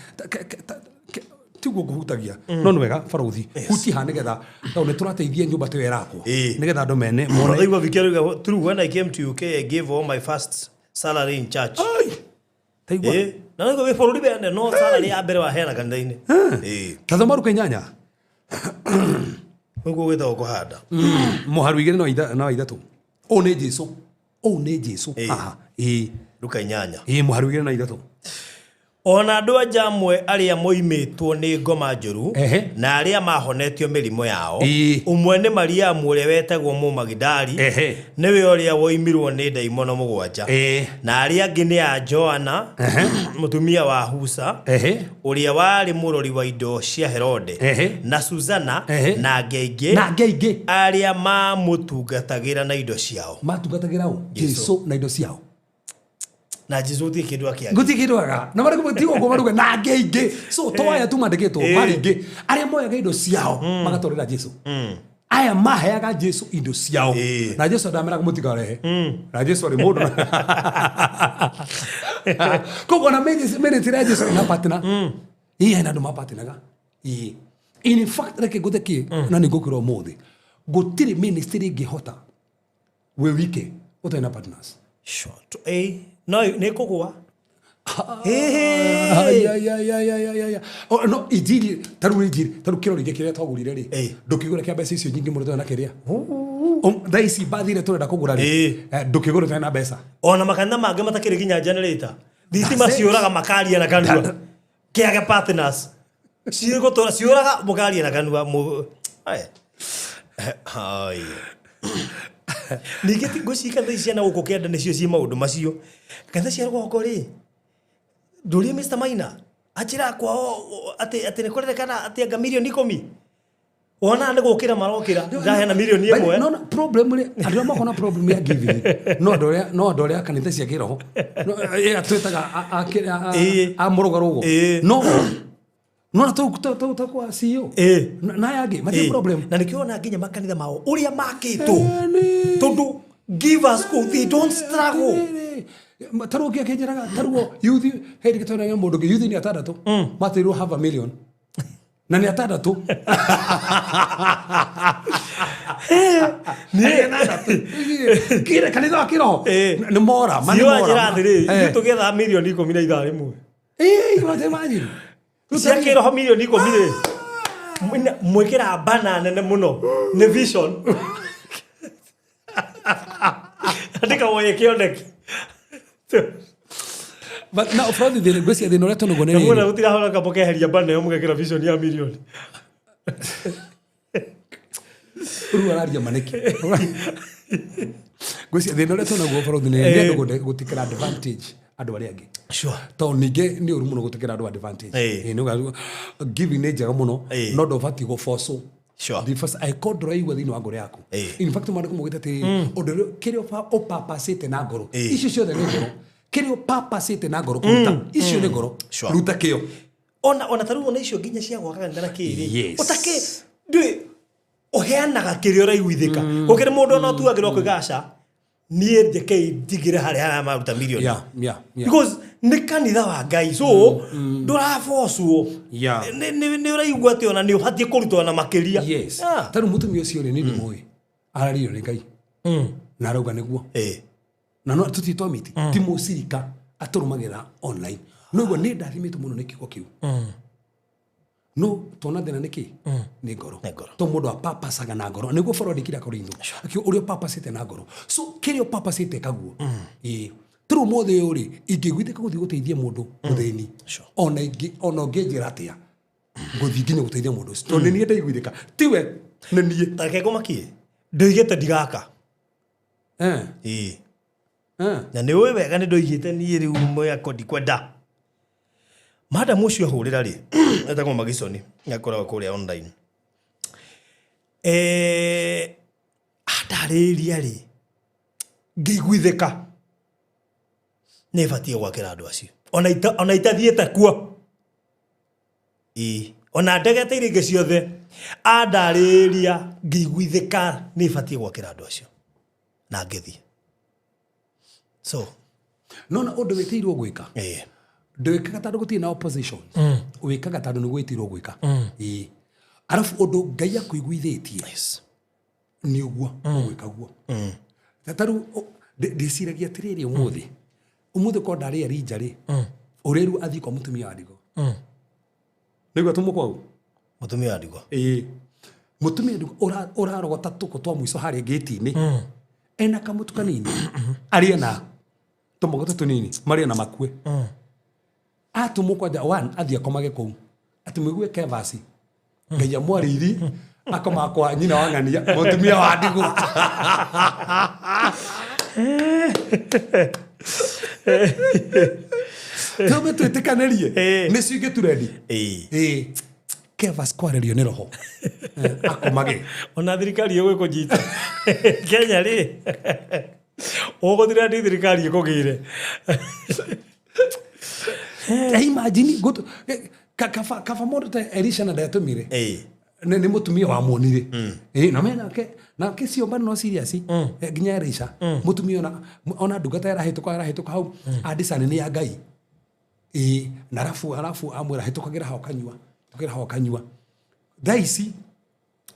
tiguo ngũhutagia, no nĩ wega barũthi hutia haha nĩgetha tondũ nĩ tũrateithia nyũmba ta ĩyo ĩrakwo nĩgetha andũ mene mone. Ũraigua Vicky arauga, "True, when I came to UK, I gave all my first salary in church." Ai! Taigua. Na nĩguo wĩ bũrũri wene no salary ya mbere waheana kanitha-inĩ. Ta thoma Luka 8. Ũguo gwĩtagwo kũhanda. Mũharu 2 na 3. Ũũ nĩ Jesu, ũũ nĩ Jesu haha. Ĩĩ. Luka 8. Ĩĩ, mũharu 2 na 3. Ona andũ anja amwe arĩa moimĩtwo nĩ ngoma njũru na arĩa mahonetio mĩrimũ yao, ũmwe nĩ Mariamu ũrĩa wetagwo Mũmagidali, nĩwe ũrĩa woimirwo nĩ ndaimono 7, na arĩa angĩ nĩ a Joana mũtumia wa Husa ũrĩa warĩ mũrori wa indo cia Herode, na Susana, na angĩ aingĩ na angĩ aingĩ arĩa mamũtungatagĩra na indo ciao. Matungatagĩra ũ? Jesu na indo ciao. Na Jesu gũtirĩ kĩndũ akĩaga. Gũtirĩ kĩndũ aga na marĩ tigo ũguo maruga na angĩ aingĩ, so to aya tu mandĩkĩtwo marĩ aingĩ arĩa moyaga indo ciao magatwarĩra Jesu. Aya maheaga Jesu indo ciao na Jesu ndameraga mũtikarehe, na Jesu arĩ mũndũ. Koguo na ministry ya Jesu ina partner, ĩĩ, hena andũ mapatinaga. Ĩĩ, in fact reke ngũthekie na nĩ ngũkwĩra ũmũthĩ gũtirĩ ministry ĩngĩhota wĩ wike ũtarĩ na partners. Sure. No nĩ kũgũa. Ai, ai, ai, ai, ai, ai, ai. Oh, no injiri taru injiri taru kĩrori gĩkĩ kĩrĩa twagũrire rĩ, ndũkĩgũra kĩa mbeca icio nyingĩ mũno tũrĩ na kĩrĩa. Thaa ici mbathi ĩrĩa tũrenda kũgũra rĩ, ndũkĩgũra ũtarĩ na mbeca. Ona makanitha mangĩ matakĩrĩ nginya generator thitima That's it. ciũraga makaria na kanua kĩage partners cigũtũra ciũraga mũkaria na kanua Ai. Ai. Ningĩ ti ngwĩciria kanitha ici ciana gũkũ kĩanda nĩcio ciĩ maũndũ macio. Kanitha cia rũgongo rĩ, ndũrie Mr. Maina anjĩra kwao atĩ nĩ kũrerekana atĩ anga mirioni 10 wona nĩ gũkĩra marokĩra ndaheana mirioni 1. No, no, problem rĩ, andũ arĩa makoragwo na problem ya giving no andũ arĩa no andũ arĩa kanitha cia kĩroho. No, twĩtaga a mũrũgarũgo. No no na tũ kwa CEO na aya angĩ matirĩ problem. Na nĩkĩo wona nginya makanitha mao ũrĩa makĩtwo, tondũ givers kũu they don't struggle. Tarå ngä akenjeraga taruo yuthi hä ndä gä må ndå ngä yuthi nä atandatå matä half a million na nä atandatå kanitha wa kä roho nä mora ma nĩ CEO mora. anjĩra atĩrĩ, ithuĩ tũgĩethaga mirioni 10 na ithaa rĩmwe. Imagine. Cia kĩroho mirioni 10 rĩ, mwĩkĩraga bana nene mũno nĩ vision, andĩka woye kĩoneki. But now Freud thĩna ngwĩciria thĩna ũrĩa tũnaguo nĩ Na muona rĩrĩ. gũtirahonoka mũkeheria bana ĩyo mũgekĩra vision ya mirioni. Rĩu araria manĩki. Ngwĩciria thĩna ũrĩa tũnaguo Freud nĩ nĩ andũ gũtĩkĩra advantage andũ arĩa angĩ. Tondũ ningĩ nĩ ũru mũno gũtĩkĩra andũ advantage. Ĩĩ, nĩ giving nĩ njega mũno, no ndũbatiĩ gũbocwo. The first angĩkorwo ndũraigua thĩinĩ wa ngoro yaku. In fact maandĩko maugĩte atĩrĩrĩ, ũndũ ũrĩa kĩrĩa ũpapacĩte na ngoro, icio ciothe nĩ ngoro, kĩrĩa ũpapacĩte na ngoro kũruta, icio nĩ ngoro, ruta kĩo. Ona ta rĩu ona icio nginya cia gwaka kanitha na kĩrĩ Yes. ũtakĩ ndũĩ Ũheanaga kĩrĩa ũraiguithĩka. Gũkĩrĩ mũndũ ona ũtuagĩrwo kwĩga aca. Niĩ njekei ndigĩre harĩa harĩa maruta mirioni. Because nĩ kanitha wa Ngai so ndũrabocwo. Nĩ ũraigua atĩ ona nĩ ũbatiĩ kũruta ona makĩria. Yes. Ah. Tarĩu mũtumia ũcio rĩ nĩ ndĩmũĩ ararĩrio nĩ Ngai na arauga nĩguo. Na no tũtirĩ twamiti ti mũcirika atũrũmagĩrĩra online no igua nĩ ndathimĩtwo mũno nĩ kiugo kĩu no tona thĩna nĩ kĩ nĩ ngoro. Nĩ ngoro. To mũndũ apapacaga na ngoro nĩguo boro andĩkire Korintho akiuga ũrĩa ũpapacĩte na ngoro so kĩrĩa ũpapacĩte kaguo ĩĩ tũrĩ ũmũthĩ ũyũ rĩ ingĩguithĩka gũthiĩ gũteithia mũndũ mũthĩni ona ingĩ ona ũngĩnjĩra atĩa ngũthiĩ nginya gũteithia mũndũ ũcio tondũ nĩ niĩ ndaiguithĩka tiwe nĩ niĩ. Ta reke ngũmakie. Ndoigĩte ndigaka. Ĩĩ. Na nĩ ũĩ wega nĩ ndoigĩte niĩ rĩu mwako ndikwenda. Madam ũcio ahũrĩra rĩ etagwo Magisoni akoragwo kũrĩa online. Andarĩria rĩ ngĩiguithĩka nĩ batiĩ gwakĩra andũ acio ona itathiĩte kuo. Ĩĩ ona ndegete iria ingĩ ciothe andarĩria ngĩiguithĩka nĩ batiĩ gwakĩra andũ acio na ngĩthiĩ. So No na ũndũ wĩtĩirwo gwĩka ndwĩkaga tondũ gũtirĩ na opposition wĩkaga tondũ nĩ gwĩtĩirwo gwĩka. Ĩĩ arabu ũndũ Ngai akũiguithĩtie nĩ ũguo ũgwĩka guo. Ta rĩu ndĩciragia atĩrĩrĩ ũmũthĩ ũmũthĩ korwo ndarĩ Elijah rĩ ũrĩa rĩu athiĩ kwa mũtumia wa ndigwa nĩguo atũmwo kwau Mũtumia wa ndigwa. Ĩĩ mũtumia ndigwa ũrarogota tũkũ twa mũico harĩa ngĩti-inĩ ena kamũtu kanini arĩe na tũmũgate tũnini marĩe na makue atũmwo kwanja one athiĩ akomage kũu atĩ mũigue kevasi Ngai amwarĩirie akoma kwa nyina wa ng'ania mũtumia wa ndigwa. Tũme twĩtĩkanĩrie nĩcio ingĩ turendi. Ĩĩ kevas kwarĩrio nĩ roho akomage ona thirikari ĩgũkũnyita Kenya rĩ ũgũthira ndi thirikari ĩkũgĩre. Imagine kaba mũndũ ta Elisha na ndetũmire nĩ mũtumia wamuonire. Ĩĩ na menake nake cio no serious nginya Elisha mũtumia ona ndungata ĩrahĩtũka hau andicani nĩ ya Ngai. Ĩĩ na arabu amwĩra hĩtũkagĩra hau kanyua hĩtũkagĩra hau kanyua thaa ici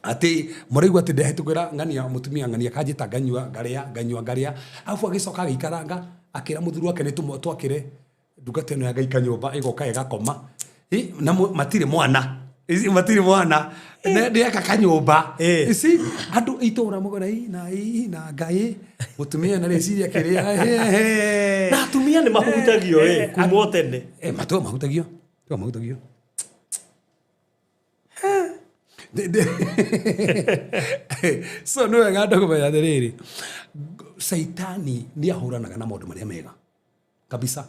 atĩ mũraigua atĩ ndehĩtũkĩra ng'ania mũtumia ng'ania kanjĩta nganyua ngarĩa nganyua ngarĩa arabu agĩcoka agĩikaranga akĩra mũthuri wake nĩ twakĩre ndungata ĩno ya Ngai kanyũmba ĩgoka ĩgakoma. Na matirĩ mwana ici matirĩ mwana nĩeka kanyũmba ici andũ itũra mũgora na na Ngai mũtumia na rĩciria kĩrĩa na atumia nĩ mahutagio kuma o tene. Matũa mahutagio tũa mahutagio. So nĩ wega andũ kũmenya atĩrĩrĩ Caitani nĩ ahũranaga na maũndũ marĩa mega kabisa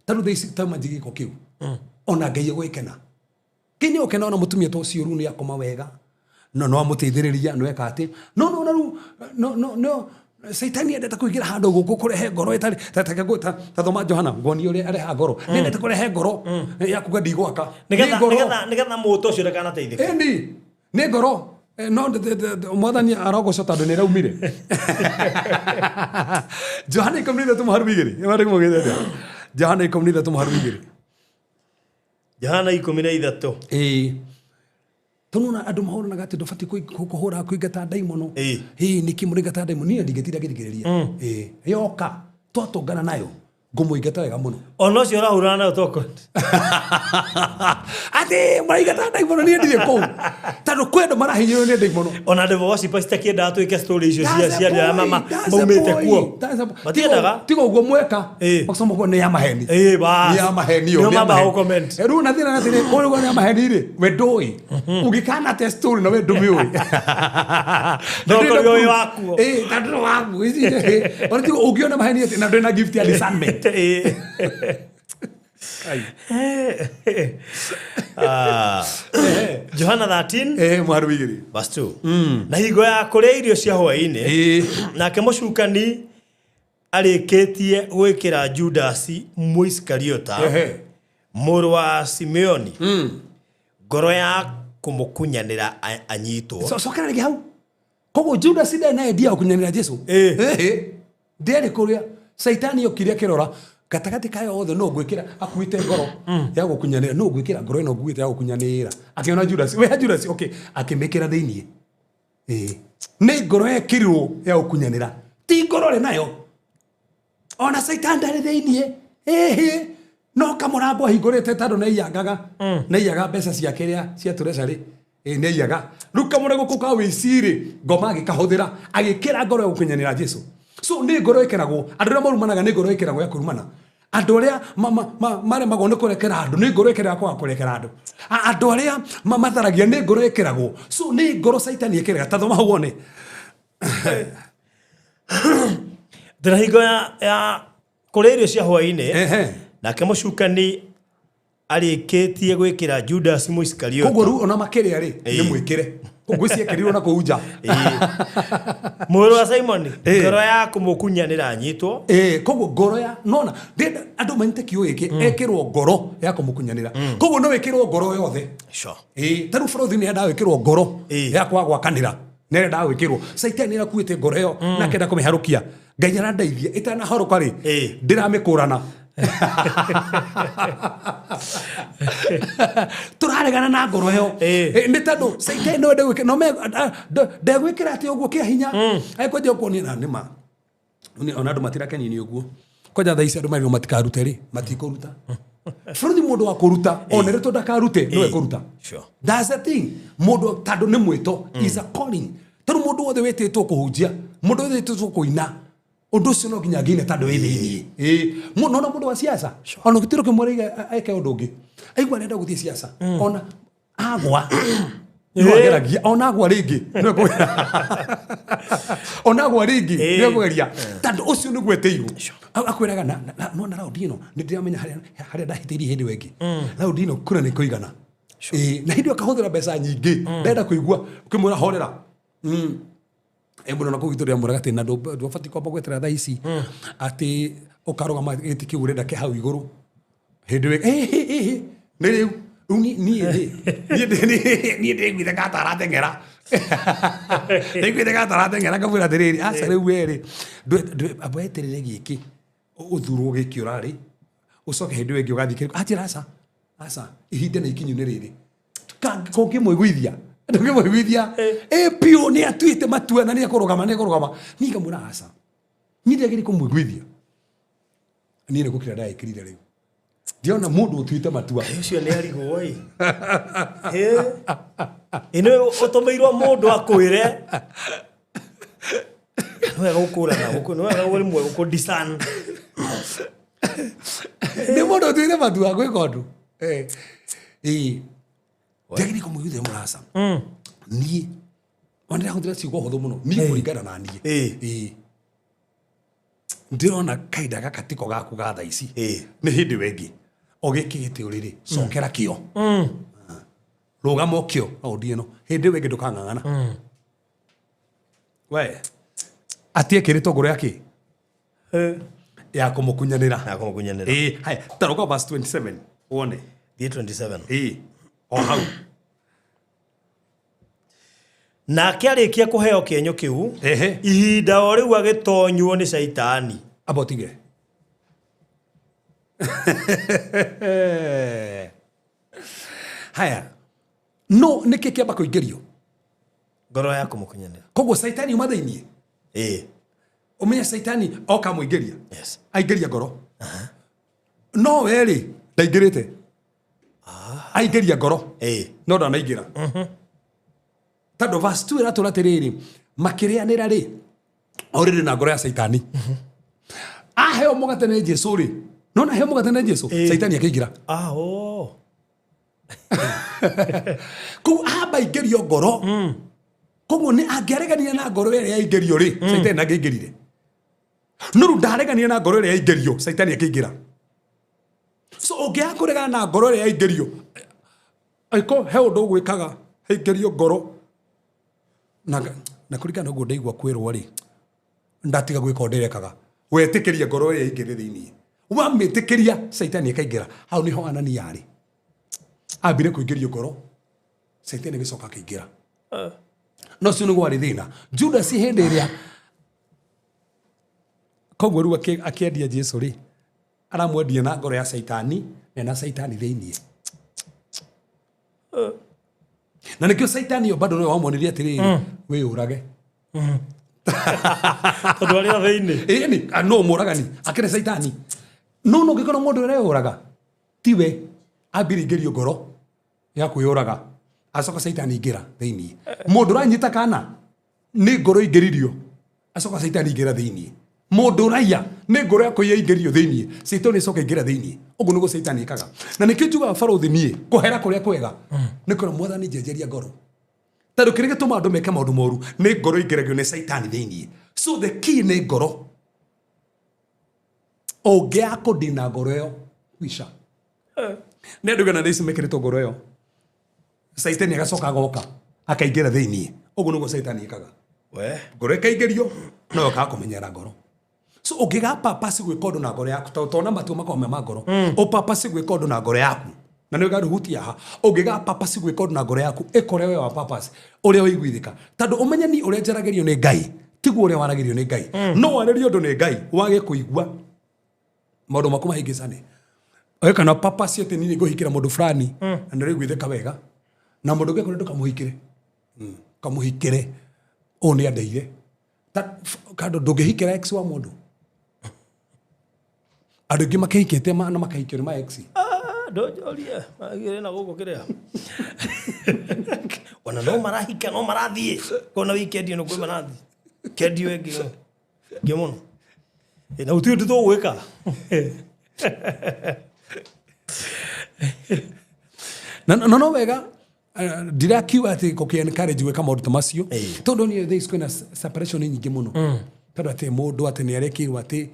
tarĩu thaa ici tauma njigĩko kĩu ona Ngai egwĩkena Ngai nĩ egũkena ona mũtumia ta ũcio rĩu nĩ akoma wega no no amũteithĩrĩria no eka atĩ no no na rĩu no no no Caitani endete kũingĩra handũ gũkũ kũrehe ngoro ĩtarĩ ta thoma Johana ngonie ũrĩa areha ngoro nĩ endete kũrehe ngoro ya kuga ndigwaka nĩgetha mũto ũcio ndakanateithĩke. Ĩni nĩ ngoro no mwathani arogocwo tondũ nĩ raumire. Johana 13:2 Johana 13:2 Johana 13. Ĩĩ tũnona andũ mahũranaga atĩ ndũbatiĩ kũhũra kũingata ndaimono. Ĩĩ nĩkĩ mũraingata ndaimono niĩ ndingĩtinda ngĩthikĩrĩria. Ĩĩ yoka twatũngana nayo ngũmũingata wega mũno. Ona ũcio ũrahũrana nayo toko. Atĩ mũraingata ndaimono niĩ ndirĩ kũu tondũ kwĩ andũ marahinyĩrĩrio nĩ ndaimono. Ona andũ worshipers citakĩendaga twĩke story icio cia arĩa maumĩte kuo. Matiendaga. Tiga ũguo mweka makasoma ũguo nĩ ya maheni. Ĩĩ bas. Nĩ ya maheni Nĩo mambaga gũ-comment. Rĩu na thĩna atĩrĩ ũguo nĩ ya maheni rĩ we ndũĩ ũngĩkana te story na we ndũmĩũĩ. No ũkorirwo wĩ wakuo. Ĩĩ tondũ nĩ wakuo. Ona tiga ũngĩona maheni atĩ na ndũrĩ na gift ya discernment. Johana 13 mwaru igĩrĩ verse 2. Na hingo ya kũrĩa irio cia hwaĩ-inĩ nake mũcukani arĩkĩtie gwĩkĩra Judasi Mũisikariota mũrũ wa Simeoni ngoro ya kũmũkunyanĩra anyitwo. Cokera rĩngĩ hau. Koguo Judas ndarĩ na idea ya gũkunyanĩra Jesu. Ĩĩ. Ndĩarĩ kũrĩa Caitani okire akĩrora gatagatĩ kayo othe no ngwĩkĩra akuĩte ngoro ya gũkunyanĩra no ngwĩkĩra ngoro ĩno nguĩte ya gũkunyanĩra akĩona Judas we Judas okay akĩmĩkĩra thĩiniĩ. Ĩĩ. Nĩ ngoro yekĩrirwo ya gũkunyanĩra ti ngoro rĩ nayo ona Caitani ndarĩ thĩiniĩ ĩhĩ no kamũrango ahingũrĩte tondũ nĩaiyangaga nĩaiyaga mbeca ciake rĩa cia treasury ĩ nĩaiyaga rĩu kamũrango kau ka wĩci-rĩ ngoma agĩkahũthĩra agĩkĩra ngoro ya gũkunyanĩra Jesu. So nĩ ngoro ĩkĩragwo andũ arĩa marumanaga nĩ ngoro ĩkĩragwo ya kũrumana andũ arĩa maremagwo nĩ kũrekera andũ nĩ ngoro ĩkĩragwo kwaga kũrekera andũ andũ arĩa matharagia nĩ ngoro ĩkĩragwo. So nĩ ngoro Caitani ĩkĩraga ta thoma hau wone. Ndĩna hingo ya kũrĩa irio cia hwaĩ-inĩ nake mũcukani arĩkĩtie gwĩkĩra Judas Mũisikariota. Koguo rĩu ona makĩrĩa rĩ nĩ mwĩkĩre koguo ciekĩrirwo na kũu nja. Mũrũ wa Simon ngoro ya kũmũkunyanĩra anyitwo. Koguo ngoro ya nona ndĩrenda andũ manyite kiugo gĩkĩ ekĩrwo ngoro ya kũmũkunyanĩra. Koguo no wĩkĩrwo ngoro yothe. Sure. Ta rĩu bũrũri nĩ endaga gwĩkĩrwo ngoro ya kwaga gwakanĩra nĩ endaga gwĩkĩrwo. Caitani nĩ akuĩte ngoro ĩyo na akenda kũmĩharũkia. Ngai arandeithia ĩtanahorũka rĩ ndĩramĩkũrana. Tũraregana na ngoro ĩyo. Nĩ tondũ Caitani no ende gwĩkĩra no ndegwĩkĩra atĩ ũguo kĩa hinya. Ekwenja ũkuonia na nĩma. Ona andũ matirakenio nĩ ũguo. Kwanja thaa ici andũ marirwo matikarute rĩ matikũruta. Bũrũri mũndũ wa kũruta ona rĩtwo ndakarute nĩwe kũruta. Sure. That's the thing. Mũndũ tondũ nĩ mwĩto is a calling. Tondũ mũndũ wothe wĩtĩtwo kũhunjia, mũndũ wothe wĩtĩtwo kũina, ũndũ ũcio no nginya angĩina tondũ wĩ thĩiniĩ. Nona mũndũ wa siasa ona ũgĩtĩrwo kĩmwĩra eke ũndũ ũngĩ aigua arenda gũthiĩ siasa ona agwa no ageragia ona agwa rĩngĩ no ekũgeria ona agwa rĩngĩ nĩ ekũgeria tondũ ũcio nĩguo etĩirwo. Akwĩraga nona raundi ĩno nĩ ndĩramenya harĩa ndahĩtĩirie hĩndĩ ĩyo ĩngĩ raundi ĩno kura nĩ kũigana. Na hĩndĩ ĩyo akahũthĩra mbeca nyingĩ ndenda kũigua ũkĩmwĩra horera. Mũno na kũu itũ rĩamwĩraga atĩ na ndũbatiĩ kwamba gweterera thaa ici atĩ ũkarũgama gĩtĩ kĩu ũrenda kĩ hau igũrũ hĩndĩ ĩyo nĩ rĩu rĩu niĩ ndĩiguire gataratheng'era ndĩiguire gataratheng'era ngamwĩra atĩrĩrĩ aca rĩu we rĩ amba weterere gĩkĩ ũthurwo gĩkĩ ũrarĩ ũcoke hĩndĩ ĩyo ĩngĩ ũgathiĩ kĩrĩkũ anjĩra aca aca ihinda nĩ ikinyu nĩ rĩrĩ kũngĩmũiguithia ndũngĩmũiguithia piũ nĩ atuĩte matua na nĩ ekũrũgama nĩ ekũrũgama niĩ ngamwĩra aca niĩ ndiagĩrĩire kũmũiguithia niĩ nĩ gũkĩra ndaĩkĩrire rĩu ndiona mũndũ ũtuĩte matua ũcio nĩ arigwo ĩ ĩ nĩ ũtũmĩirwo mũndũ akwĩre nĩ wega gũkũrana nĩ wega rĩmwe gũkũ discern nĩ mũndũ ũtuĩte matua gwĩka ũndũ ndiagĩrĩire kũmũiguithia mũraca niĩ ona ndĩrahũthĩra ciugo hũthũ mũno niĩ kũringana na niĩ ndĩrona kahinda gaka tiko gaku ga thaa ici nĩ hĩndĩ ĩyo ĩngĩ o gĩkĩ gĩtĩ ũrĩrĩ cokera kĩo rũgama ũkĩo raundi ĩno hĩndĩ ĩyo ĩngĩ ndũkang'ang'ana we atĩ ekĩrĩtwo ngoro ya kĩ ya kũmũkunyanĩra ya kũmũkunyanĩra haya taroka verse 27 wone thiĩ 27 o hau nake arĩkia kũheo kĩenyũ kĩu ihinda o rĩu agĩtonywo nĩ Caitani amba ũtige haya no nĩkĩ kĩamba kũingĩrio ngoro ya kũmũkunyanĩra koguo Caitani uma thĩiniĩ ũmenye Caitani oka mũingĩria aingĩria ngoro no we rĩ ndaingĩrĩte aingĩria ngoro no ndanaingĩra tondũ verse 2 ĩratwĩra atĩrĩrĩ makĩrĩanĩra rĩ already na ngoro ya Caitani aheo mũgate nĩ Jesu rĩ nona aheo mũgate nĩ Jesu Caitani akĩingĩra kũu amba aingĩrio ngoro koguo nĩ angĩareganire na ngoro ĩrĩa yaingĩrio rĩ Caitani ndangĩaingĩrire no rĩu ndareganire na ngoro ĩrĩa yaingĩrio Caitani akĩingĩra so ũngĩaga kũregana na ngoro ĩrĩa yaingĩrio aiko he ũndũ ũgwĩkaga haingĩrio ngoro na kũringana na ũguo ndaigua kwĩrwo rĩ ndatiga gwĩka ũndũ ndĩrekaga wetĩkĩria ngoro ĩrĩa ĩingĩre thĩiniĩ wamĩtĩkĩria Caitani akaingĩra hau nĩho Anania arĩ ambire kũingĩrio ngoro Caitani agĩcoka akĩingĩra No ũcio nĩguo warĩ thĩna. Judas hĩndĩ ĩrĩa koguo rĩu akĩendia Jesu rĩ, aramwendia na ngoro ya Caitani na ena Caitani thĩiniĩ. Na nĩkĩo Caitani ĩyo bado nĩwe wamwonirie atĩrĩrĩ, wĩyũrage. Tondũ arĩ o thĩinĩ. Ĩni, no mũragani akĩrĩ Caitani. No no ũngĩkora mũndũ ũreyũraga tiwe ambĩrĩingĩrio ngoro ya kwĩyũraga, acoka Caitani ingĩra thĩiniĩ. Mũndũ ũranyita kana nĩ ngoro ingĩririo, acoka Caitani ingĩra thĩiniĩ. Mũndũ ũraiya nĩ ngoro ya kũiya ingĩrio thĩiniĩ, Caitani ĩcoka ingĩra thĩiniĩ. Ũguo nĩguo Caitani ĩkaga. Na nĩkĩo njugaga barũthi niĩ kũhera kũrĩa kwega nĩ kwĩra Mwathani njenjeria ngoro. Tondũ kĩrĩa gĩtũmaga andũ meke maũndũ moru nĩ ngoro ingĩragio nĩ Caitani thĩiniĩ. So the key nĩ ngoro. Ũngĩaga kũndina ngoro ĩyo kwisha. Nĩ andũ igana ici mekĩrĩtwo ngoro ĩyo, Caitani agacoka agoka akaingĩra thĩiniĩ. Ũguo nĩguo Caitani ĩkaga. We. Ngoro ĩkaingĩrio no ĩkaga kũmenyera ngoro. So ũngĩga purpose gwĩka ũndũ na ngoro yaku, tondũ tona matua makoragwo me ma ngoro, ũpurpose gwĩka ũndũ na ngoro yaku, na nĩ ũgaruhutia haha. Ũngĩga purpose gwĩka ũndũ na ngoro yaku, ĩkore we wa purpose ũrĩa ũiguithĩka. Tondũ ũmenye ni ũrĩa njaragĩrio nĩ Ngai tiguo ũrĩa waragĩrio nĩ Ngai. No warĩrio ũndũ nĩ Ngai wage kũigua maũndũ maku mahĩngĩcane. Oe kana purpose atĩ niĩ ngũhikĩra mũndũ fulani na nĩ ũraiguithĩka wega na mũndũ ũngĩ akwĩra ndũkamũhikĩre, kamũhikĩre ũũ nĩ andeire. Kando ndũngĩhikĩra ex wa mũndũ. Andũ aingĩ makĩhikĩte na makahikio nĩ ma ex. Ndonjorie magire na gũkũ kĩrĩa. Ona no marahika no marathiĩ. Kona weekend ĩno kwĩ marathiĩ. Kendi ĩyo ĩngĩ ĩngĩ mũno. Na gũtirĩ ũndũ tũgwĩka. Na no wega ndirakiuga atĩ gũkĩ encourage gwĩka maũndũ ta macio, tondũ niĩ thaa ici kwĩna separation nyingĩ mũno. Tondũ atĩ mũndũ atĩ nĩ arekĩirwo atĩ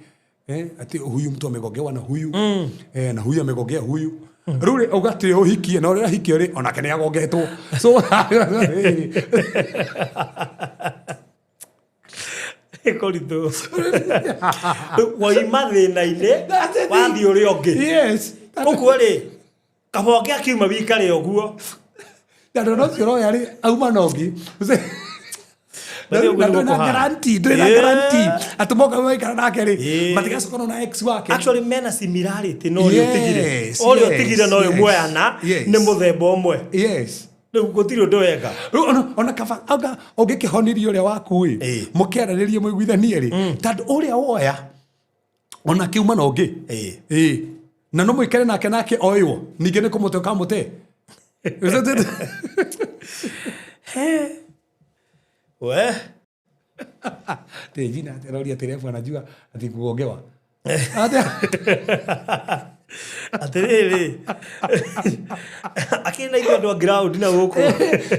atĩ huyu mtu amegongewa na huyu, na huyu amegongea huyu. Rĩu rĩ, ũgatĩ ũhikie na ũrĩa ahikio rĩ, onake nĩ agongetwo. So Kũritũ. Waima thĩna-inĩ, wathiĩ ũrĩa ũngĩ. Yes. Ũguo rĩ, kabonge akiuma wikare ũguo. Tondũ no ũcio ũroya rĩ, auma na ũngĩ. Na Na ũguo ndũrĩ na nĩguo guarantee, ndũrĩ na Yeah. guarantee atĩ moka maikara nake rĩ, matigacokana na ex wake. Actually mena similarity na ũrĩa ũtigire. Yes, Ũrĩa yes, ũtigire na ũyũ yes, muoyana yes. nĩ mũthemba ũmwe. Yes. Rĩu gũtirĩ ũndũ wega. Rĩu ona kaba anga ũngĩkĩhonirie ũrĩa waku ĩ, mũkĩaranĩrie mũiguithanie rĩ, tondũ ũrĩa woya ona kiuma na ũngĩ. Na no mũikare nake nake oĩwo ningĩ nĩ kũmũte ũkamũte. We. Tejina ateroria terefu anajua ati kuongewa. Atĩrĩrĩ. Akĩrĩ na ithuĩ andũ a ground na gũkũ.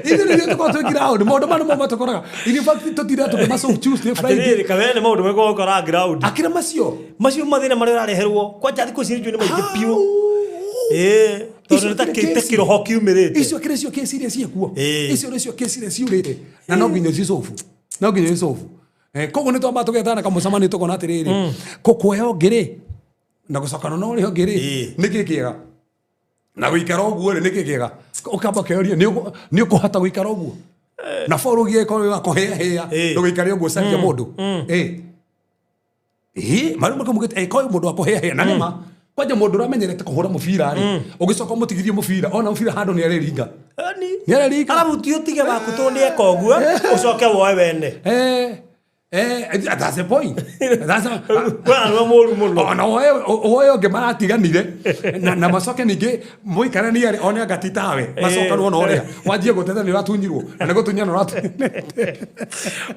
Ithuĩ nĩthuĩ tũkoragwo twĩ ground, maũndũ maya nĩmo matũkoraga. In fact tũtindaga tũkĩmasolve Tuesday, Friday. Atĩrĩrĩ, kabere nĩ maũndũ marĩkũ ũkoraga ground? Akĩra macio. Macio mathĩna marĩa ũrareherwo kwanja thikũ ici nĩ maingĩ biũ. Tondũ nĩ ta ta kĩroho kiumĩrĩte. Icio kĩrĩ cio kesi iria ciĩkuo. Icio nĩcio kesi iria ciurĩte. Na no nginya ũcisolve. No nginya ũcisolve. Koguo nĩ twamba tũgetana kamũcemanio tũkona atĩrĩrĩ, kũkuoya ũngĩ rĩ, na gũcokana na ũrĩa ũngĩ rĩ, nĩkĩ kĩega? Na gũikara ũguo rĩ, nĩkĩ kĩega? Ũkamba ũkeyoria, nĩ ũkũhota gũikara ũguo? Na boro ũgĩe korwo wa kũhĩahĩa, ndũgĩikare ũguo ũcarie mũndũ. Marĩa makamũgĩte, korwo mũndũ wa kũhĩahĩa, na nĩma. Kwanja mũndũ ũramenyerete kũhũra mũbira rĩ, ũgĩcoka ũmũtigithie mũbira, ona mũbira handũ nĩ arĩringa. Nĩ arĩringa. Arabu ti ũtige waku tondũ nĩ eka ũguo, ũcoke woe wene. That's the point. That's a, Kwĩna nĩwe mũru mũno. Ona woe ũngĩ maratiganire, na macoke ningĩ mũikaranie rĩ, one anga ti tawe. Macokanwo na ũrĩa. Wanjie gũteta nĩ ũratunyirwo, na nĩ gũtunyana ũratunyirwo.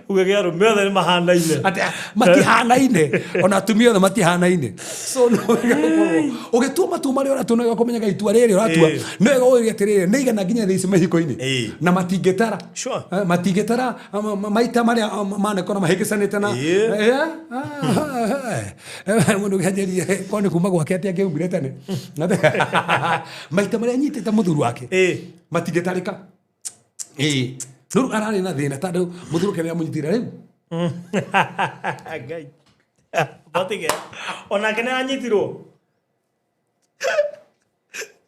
Uge gĩa arũme othe nĩ mahanaine. Atĩ, matihanaine. Ona atumia othe matihanaine. So, no wega gũkorwo ũgĩtua matua marĩa ũratua, no wega kũmenyaga itua rĩrĩ ũratua. No wega ũige atĩrĩrĩ, nĩ igana nginya thaa ici mĩhiko-inĩ. Na matingĩtara. Matingĩtara, maita marĩa, manekora mahĩngĩcanĩte na Mũndũ ũngĩanjĩrire, korwo nĩ kuma gwake atĩ angĩaumire tene. Maita marĩa anyitĩte mũthuri wake, matingĩtarĩka. Rĩu ararĩ na thĩna tondũ mũthuri wake nĩamũnyitire rĩu. Ngai. Batige. Onake nĩ anyitirwo.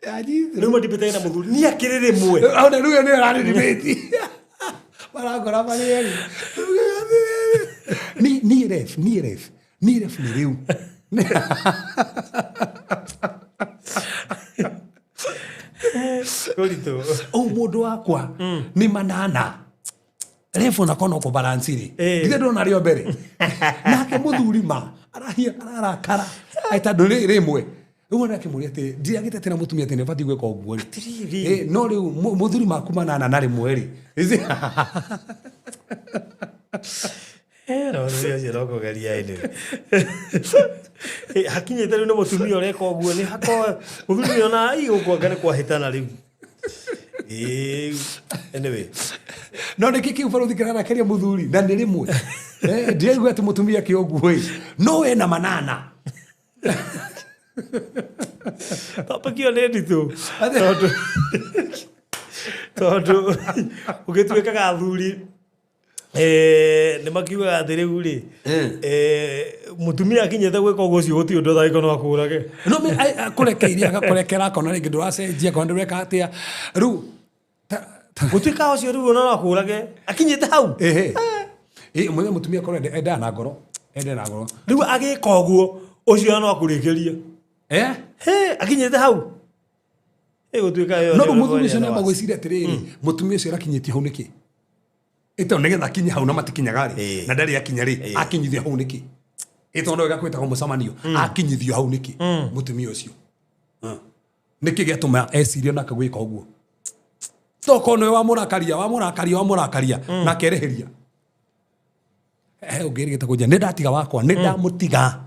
Anyitirwo. Rĩu mandibĩte na mũthuri. Niĩ akĩrĩ rĩmwe. Ona rĩu nĩ ararĩ debate. Marakora marĩ erĩ. Niĩ ref, niĩ ref, niĩ ref nĩ rĩu. Kũritũ. O mũndũ wakwa nĩ manana. Ref ona korwo no kũbalance rĩ. Githĩ ndũrona rĩo mbere. Nake mũthuri ma arahia ararakara. Ai tondũ rĩ rĩmwe. Rĩu ona akĩmũria atĩ ndiagĩte atĩ na mũtumia atĩ nĩbatiĩ gwĩka ũguo rĩ. Atĩrĩrĩ. No rĩu mũthuri maku manana na rĩmwe rĩ. No rĩu ũcio no kũgeria ĩndĩ. Hakinyĩte rĩu nĩ mũtumia ũreka ũguo nĩ hakorwo mũthuri nĩ ona ii gũkũ anga nĩ kwahĩtana rĩu. Anyway. No nĩkĩ kĩu barũthi kĩrarakaria mũthuri na nĩ rĩmwe. Ndiraigua atĩ mũtumia kĩ ũguo ĩ. No wena manana. Topic ĩyo nĩ nditũ. Tondũ ũgĩtuĩkaga athuri nĩ makiugaga atĩ rĩu rĩ mũtumia akinyĩte gwĩka ũguo ũcio gũtirĩ ũndũ ũtangĩka no akũrage. No me akũrekeire agakũrekera akona rĩngĩ ndũracenjia akona ndũreka atĩa. Rĩu Gũtuĩka ũcio rĩu ona no akũrage akinyĩte hau. Ehe. Mũthenya mũtumia akorwo endaga na ngoro. Endaga na ngoro. Rĩu agĩka ũguo ũcio no akũrĩkĩrie. Akinyĩte hau. Gũtuĩka ĩyo No nĩ rĩu mũthuri ũcio ũrĩa nĩamba gwĩciria atĩrĩrĩ, mũtumia ũcio arakinyĩtie hau nĩkĩ? Ĩtondũ nĩgetha akinye hau na matikinyaga rĩ, na ndarĩ akinya rĩ, akinyithio hau nĩkĩ? Ĩtondũ wega kwĩtagwo mũcemanio, akinyithio hau nĩkĩ? Mũtumia ũcio. Nĩkĩ gĩatũma ecirie na akagwĩka ũguo? Tokorwo nĩwe wamũrakaria, wamũrakaria, wamũrakaria, na akerĩhĩria. Ũngĩrigĩte kũnjĩra, nĩ ndatiga wakwa, nĩ ndamũtiga.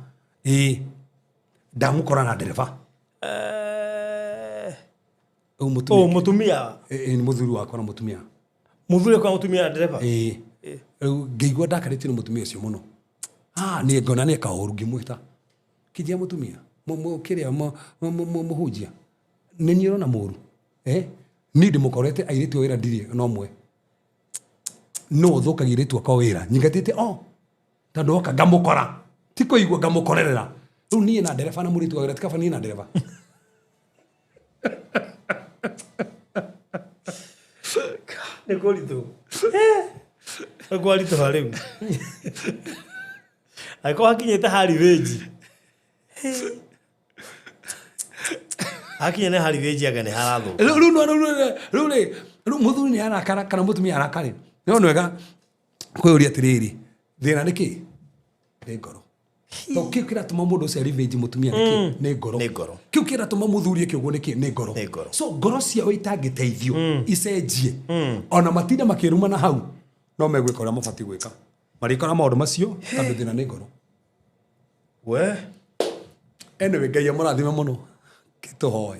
Ndamũkora na ndereba. Ũyũ mũtumia. Ũyũ mũtumia. Nĩ mũthuri wakwa na mũtumia. Mũthuri wakwa mũtumia na ndereba. Rĩu ngĩigua ndakarĩtio nĩ mũtumia ũcio mũno. Niĩ ngona nĩ eka ũru ngĩmwĩta. Kĩnjia mũtumia, kĩrĩa mũhunjia. Nĩ niĩ ũrona mũru. Niĩ ndĩmũkorete airĩtu a wĩra ndirĩ na ũmwe. No ũthũkagia airĩtu akwa wĩra. Nyingatĩte o. Tondũ oka ngamũkora. Ti kũigua ngamũkorerera. Rĩu niĩ na ndereba na mũirĩtu wa wĩra, ti kaba niĩ na ndereba. Nĩ kũritũ. Nĩ kwaritũha rĩu. Angĩkorwo hakinyĩte ha revenge. Hakinya nĩ ha revenge anga nĩ harathũka. Rĩu, rĩu, rĩu, rĩu, rĩu, rĩ, rĩu mũthuri nĩ arakara kana mũtumia arakare. No nĩ wega kwĩyũria atĩrĩrĩ, thĩna nĩ kĩ? Nĩ ngoro. Tondũ kĩu kĩratũma mũndũ ũcio revenge mũtumia nĩ kĩ? Nĩ ngoro. Nĩ ngoro. Kĩu kĩratũma mũthuri eke ũguo nĩ kĩ? Nĩ ngoro. Nĩ ngoro. So ngoro ciao itangĩteithio, icenjie. Ona matinda makĩrumana hau, no megwĩka ũrĩa mabatiĩ gwĩka. Marĩkaga maũndũ macio tondũ thĩna nĩ ngoro. We. Anyway, Ngai amũrathime mũno. Kĩtũhoe.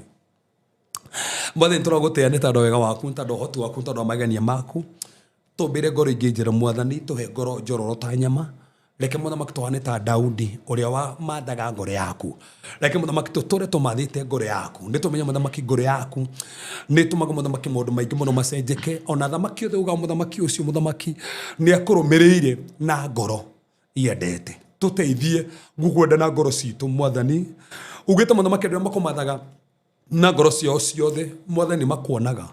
Mwathani, tũragũtĩĩa nĩ tondũ wega waku, nĩ tondũ ũhoti waku, nĩ tondũ wa magegania maku. Tũmbĩre ngoro ingĩ njerũ Mwathani, tũhe ngoro njororo ta nyama. Reke mũthamaki tũhane ta Daudi ũrĩa wamathaga ngoro yaku. Reke mũthamaki tũtũre tũmathĩte ngoro yaku. Nĩ tũmenye mũthamaki ngoro yaku nĩ ĩtũmaga mũthamaki maũndũ maingĩ mũno macenjeke. Ona thamaki othe ugaga mũthamaki ũcio mũthamaki nĩ akũrũmĩrĩire na ngoro yendete. Tũteithie gũkwenda na ngoro citũ Mwathani. Ugĩte mũthamaki andũ arĩa makũmathaga na ngoro ciao ciothe Mwathani makuonaga.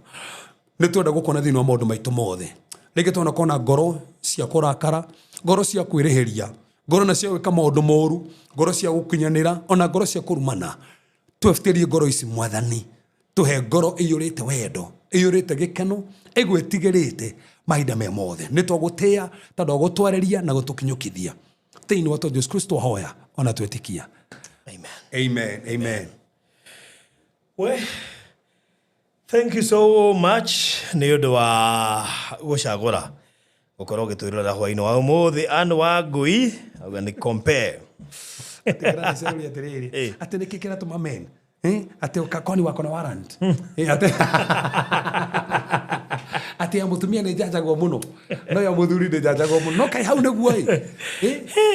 Nĩ twenda gũkuona thĩinĩ wa maũndũ maitũ mothe. Rĩngĩ twona kuona ngoro cia kũrakara, ngoro cia kwĩrĩhĩria, ngoro na cia gwĩka maũndũ moru, ngoro cia gũkinyanĩra, ona ngoro cia kũrumana. Twebutĩrie ngoro ici Mwathani. Tũhe ngoro ĩiyũrĩte wendo, ĩiyũrĩte gĩkeno, ĩgwĩtigĩrĩte mahinda me mothe. Nĩ twagũtĩĩa tondũ wa gũtwarĩria na gũtũkinyũkithia. Thĩinĩ wa Jesu Kristo twahoya ona twĩtĩkia. Amen. Amen. Amen. We, thank you so much nĩ ũndũ wa gũcagũra gũkorwo ũgĩtwĩrorera hwainĩ wa ũmũthĩ. Ann wa Ngui auga nĩ compare. Atĩ nĩkĩ kĩratũma men? Atĩ kwani wako na warrant? Atĩ ya mũtumia nĩ njanjagwo mũno, no ya mũthuri nĩ njanjagwo mũno. No kaĩ hau nĩguo ĩ?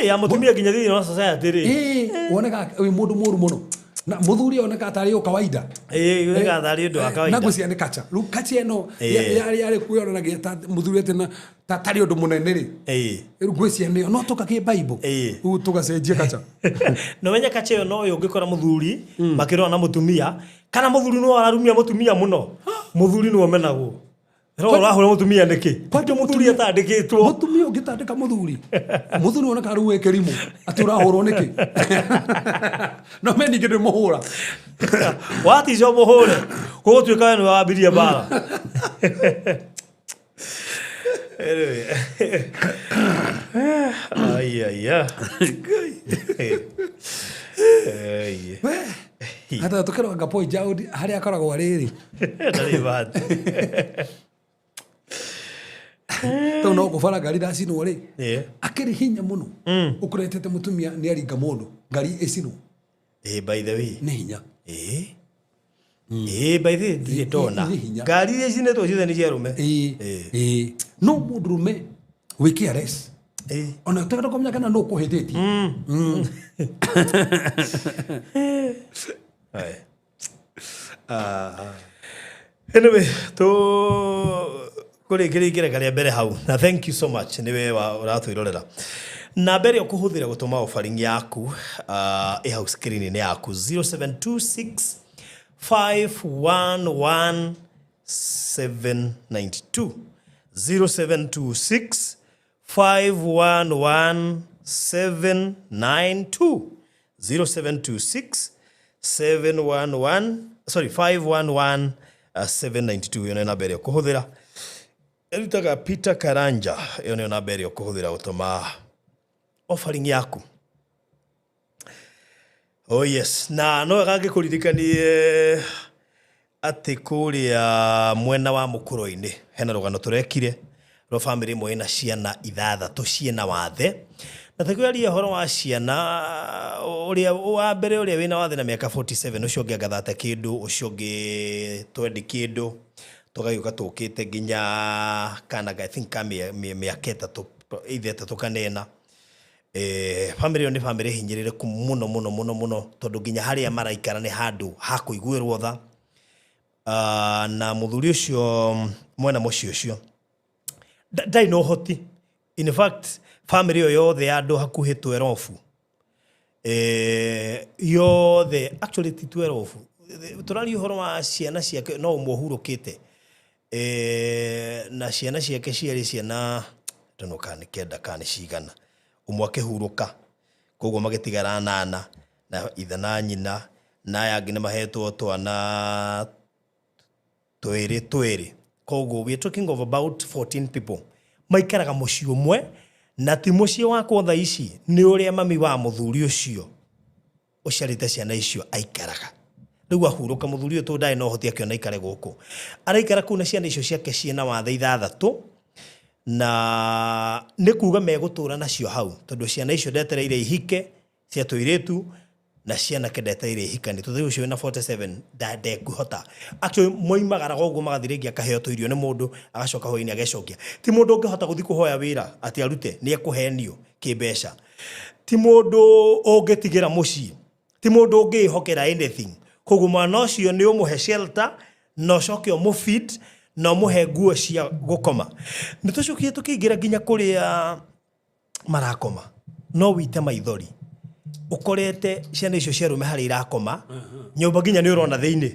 Ya mũtumia nginya thĩinĩ wa society rĩ. Woneka wĩ mũndũ mũũru mũno. Na mũthuri oneka tarĩ o kawaida. Oneka tarĩ ũndũ wa kawaida. Na ngwĩciria nĩ kacha. Rĩu kacha ĩno yarĩ kuo yonanagia ta mũthuri atĩ na ta tarĩ ũndũ mũnene rĩ. Rĩu ngwĩciria nĩyo. No tũka kĩ Bible. Rĩu tũgacenjia kacha. No menye kacha ĩyo no yo ũngĩkora mũthuri makĩrora na mũtumia, kana mũthuri no ararumia mũtumia mũno. Mũthuri nĩwe ũmenagwo. No ũrahũra mũtumia nĩkĩ? Kwanja Mũthuri atandĩkĩtwo. Mũtumia ũngĩtandĩka mũthuri, mũthuri woneka rĩu wĩ kĩrimũ atĩ ũrahũrwo nĩkĩ? No me ningĩ ndĩmũhũra. Watica mũhũre gũgũtuĩka we nĩwe wambirie mbara. Anyway. Ai, ai, ai. Ai. We hata tũkĩrora Boy Child harĩa akoragwo arĩ rĩ, Ndarĩ bahati. tondũ no kũbara ngari iracinwo rĩ, akĩrĩ hinya mũno ũkoretete mũtumia nĩ aringa mũndũ ngari ĩcinwo. By the way. Nĩ hinya. By the way, ndirĩ ndona. Nĩ hinya. Ngari iria icinĩtwo ciothe nĩ cia arũme. Ĩĩ, no mũndũrũme wĩ careless, ona ũtagenda kũmenya kana nũ ũkũhĩtĩtie. Aye. Anyway, tu kũrĩkĩrĩa ikereka rĩa mbere hau, na thank you so much nĩ we ũratwĩrorera. Namba ĩrĩa ũkũhũthĩra gũtũma offering yaku ĩ hau screen-inĩ yaku, 0726 511 792, 0726 511 792, 0726 711, sorry, 511 792. Ĩyo nĩyo namba ĩrĩa ũkũhũthĩra. Ĩrutaga Peter Karanja. Ĩyo nĩyo namba ĩrĩa ũkũhũthĩra gũtũma offering yaku. Oh yes, na no wega ngĩkũririkanie atĩ kũrĩa mwena wa mũkũrũ-inĩ hena rũgano tũrekire rwa bamĩrĩ ĩmwe ĩna ciana ithathatũ ciĩna wathe, na tũkĩaria ũhoro wa ciana, ũrĩa wa mbere ũrĩa wĩna wathe na mĩaka 47, ũcio ũngĩ anga 30 kĩndũ, ũcio ũngĩ 20 kĩndũ, tũgagĩũka tũkĩte nginya kana I think ka mĩaka 3, either 3 kana 4. Bamĩrĩ ĩyo nĩ bamĩrĩ hinyĩrĩrĩku mũno mũno mũno mũno, tondũ nginya harĩa maraikara nĩ handũ ha kũiguĩrwo tha. Na mũthuri ũcio mwena mũciĩ ũcio ndarĩ na ũhoti. In fact, bamĩrĩ ĩyo yothe ya andũ hakuhĩ 12, yothe, actually ti 12, tũraria ũhoro wa ciana ciake no ũmwe ũhurũkĩte, na ciana ciake ciarĩ ciana ndono kana nĩ 9 kana nĩ cigana, ũmwe akĩhurũka, koguo magĩtigara 8 na ithe na nyina, na aya angĩ nĩ mahetwo twana twĩrĩ twĩrĩ. Koguo we are talking of about 14 people maikaraga mũciĩ ũmwe, na ti mũciĩ wakwa thaa ici, nĩ ũrĩa mami wa mũthuri ũcio ũciarĩte ciana icio aikaraga. Rĩu ahurũka mũthuri ũyũ, tondũ ndarĩ na ũhoti, akĩona aikare gũkũ, araikara kũu na ciana icio ciake ciĩna wathe 6, na nĩ kuga megũtũra nacio hau, tondũ ciana icio ndetereire ihike cia tũirĩtu na cianake ndetereire ihikani, tondũ ũcio wĩna 47 ndekuhota. Actually moimagaraga ũguo magathiĩ rĩngĩ akaheo tũirio nĩ mũndũ, agacoka hwaĩ-inĩ agecokia. Ti mũndũ ũngĩhota gũthiĩ kũhoya wĩra atĩ arute, nĩ ekũhenio kĩmbeca. Ti mũndũ ũngĩtigĩra mũciĩ, ti mũndũ ũngĩĩhokera anything. Koguo mwana ũcio nĩ ũmũhe shelter na ũcoke ũmũfeed na ũmũhe nguo cia gũkoma. Nĩ tũcokire tũkĩingĩra nginya kũrĩa marakoma, no wite maithori ũkorete ciana icio cia arũme harĩa irakoma nyũmba nginya nĩ ũrona thĩinĩ,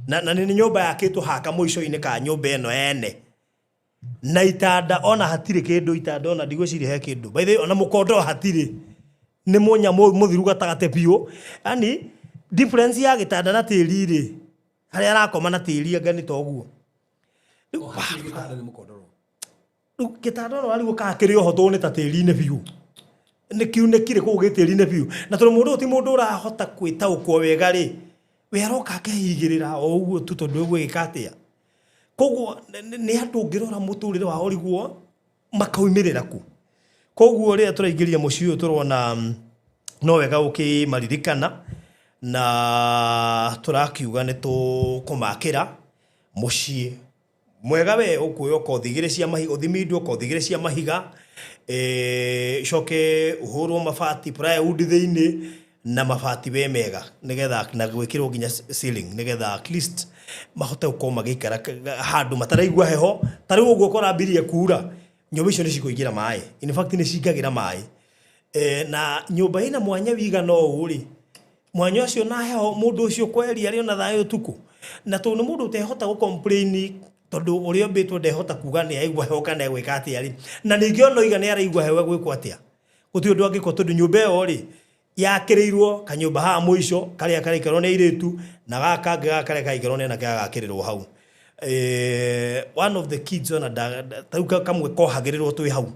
na nĩ nyũmba yakĩtwo haka mũico-inĩ ka nyũmba ĩno ene, na itanda ona hatirĩ kĩndũ, itanda ona ndigwĩciria he kĩndũ, by the way, ona mũkondo hatirĩ, nĩ mũnyamũ mũthiru gatagatĩ biũ. Yani difference ya gĩtanda na tĩri rĩ, harĩa arakoma na tĩri anga nĩ ta ũguo. Gĩtanda nĩ mũkondoro. Rĩu gĩtanda ona warigwo kana kĩrĩ oho, tondũ nĩ ta tĩri-inĩ biũ, nĩ kiunĩkire kũu gĩ tĩri-inĩ biũ, na tondũ mũndũ ũyũ ti mũndũ ũrahota kwĩtaũkwo wega rĩ, we aroka akehigĩrĩra o ũguo tu, tondũ ũgwĩka atĩa. Koguo nĩ andũ ũngĩrora mũtũrĩre wao ũriguo makaumĩrĩra ku. Koguo rĩrĩa tũraingĩria mũciĩ ũyũ, tũrona no wega ũkĩmaririkana, na tũrakiuga nĩ tũkũmakĩra mũciĩ mwega. We ũkuoya kothi 2 cia mahiga, ũthimindwo kothi 2 cia mahiga, coke ũhũrwo mabati plywood thĩinĩ na mabati we mega, nĩgetha na gwĩkĩrwo nginya ceiling, nĩgetha at least mahote gũkorwo magĩikara handũ mataraigua heho. Ta rĩu ũguo kũrambirie kura, nyũmba icio nĩ cikũingĩra maĩ, in fact nĩ cingagĩra maĩ. Na nyũmba ĩna mwanya wigana ũũ rĩ, mwanya ũcio na heho, mũndũ ũcio kweri arĩ ona thayũ ũtukũ, na tondũ nĩ mũndũ ũtehota gũ complain Tondũ ũrĩa ũmbĩtwo ndehota kuga nĩ aigua heho kana egwĩka atĩa rĩ, na ningĩ ona oiga nĩ araigua heho egwĩkwo atĩa, gũtirĩ ũndũ angĩkwo tondũ nyũmba ĩyo rĩ yakĩrĩirwo kanyũmba haha mũico karĩa karaikarwo nĩ airĩtu na gaka kangĩ gaka karĩa karaikarwo nĩ anake gagakĩrĩrwo hau. One of the kids ona tarĩu kamwe kohagĩrĩrwo twĩ hau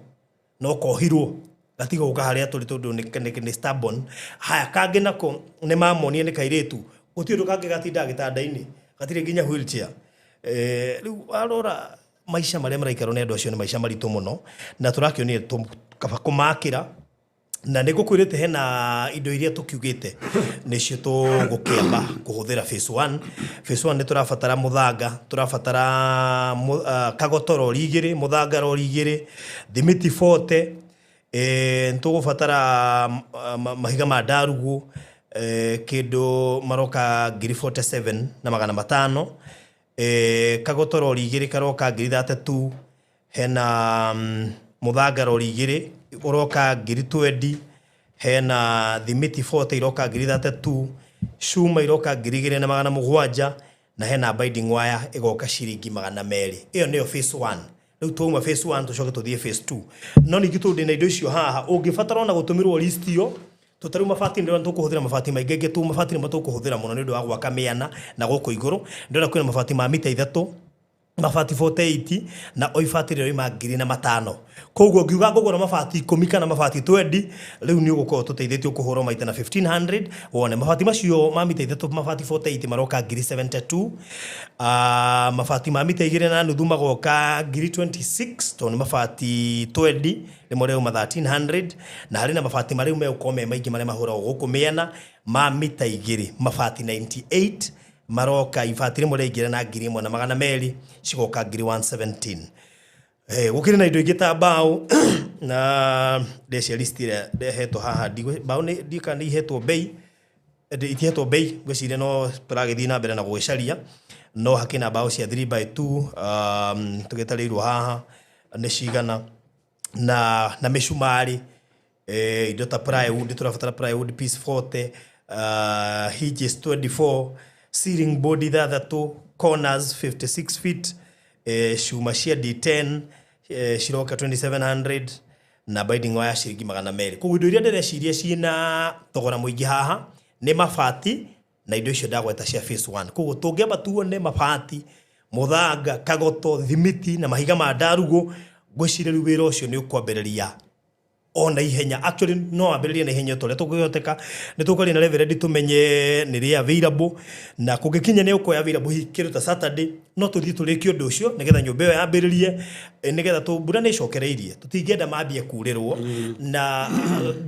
no kohirwo gatiga gũka harĩa tũrĩ tondũ nĩ stubborn. Haya kangĩ nako nĩ mamonie nĩ kairĩtu, gũtirĩ ũndũ kangĩ gatindaga gĩtanda-inĩ, gatirĩ nginya wheelchair. Rĩu warora maica marĩa maraikarwo nĩ andũ acio nĩ maica maritũ mũno, na tũrakĩonire kaba kũmakĩra. Na nĩ ngũkwĩrĩte hena indo iria tũkiugĩte nĩcio tũgũkĩamba kũhũthĩra phase 1. Phase 1 nĩ tũrabatara mũthanga, tũrabatara kagoto rori 2, mũthanga rori 2, thimiti 40, nĩ tũgũbatara mahiga ma ndarugũ, kĩndũ maroka ngiri 47 na magana matano, kagoto rori 2 karoka ngiri 32, hena mũthanga rori 2 ũroka ngiri 20, hena thimiti 40 iroka ngiri 32, cuma iroka ngiri igĩrĩ na magana mũgwanja, na hena binding wire ĩgoka ciringi magana merĩ. Ĩyo nĩyo phase 1. Rĩu twauma phase 1 tũcoke tũthiĩ phase 2. No ningĩ tondũ ndĩna indo icio haha, ũngĩbatara ona gũtũmĩrwo list ĩyo, tũtarĩu mabati ndĩrona tũkũhũthĩra mabati maingĩ, angĩ tu mabati nĩmo tũkũhũthĩra mũno nĩ ũndũ wa gwaka mĩena na gũkũ igũrũ. Ndĩrona kwĩna mabati ma mita 3, mabati 48, na o ibati rĩroima ngiri na matano. Koguo ngiuga ngũgũra mabati 10 kana mabati 20, rĩu nĩ ũgũkorwo tũteithĩtio kũhũrwo maita na 1500 wone mabati macio ma mita 3, mabati 48 maroka ngiri 72, mabati ma mita igĩrĩ na nuthu magoka ngiri 26 tondũ nĩ mabati 20 rĩmwe rĩauma 1300, na harĩ na mabati marĩa megũkorwo me maingĩ marĩa mahũragwo gũkũ mĩena ma mita 2, mabati 98 maroka ibati rĩmwe rĩaingĩra na ngiri ĩmwe na magana merĩ, cigoka ngiri 117. Gũkĩrĩ na indo ingĩ ta mbaũ na ndecia list ĩrĩa ndehetwo haha, mbaũ nĩ ndiũĩ kana nĩ ihetwo bei, itihetwo bei, ngwĩciria no tũragĩthiĩ na mbere na gũgĩcaria, no hakĩna na mbaũ cia 3 by 2, tũgĩtarĩirwo haha nĩ cigana, na mĩcumarĩ, indo ta plywood, tũrabatara plywood piece 40, hinges 24, ceiling board 6, corners 56 feet, cuma cia D10, ciroka 2700, na binding wire ciringi magana merĩ. Koguo indo iria ndĩreciria ciĩna thogora mũingĩ haha nĩ mabati na indo icio ndagweta cia phase 1. Koguo tũngĩamba tuone mabati, mũthanga, kagoto, thimiti na mahiga ma ndarugũ, ngwĩciria rĩu wĩra ũcio nĩ ũkwambĩrĩria ona ihenya. Actually no wambĩrĩrie na ihenya ũrĩa tũngĩhoteka. Nĩ tũkwaria na Reverend tũmenye nĩ rĩ available, na kũngĩkinya nĩ ũkuoya available hihi kĩndũ ta Saturday, no tũthiĩ tũrĩkie ũndũ ũcio nĩgetha nyũmba ĩyo yambĩrĩrie, nĩgetha mbura nĩ ĩcokereirie, tũtingĩenda mambie kurĩrwo. Na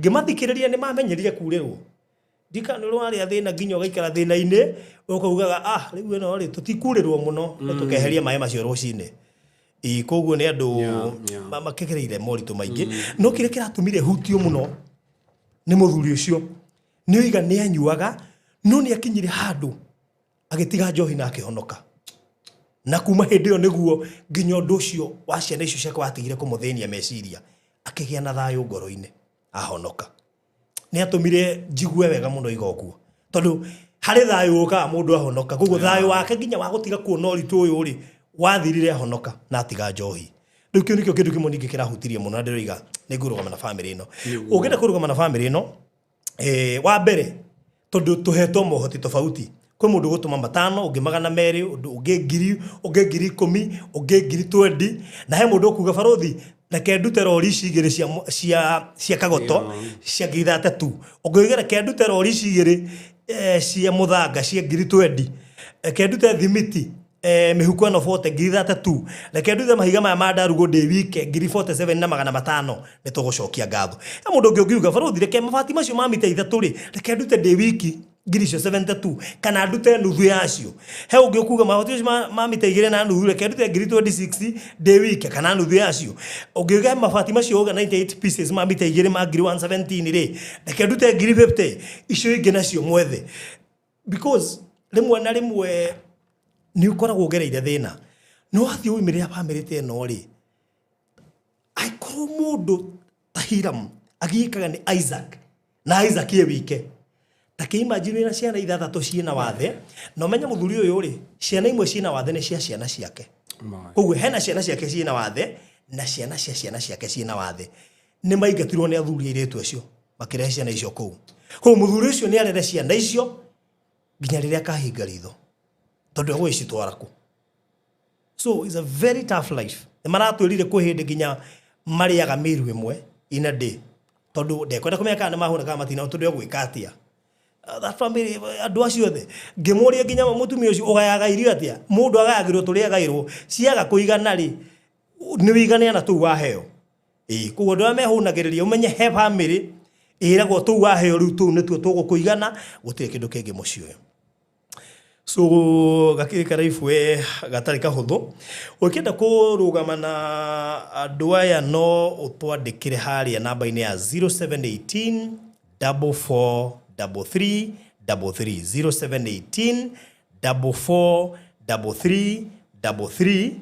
ngĩmathikĩrĩria nĩ mamenyerire kurĩrwo, ndika nĩ ũrwarĩa thĩna nginya ũgaikara thĩna-inĩ ũkaugaga rĩu ĩno rĩ tũtikurĩrwo mũno, no tũkeheria maĩ macio rũcinĩ. Koguo nĩ andũ makegereire moritũ maingĩ. No kĩrĩa kĩratũmire hutio mũno nĩ mũthuri ũcio nĩ oiga nĩ anyuaga, no nĩ akinyire handũ agĩtiga njohi na akĩhonoka, na kuma hĩndĩ ĩyo nĩguo nginya ũndũ ũcio wa ciana icio ciake watigire kũmũthĩnia meciria, akĩgĩa na thayũ ngoro-inĩ, ahonoka. Nĩ atũmire njigue wega mũno iga ũguo, tondũ harĩ thayũ ũkaga mũndũ ahonoka. Koguo thayũ wake nginya wa gũtiga kuona ũritũ ũyũ rĩ wathirire ahonoka na atiga njohi. Rĩu kĩu nĩkĩo kĩndũ kĩmwe ningĩ kĩrahutirie mũno, na ndĩroiga nĩ ngũrũgama na bamĩrĩ ĩno. Ũngĩenda kũrũgama na bamĩrĩ ĩno, wa mbere tondũ tũhetwo mohoti tofauti, kwĩ mũndũ ũgũtũma 5, ũngĩ 200, ũngĩ 1000, ũngĩ ngiri 10, ũngĩ ngiri 20, na he mũndũ ũkuga barothi reke ndute rori ici 2 cia kagoto cia ngiri 32, ũngĩ oiga reke ndute rori ici 2 cia mũthanga cia ngiri 20, reke ndute thimiti mĩhuko ĩno 40 ngiri 32, reke ndute mahiga maya ma ndarugũ ndĩ wike ngiri 47 na magana matano, nĩ tũgũcokia ngatho. He mũndũ ũngĩ ũngiuga barothi reke mabati macio ma mita 3 rĩ reke ndute ndĩ wiki ngiri icio 72 kana ndute nuthu yacio. He ũngĩ ũkuga mabati macio ma mita igĩrĩ na nuthu reke ndute ngiri 26 ndĩ wike kana nuthu yacio. Ũngiuga mabati macio uga 98 pieces ma mita igĩrĩ ma ngiri 117 rĩ reke ndute ngiri 50, icio ingĩ nacio mwethe. Because rĩmwe na rĩmwe nĩ ũkoragwo ũgereire thĩna, no wathiĩ ũimĩrĩra bamĩrĩ ta ĩno rĩ, angĩkorwo mũndũ ta Hiram agiĩkaga nĩ Isaac na Isaac ye wike, Ta kĩ imagine wĩna ciana ithathatũ ciĩna wathe, na ũmenye mũthuri ũyũ rĩ, ciana imwe ciĩna wathe nĩ cia ciana ciake. Koguo hena ciana ciake ciĩna wathe na ciana cia ciana ciake ciĩna wathe. Nĩ maingatirwo nĩ athuri airĩtu acio makĩrehe ciana icio kũu. Koguo mũthuri ũcio nĩ arere ciana icio nginya rĩrĩa akahinga ritho, tondũ egũgĩcitwara kũ? So it's a very tough life. Nĩ maratwĩrire kwĩ hĩndĩ nginya marĩaga mĩru ĩmwe in a day, tondũ ndekwenda kũmenya kana nĩ mahũna kana matina, tondũ egwĩka atĩa. That family, andũ acio othe, ngĩmũria nginya mũtumia ũcio, ũgayaga irio atĩa? Mũndũ agayagĩrwo tũrĩa agaĩrwo, ciaga kũigana rĩ, nĩ wĩigane na tũu waheo. Ĩĩ, koguo andũ arĩa mehũnagĩrĩria, ũmenye he family ĩragwo tũu waheo rĩu tũu nĩtuo tũgũkũigana, gũtirĩ kĩndũ kĩngĩ mũciĩ ũyũ. So gakĩrĩ karaibu we gatarĩ kahũthũ. Ũkĩenda kũrũgama na andũ aya, no ũtwandĩkĩre harĩa namba-inĩ ya 0718 44 33 33, 0718 44 33 33,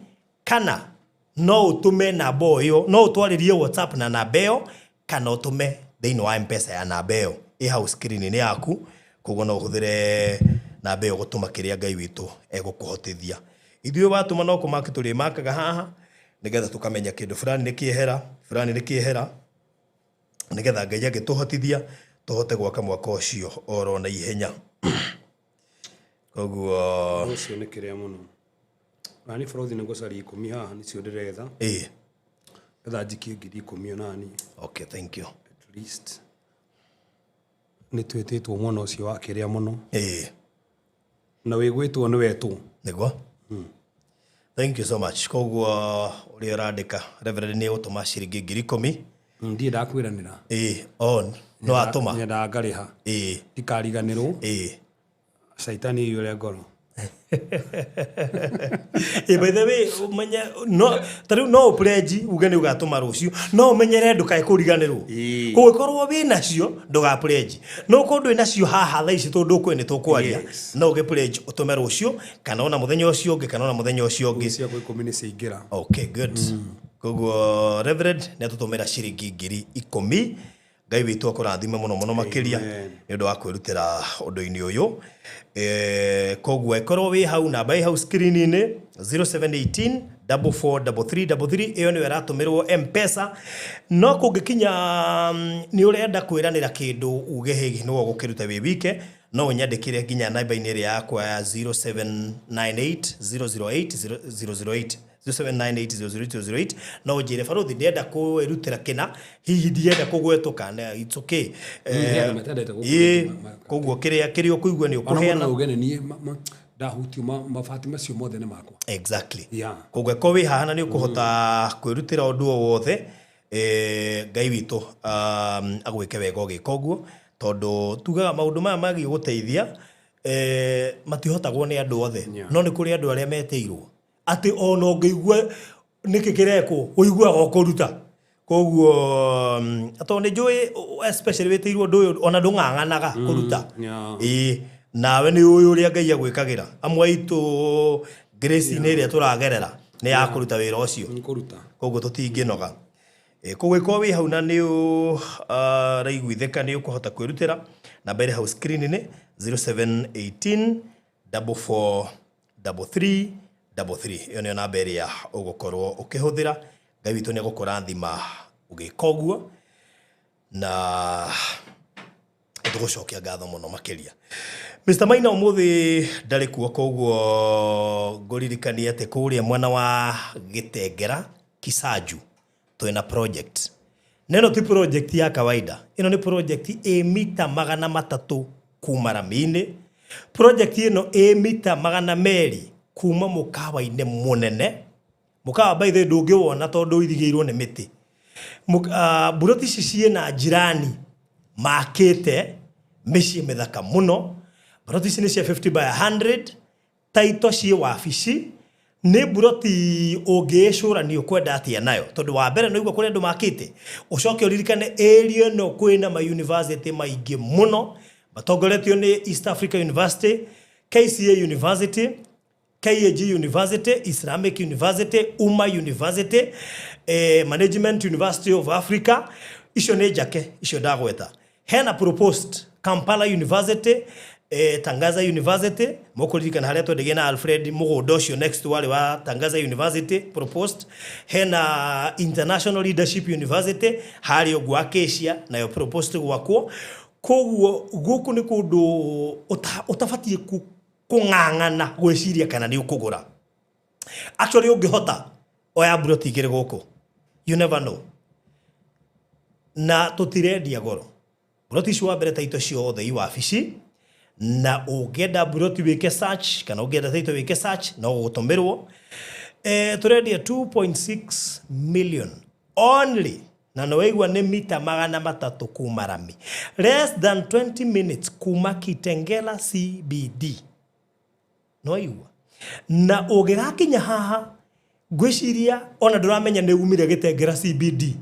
kana no ũtũme namba ĩyo, no ũtwarĩrie WhatsApp na namba ĩyo, kana ũtũme thĩinĩ wa M-Pesa ya namba ĩyo ĩ hau screen-inĩ yaku. Koguo no ũhũthĩre namba ĩyo gũtũma kĩrĩa Ngai witũ egũkũhotithia. Ithuĩ watũma no kũmaki tũrĩmakaga haha, nĩgetha tũkamenya kĩndũ fulani nĩ kĩehera, fulani nĩ kĩehera, nĩgetha Ngai angĩtũhotithia tũhote gwaka mwaka ũcio oro na ihenya. Koguo Ũcio nĩ kĩrĩa mũno nani, bũrũthi nĩ gũcaria 10 haha nĩcio ndĩretha. Getha njikie 10,000 onani. Okay, thank you. At least nĩ twĩtĩtwo mwena ũcio wa kĩrĩa mũno. Na wĩgwĩtwo nĩ wetwo. Nĩguo, thank you so much. Koguo ũrĩa ũrandĩka, Reverend nĩ egũtũma ciringi 10,000. Ndirĩ ndakwĩranĩra. Ĩĩ, on no atũma. Nyendaga ngarĩha. Ndikariganĩrwo. Caitani iyũre ngoro. Ĩ, by the way, ũmenye no ta rĩu no ũpledge uge nĩ ũgatũma rũciũ, no ũmenyere ndũkae kũriganĩrwo. Kũngĩkorwo wĩ nacio, ndũga pledge, no korwo ndwĩ nacio haha thaa ici, tondũ ũkũĩ nĩ tũkwaria, no ũgĩ pledge ũtũme rũciũ, kana ona mũthenya ũcio ũngĩ, kana ona mũthenya ũcio ũngĩ. Ciakwa 10 nĩ ciaingĩra. Okay, good. Koguo Reverend nĩ atũtũmĩra ciringi 10,000. Ngai witũ akũrathime mũno mũno makĩria Amen. nĩ ũndũ wa kwĩrutĩra ũndũ-inĩ ũyũ. Koguo ĩkorwo wĩ hau, namba ĩ hau screen-inĩ, 0718 443333, ĩyo nĩyo ĩratũmĩrwo M-Pesa. No kũngĩkinya nĩ ũrenda kwĩranĩra kĩndũ, uge hihi nĩwe ũgũkĩruta wĩ wike, no ũnyandĩkĩre nginya namba-inĩ ĩrĩa yakwa ya 0798 008 008, 0798 008, no ũnjĩre, "Baruthi, ndĩrenda kwĩrutĩra kĩna, hihi ndienda kũgwetwo kana it's okay." He andũ matendete gũkũ. Koguo kĩrĩa kĩrĩa ũkũigua nĩ Ona mũndũ ũkũheana. no uge nĩ niĩ ndahutio mabati macio mothe nĩ makwa. Koguo ĩkorwo wĩ haha na nĩ ũkũhota kwĩrutĩra ũndũ o wothe, Ngai witũ agwĩke wega ũgĩka ũguo, tondũ tugaga maũndũ maya magiĩ gũteithia, matihotagwo nĩ andũ othe. No nĩ kũrĩ andũ arĩa metĩirwo atĩ ona ũngĩigua nĩkĩ kĩrekwo, ũiguaga ũkũruta. Koguo tondũ nĩ njũĩ, especially wĩtĩirwo ũndũ ũyũ, ona ndũng'ang'anaga kũruta. Ĩĩ, nawe nĩ ũĩ ũrĩa Ngai agwĩkagĩra. Amwe aitũ grace-inĩ ĩrĩa tũragerera nĩ ya kũruta wĩra ũcio. Nĩ kũruta. Koguo tũtingĩnoga. Koguo ĩkorwo wĩ hau na nĩ ũraiguithĩka nĩ ũkũhota kwĩrutĩra, namba ĩrĩ hau screen-inĩ, 0718 44 33 33, ĩyo nĩyo namba ĩrĩa ũgũkorwo ũkĩhũthĩra. Ngai witũ nĩ egũkũrathima ũgĩka ũguo, na tũgũcokia ngatho mũno makĩria. Mr Maina ũmũthĩ ndarĩ kuo, koguo ngũririkanie atĩ kũrĩa mwena wa Gĩtengera Kisaju twĩna project, na ĩno ti project ya kawaida, ĩno nĩ project ĩ mita 300 kuma rami-inĩ. Project ĩno ĩ mita 200 kuma mũkawa-inĩ mũnene. Mũkawa, by the way, ndũngĩwona tondũ ũirigĩirwo nĩ mĩtĩ. Mburoti ici ciĩna njirani makĩte mĩciĩ mĩthaka mũno. Mburoti ici nĩ cia 50 by 100, taito ciĩ wabici. Nĩ mburoti ũngĩĩcũrania ũkwenda atĩa nayo, tondũ wa mbere nĩ ũigua kũrĩ andũ makĩte. Ũcoke ũririkane area ĩno kwĩna ma university maingĩ mũno matongoretio nĩ East Africa University, KCA University, KAG University, Islamic University, Umma University, Management University of Africa. Icio nĩ njake icio ndagweta. Hena proposed Kampala University, Tangaza University. Mũkũririkana harĩa twendagia na Alfred mũgũnda ũcio next warĩ wa Tangaza University proposed. Hena International Leadership University harĩa ũguo Acacia, nayo proposed gwakwo. Koguo gũkũ nĩ kũndũ ũtabatiĩ kũng'ang'ana gwĩciria kana nĩ ũkũgũra. Actually, ũngĩhota oya mburoti igĩrĩ gũkũ, you never know. Na tũtirendia goro mburoti ici. Wa mbere, taito ciothe i wabici, na ũngĩenda mburoti wĩke search, kana ũngĩenda taito wĩke search, no gũgũtũmĩrwo. Tũrendia 2.6 million only, na nĩ waigua nĩ mita 300 kuma rami, less than 20 minutes kuma Kitengela CBD. Nĩwaigua? Na ũngĩgakinya haha, ngwĩciria ona ndũramenya nĩ umire Gĩtengera CBD,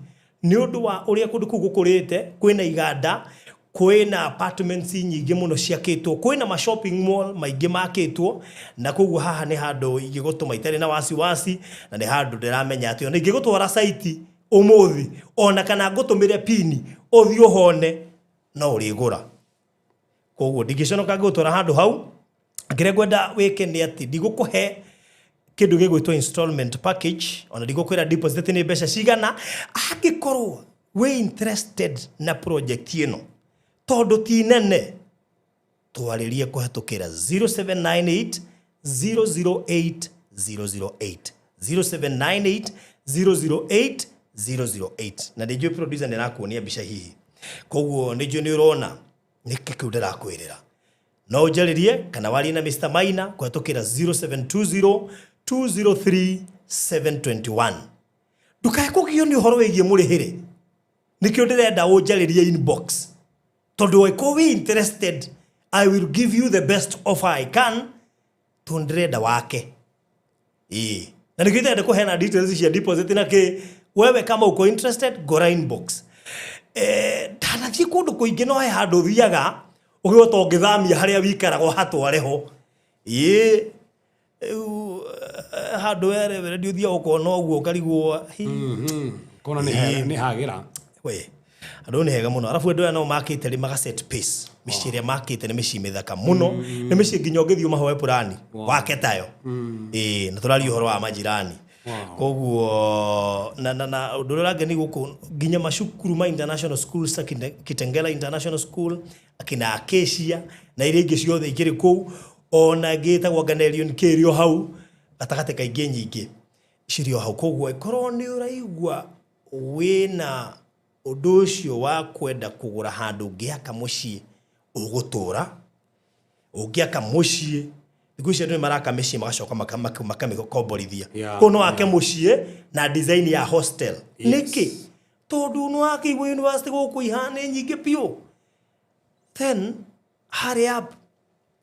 nĩ ũndũ wa ũrĩa kũndũ kũu gũkũrĩte. Kwĩna iganda, kwĩna apartments nyingĩ mũno ciakĩtwo, kwĩna ma shopping mall maingĩ makĩtwo, na koguo haha nĩ handũ ingĩgũtũma itarĩ na wasiwasi, na nĩ handũ ndĩramenya atĩ ona ingĩgũtwara site ũmũthĩ, ona kana ngũtũmĩre pini ũthiĩ ũhone, no ũrĩgũra. Koguo ndingĩconoka ngĩgũtwara handũ hau. Kĩrĩa ngwenda wĩke nĩ atĩ ndigũkũhe kĩndũ gĩgwĩtwo installment package, ona ndigũkwĩra deposit nĩ mbeca cigana. Angĩkorwo wĩ interested na project ĩno, tondũ ti nene, twarĩrie kũhetũkĩra 0798 008 008, 0798 008 008. Na nĩ njũĩ producer nĩ arakuonia mbica hihi, koguo nĩ njũĩ nĩ ũrona nĩkĩ kĩu ndĩrakwĩrĩra. No ũnjarĩrie kana warie na Mr. Maina kũhetũkĩra 0720 203 721. Ndũkae kũgio nĩ ũhoro wĩgiĩ mũrĩhĩre. Nĩkĩo ndĩrenda ũnjarĩrie inbox, tondũ angĩkorwo wĩ interested, I will give you the best offer I can, tondũ ndĩrenda wake. Ĩĩ, na nĩkĩo itarenda kũheana details cia deposit na kĩ. Wewe kama uko interested, gora inbox. Ndanathiĩ kũndũ kũingĩ, no he handũ thiaga ũgĩgwo ta ũngĩthamia harĩa wikaraga ũhatware ho. Ĩĩ, rĩu handũ werewe ũthiaga ũkona ũguo ũkarigwo hi. Kona nĩ hagĩra. We, andũ nĩ hega mũno. Arabu andũ aya no makĩte rĩ, maga set pace. Mĩciĩ ĩrĩa makĩte nĩ mĩciĩ mĩthaka mũno, nĩ mĩciĩ nginya ũngĩthiĩ ũmahoe purani wake tayo. Ĩĩ, na tũraria ũhoro wa majirani. Koguo na ũndũ ũrĩa ũrangenia gũkũ, nginya macukuru ma international schools ta Kitengela International School, akina Acacia na iria ingĩ ciothe ikĩrĩ kũu, ona ĩngĩ ĩtagwo Ganelion kĩrĩ o hau gatagatĩ ka ingĩ nyingĩ cirĩ o hau. Koguo ĩkorwo nĩ ũraigua wĩna ũndũ ũcio wa kwenda kũgũra handũ ũngĩaka mũciĩ ũgũtũra, ũngĩaka mũciĩ, thikũ ici andũ nĩ maraka mĩciĩ magacoka makamĩkomborithia. Koguo no wake mũciĩ na design ya hostel. Nĩkĩ? Tondũ nĩ wakĩigua university gũkũ ihana nyingĩ biũ. Then hurry up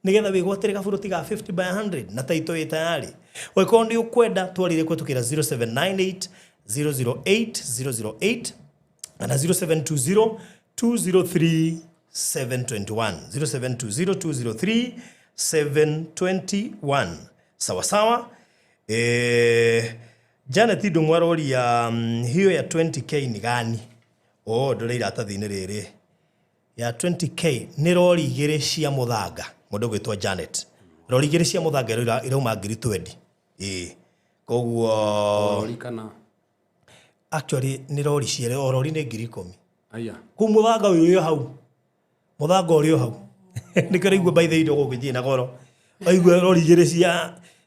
nigetha wĩgwatĩre gaburoti ga 50 by 100 na taito ĩ tayari. Ũngĩkorwo nĩ ũkwenda, twarĩre kũhetũkĩra 0798 008 008 kana 0720 203 721, 0720 203 721. Sawa sawa. Janet Ndung'u aroria, hiyo ya 20K ni gani? Oh, ndũrĩ iratathi-inĩ rĩrĩ. Ya 20K nĩ rori igĩrĩ cia mũthanga. Mũndũ ũgwĩtwo Janet, rori igĩrĩ cia mũthanga irauma ngiri 20. Ĩĩ, koguo Rori kana? Actually nĩ rori cierĩ, o rori nĩ ngiri 10. Aya. Kũu mũthanga ũyũ ũrĩ o hau, mũthanga ũrĩ o hau. Nĩkĩo raigua by the indo gũkũ ithiĩ na goro. Waigua rori igĩrĩ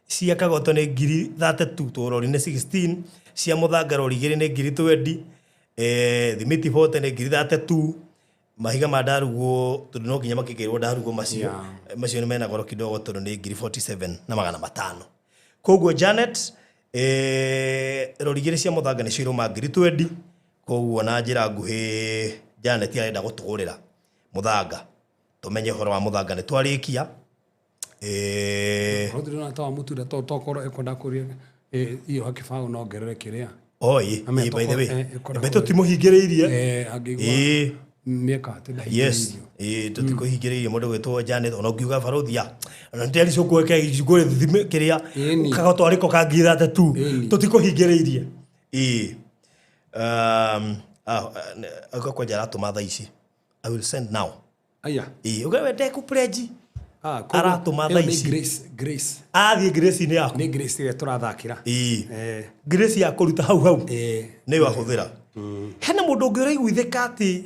cia kagoto nĩ ngiri 32, to rori nĩ 16. Cia mũthanga rori igĩrĩ nĩ ngiri 20, thimiti 40 nĩ ngiri 32, mahiga ma ndarugwo, tondũ no nginya makĩkĩrwo ndarugwo macio. Macio nĩ mena goro kidogo, tondũ nĩ ngiri 47 na 500. Koguo Janet, rori igĩrĩ cia mũthanga nĩcio irauma ngiri 20. Koguo na njĩra nguhĩ, Janet arenda gũtũgũrĩra mũthanga. Tũmenye ũhoro wa mũthanga nĩ twarĩkia. Rũthi rũna ta wa mũtura to tokorwo ĩkwenda kũria iyo hakĩbaũ no ngerere kĩrĩa. Oi. Ame By the way, ĩkoragwo- be tũtimũhingĩrĩirie. Angĩigua mĩeka atĩ Yes. ndahingĩrĩirio. Ĩĩ, tũtikũhingĩrĩirie. Mũndũ gwĩtwo Janet, ona ũngiuga barothia ona ndĩricũkũeke ngũrĩ thime kĩrĩa kagoto arĩko ka ngiri 32. Tũtikũhingĩrĩirie. Ĩĩ, kwanja aratũma thaa ici. I will send now. Aya. Ĩĩ, ũge we ndekũ-pledge. Ah, koguo Aratũma ĩyo thaa nĩ ici. Grace, Grace. Athiĩ grace-inĩ yaku. Nĩ Grace ĩrĩa tũrathakĩra. Ĩĩ. Eh. Grace ya kũruta hau hau. Eh. Nĩyo ahũthĩra. Hena mũndũ ũngĩ ũraiguithĩka atĩ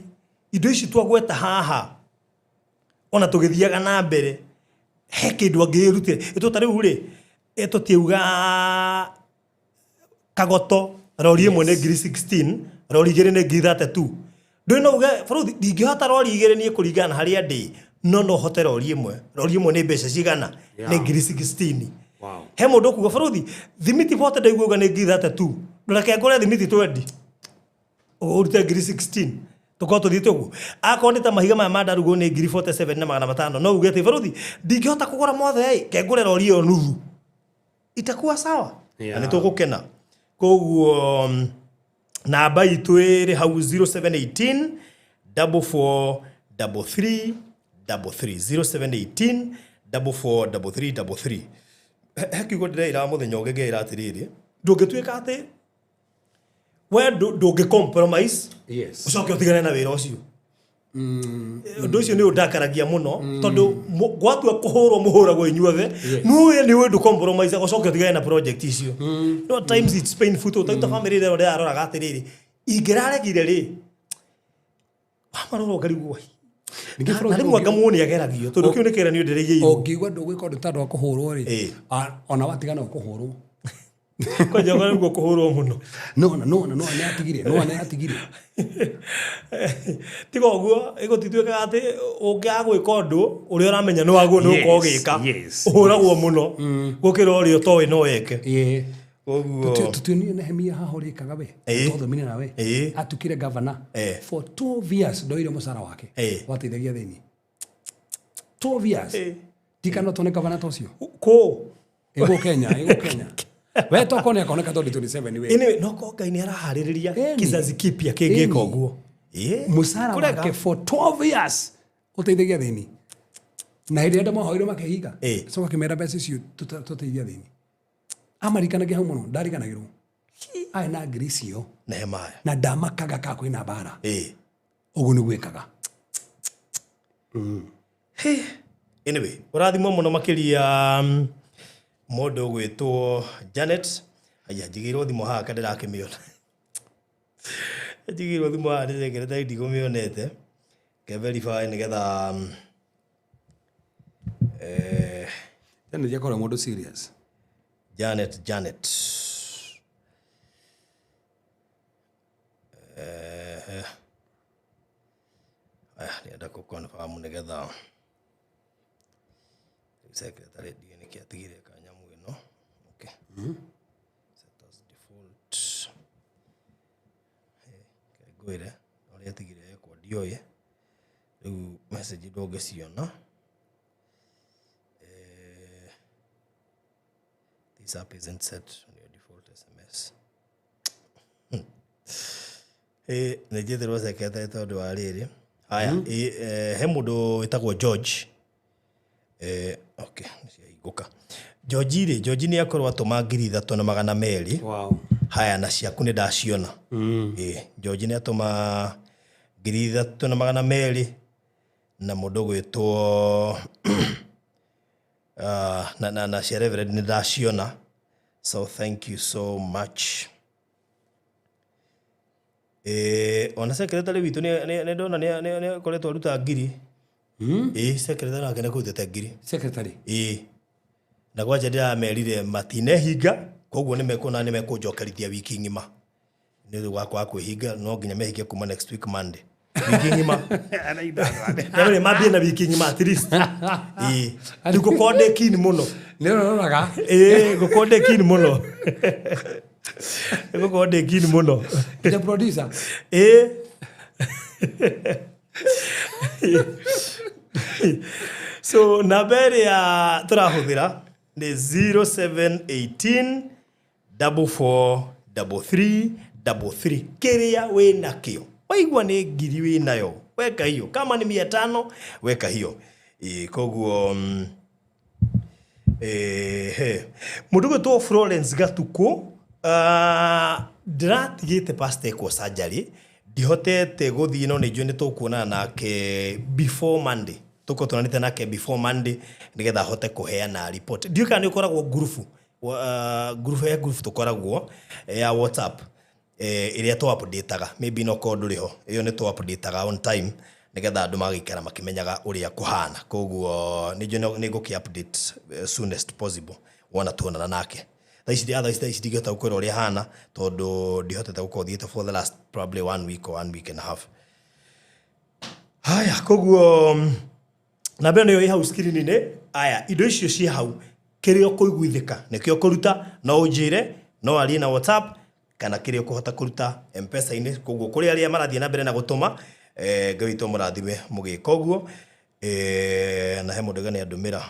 indo ici twagweta haha ona tũgĩthiaga na mbere he kĩndũ angĩrutĩra. Ĩtũ ta rĩu rĩ, tũtiuga kagoto rori ĩmwe nĩ ngiri 16, rori igĩrĩ nĩ ngiri 32. Ndũĩ no uge bũrũthi ndingĩhota rori igĩrĩ niĩ kũringana na harĩa ndĩ, no no hote rori ĩmwe. Rori ĩmwe nĩ mbeca cigana? Nĩ ngiri 16. Wow. He mũndũ ũkuga bũrũthi thimiti bote ndaigua uga nĩ ngiri 32. Reke ngũre thimiti 20. Ũrute ngiri 16. Tũkorwo tũthiĩte ũguo. Akorwo nĩ ta mahiga maya ma ndarugwo nĩ ngiri 47 na magana matano. No uge atĩ bũrũthi ndingĩhota kũgũra mothe ĩ, ke ngũre rori ĩyo nuthu. Itakuwa sawa. Yeah. Na nĩ tũgũkena. Koguo namba itũ ĩrĩ hau 0718 44 33 33 0718 44 33 33. He kiugo ndĩreira mũthenya ũngĩ ngeira atĩrĩrĩ, ndũngĩtuĩka atĩ we ndũngĩ compromise Yes. ũcoke ũtigane na wĩra ũcio. Ũndũ ũcio nĩ ũndakaragia mũno tondũ gwatua kũhũrwo mũhũragwo inyuothe, nĩũĩ nĩ ũndũ compromise ũcoke ũtigane na project icio. No at times it's painful tondũ ta family ĩrĩa ndĩraroraga atĩrĩrĩ, ingĩraregire rĩ, wamarora ũkarigwo Ningĩ na bũrũri rĩmwe anga mũndũ nĩageragio tondũ kĩu nĩ kĩgeranio ndĩrĩigĩirwo. Ũngiigua ndũgwĩka ũndũ tondũ wa kũhũrwo rĩ, Ĩĩ. ona watigana ũkũhũrwo. Kwanja ũkarigwo kũhũrwo mũno. Nona, nona, nona nĩ atigire, nona nĩ atigire. Tiga ũguo ĩgũtituĩkaga atĩ ũngĩaga gwĩka ũndũ ũrĩa ũramenya nĩ waguo nĩ ũkorwo ũgĩka, yes, ũhũragwo mũno gũkĩra ũrĩa ũtoĩ no weke. Ĩĩ. Koguo Tutionire Nehemia haha ũrĩkaga we. Ĩĩ. Twathomire nawe. Ĩĩ. Atukire governor. Ĩĩ. For 12 years ndoire mũcara wake. Ĩĩ. Wateithagia thĩni. 12 years. Ĩĩ. Tikana tuone governor ta ũcio. kũ Ĩgũ Kenya, ĩgũ Kenya. We tokorwo nĩ akoneka 2027 we. Anyway, no ko Ngai nĩ araharĩrĩria Ĩni. kizazi kipya kĩngĩka Ĩni. ũguo. Ĩĩ. Mũcara Kũrega. wake for 12 years ũteithagia thĩni. Na hĩndĩ ĩrĩa andũ mahoirwo makehinga. Ĩĩ. Coka kĩmera mbeca icio tũteithia thĩni. Amarikanagia hau mũno, ndariganagĩrwo. Arĩ na ngiri icio Nehemiah. na ndamakaga ka kwĩna mbara. Ĩĩ. Ũguo nĩguo ĩkaga. Anyway, ũrathimwo mũno makĩria mũndũ ũgwĩtwo Janet. Aya, njigĩirwo thimũ haha ka ndĩrakĩmĩona. Njigĩirwo thimũ haha ndĩrekĩrĩte ndigũmĩonete. Ke verify nĩgetha Tene ndiakorwo mũndũ serious. Janet, Janet. Aya, nĩenda kũ confirm nĩgetha secretary ndiũĩ nĩkĩ atigire kanyamũ ĩno. Okay. Set as default. Ngwĩre ũrĩa atigire ekwo ndiũĩ. Rĩu message ndũngĩciona. This app isn't set on your default SMS. Nĩ njĩtĩrwo secretary tondũ wa rĩrĩ. Haya, he mũndũ wĩtagwo George. Okay, nĩciahingũka. George rĩ, George nĩ akorwo atũma 3200. Wow. Haya, na ciaku nĩ ndaciona. George nĩ atũma 3200 na mũndũ ũgwĩtwo na cia Reverend nĩ ndaciona. So thank you so much. Ona secretary witũ nĩ ndona nĩ akoretwo aruta ngiri. Secretary nake nĩ akũrutĩte ngiri. Secretary. Ĩĩ. Na kwanja ndĩramerire matinehinga, koguo nĩ mekuona nĩ mekũnjokerithia wiki ng'ima. Nĩ ũndũ wa kwaga kwĩhinga, no nginya mehinge kuma next week Monday. Wiki ng'ima. Ndamere mambie na wiki ng'ima at least. Ĩĩ. Rĩu ngũkorwo ndĩ keen mũno. Nĩ ũroraga. Ĩĩ, ngũkorwo ndĩ keen mũno. Ngũkorwo ndĩ keen mũno. The producer. Ĩĩ. So namba ĩrĩa tũrahũthĩra nĩ 0718 44 33 33. Kĩrĩa wĩnakĩo waigua nĩ ngiri wĩnayo weka hiyo, kama ni 500 weka hiyo. Koguo mũndũ gwĩtwo Florence Gatuku, ndĩratigĩte pastor ekwo surgery, Ndihotete gũthiĩ, no nĩ njũĩ nĩ tũkuonana nake before Monday. Tũkorwo tuonanĩte nake before Monday nĩgetha ahote kũheana report. Ndiũĩ kana nĩ ũkoragwo ngurubu, ngurubu ya ngurubu tũkoragwo ya WhatsApp, ĩrĩa tũ updateaga. Maybe no korwo ndũrĩ ho, ĩyo nĩ tũ updateaga on time nĩgetha andũ magĩikara makĩmenyaga ũrĩa kũhana. Koguo nĩ njũĩ nĩ ngũkĩ update soonest possible wona tuonana nake. Thaa ici, thaa ici ndingĩhota gũkwĩra ũrĩa hana tondũ ndihotete gũkorwo thiĩte for the last probably one week or one week and a half. Haya, koguo namba ĩyo nĩyo ĩ hau screen-inĩ. Aya, indo icio ciĩ hau, kĩrĩa ũkũiguithĩka nĩkĩo ũkũruta, no ũnjĩre, no arie na WhatsApp kana kĩrĩa ũkũhota kũruta M-Pesa-inĩ. Koguo kũrĩ arĩa marathiĩ na mbere na gũtũma, Ngai witũ amũrathime mũgĩka ũguo. Na he mũndũ nĩ andũmĩra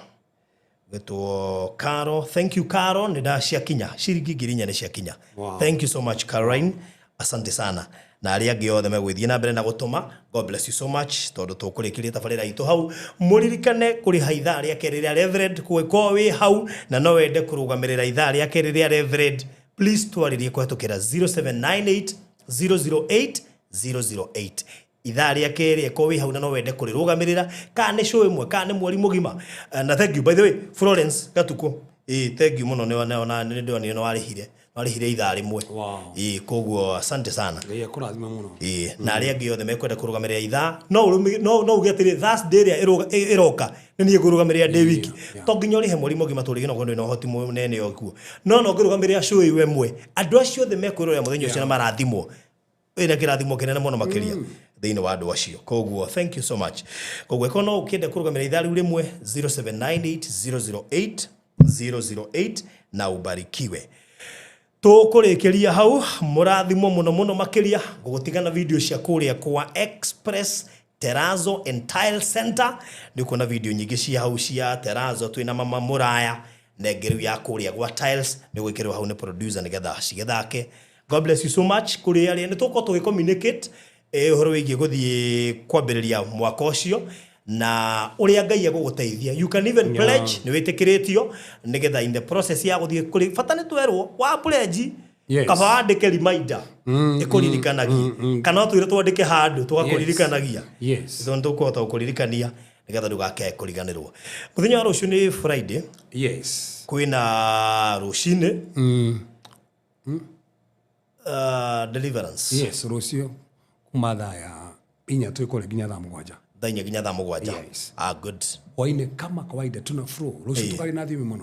gwĩtwo Caro. Thank you, Caro, nĩ ndaciakinya ciringi 4,000 nĩ ciakinya. Wow. Thank you so much, Caroline, asante sana. Na arĩa angĩ othe megũgĩthiĩ na mbere na gũtũma, God bless you so much. Tondũ tũkũrĩkĩria tabarĩra itũ hau, mũririkane kũrĩha ithaa rĩa kerĩ rĩa Reverend. Kũgĩkorwo wĩ hau na no wende kũrũgamĩrĩra ithaa rĩa kerĩ rĩa Reverend, please twarĩrie kũhetũkĩra 0798 008 008. Ithaa rĩa kerĩ, ĩkorwo wĩ hau na no wende kũrĩrũgamĩrĩra, kana nĩ show ĩmwe kana nĩ mweri mũgima. Na thank you, by the way, Florence Gatuko, ĩ thank you mũno, nĩ ndonire nĩ warĩhire ithaa rĩmwe. Wow. Ĩ koguo asante sana. Ngai akũrathime mũno. Ĩ na arĩa angĩ othe mekwenda kũrũgamĩrĩra ithaa, no uge atĩrĩ, Thursday ĩrĩa ĩroka nĩ niĩ ngũrũgamĩrĩra ndĩ wiki. To nginya ũrĩhe mweri mũgima, tũrĩge no kwenda ũhoti mũnene ũkuo, no ngũrũgamĩrĩra show ĩyo ĩmwe, andũ acio othe mekwĩrorera mũthenya ũcio na marathimwo, ĩna kĩrathimo kĩnene mũno makĩria thĩinĩ wa andũ acio. Koguo thank you so much. Koguo ĩkorwo no ũkĩenda kũrũgamĩrĩra ithaa rĩu rĩmwe, 0798 008 008, na ubarikiwe. Tũkũrĩkĩria hau, mũrathimwo mũno mũno makĩria. Ngũgũtigana video cia kũrĩa kwa Express Terrazzo and Tile Center. Nĩ ũkuona video nyingĩ cia hau cia Terrazzo, twĩna mama mũraya na ĩngĩ rĩu ya kũrĩa gwa tiles nĩ gwĩkĩrwo hau nĩ producer nĩgetha cigĩthake. God bless you so much. Kũrĩ arĩa nĩ tũgũkorwo tũgĩ communicate ũhoro wĩgiĩ gũthiĩ kwambĩrĩria mwaka ũcio na ũrĩa Ngai egũgũteithia. You can even pledge, nĩ wĩtĩkĩrĩtio, nĩgetha in the process ya gũthiĩ kũrĩ bata nĩ twerwo wa pledge. Kaba wandĩke reminder ĩkũririkanagia, kana twĩre twandĩke handũ tũgakũririkanagia. Tondũ tũkũhota gũkũririkania nĩgetha ndũgakae kũriganĩrwo. Mũthenya wa rũciũ nĩ Friday. Kwĩna rũcinĩ deliverance. Yes, rũciũ kuma thaa ya 4 twĩ kũrĩa nginya thaa 7. Thaa 4 nginya thaa 7. Yes. Ah, good. Hwainĩ kama kawaida tuna flow rũciũ, tũkarĩ na thiomi mũno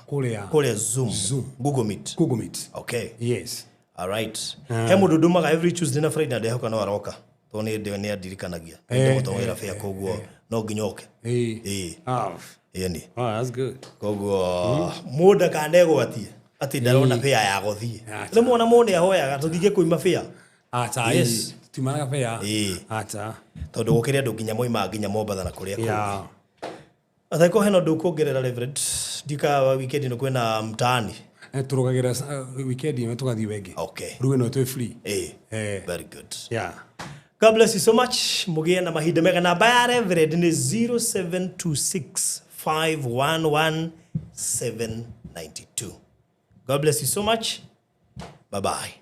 kũrĩa kũrĩa Zoom. Zoom. Google Meet. Google Meet. Okay. Yes. All right. He mũndũ ndumaga every Tuesday na Friday na ndehoka no aroka tondũ nĩ andirikanagia ndĩmũtũmĩra bĩa, koguo no nginya oke. Hey. Ĩĩ. Ah, Ĩni. oh, that's good. Koguo mũndũ akanegwatie atĩ ndarona bĩa ya gũthiĩ. Acha. Rĩmwe ona mũndũ nĩ ahoyaga tũthinge kuima bĩa. Acha. Yes. Tumanaga bea. Ĩĩ. Acha. Tondũ gũkĩrĩ andũ nginya moimaga nginya Mombatha na kũrĩa kũngĩ. Yeah. Ataiko hena ũndũ ũkuongerera, Reverend? Ndika weekend ĩno kwĩna mtaani. Tũrũgagĩra weekend ĩno tũgathiĩ wengĩ. Okay. Rĩu ĩno twĩ free. Ĩĩ. Eh. Very good. Yeah. God bless you so much. Mũgĩe na mahinda mega. Namba ya Reverend nĩ 0726 511 792. God bless you so much. Bye bye.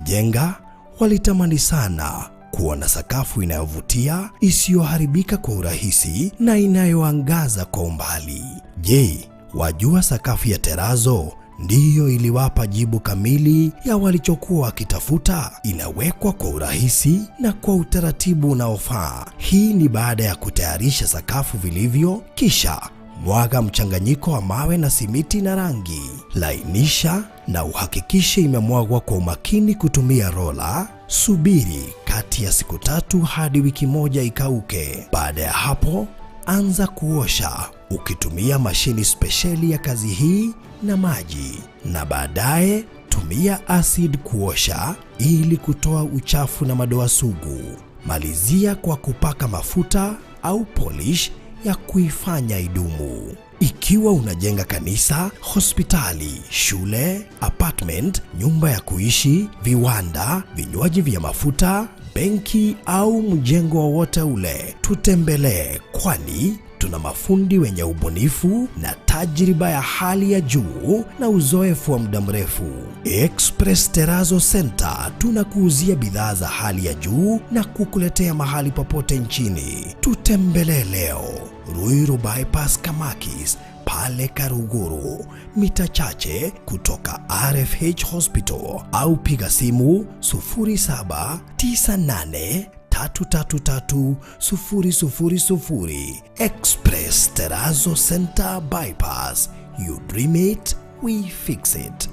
Jenga walitamani sana kuona sakafu inayovutia, isiyoharibika kwa urahisi na inayoangaza kwa umbali. Je, wajua sakafu ya Terrazzo ndiyo iliwapa jibu kamili ya walichokuwa wakitafuta? Inawekwa kwa urahisi na kwa utaratibu unaofaa. Hii ni baada ya kutayarisha sakafu vilivyo, kisha mwaga mchanganyiko wa mawe na simiti na rangi. Lainisha na uhakikishe imemwagwa kwa umakini kutumia rola. Subiri kati ya siku 3 hadi wiki 1 ikauke. Baada ya hapo, anza kuosha ukitumia mashini spesheli ya kazi hii na maji, na baadaye tumia acid kuosha ili kutoa uchafu na madoa sugu. Malizia kwa kupaka mafuta au polish ya kuifanya idumu. Ikiwa unajenga kanisa, hospitali, shule, apartment, nyumba ya kuishi, viwanda, vinywaji vya mafuta, benki au mjengo wowote ule, tutembelee, kwani Tuna mafundi wenye ubunifu na tajriba ya hali ya juu na uzoefu wa muda mrefu. Express Terazo Center tunakuuzia bidhaa za hali ya juu na kukuletea mahali popote nchini. Tutembelee leo Ruiru Bypass Kamakis pale Karuguru, mita chache kutoka RFH Hospital, au piga simu 0798 333 000. Express Terazo Center Bypass. You dream it, we fix it.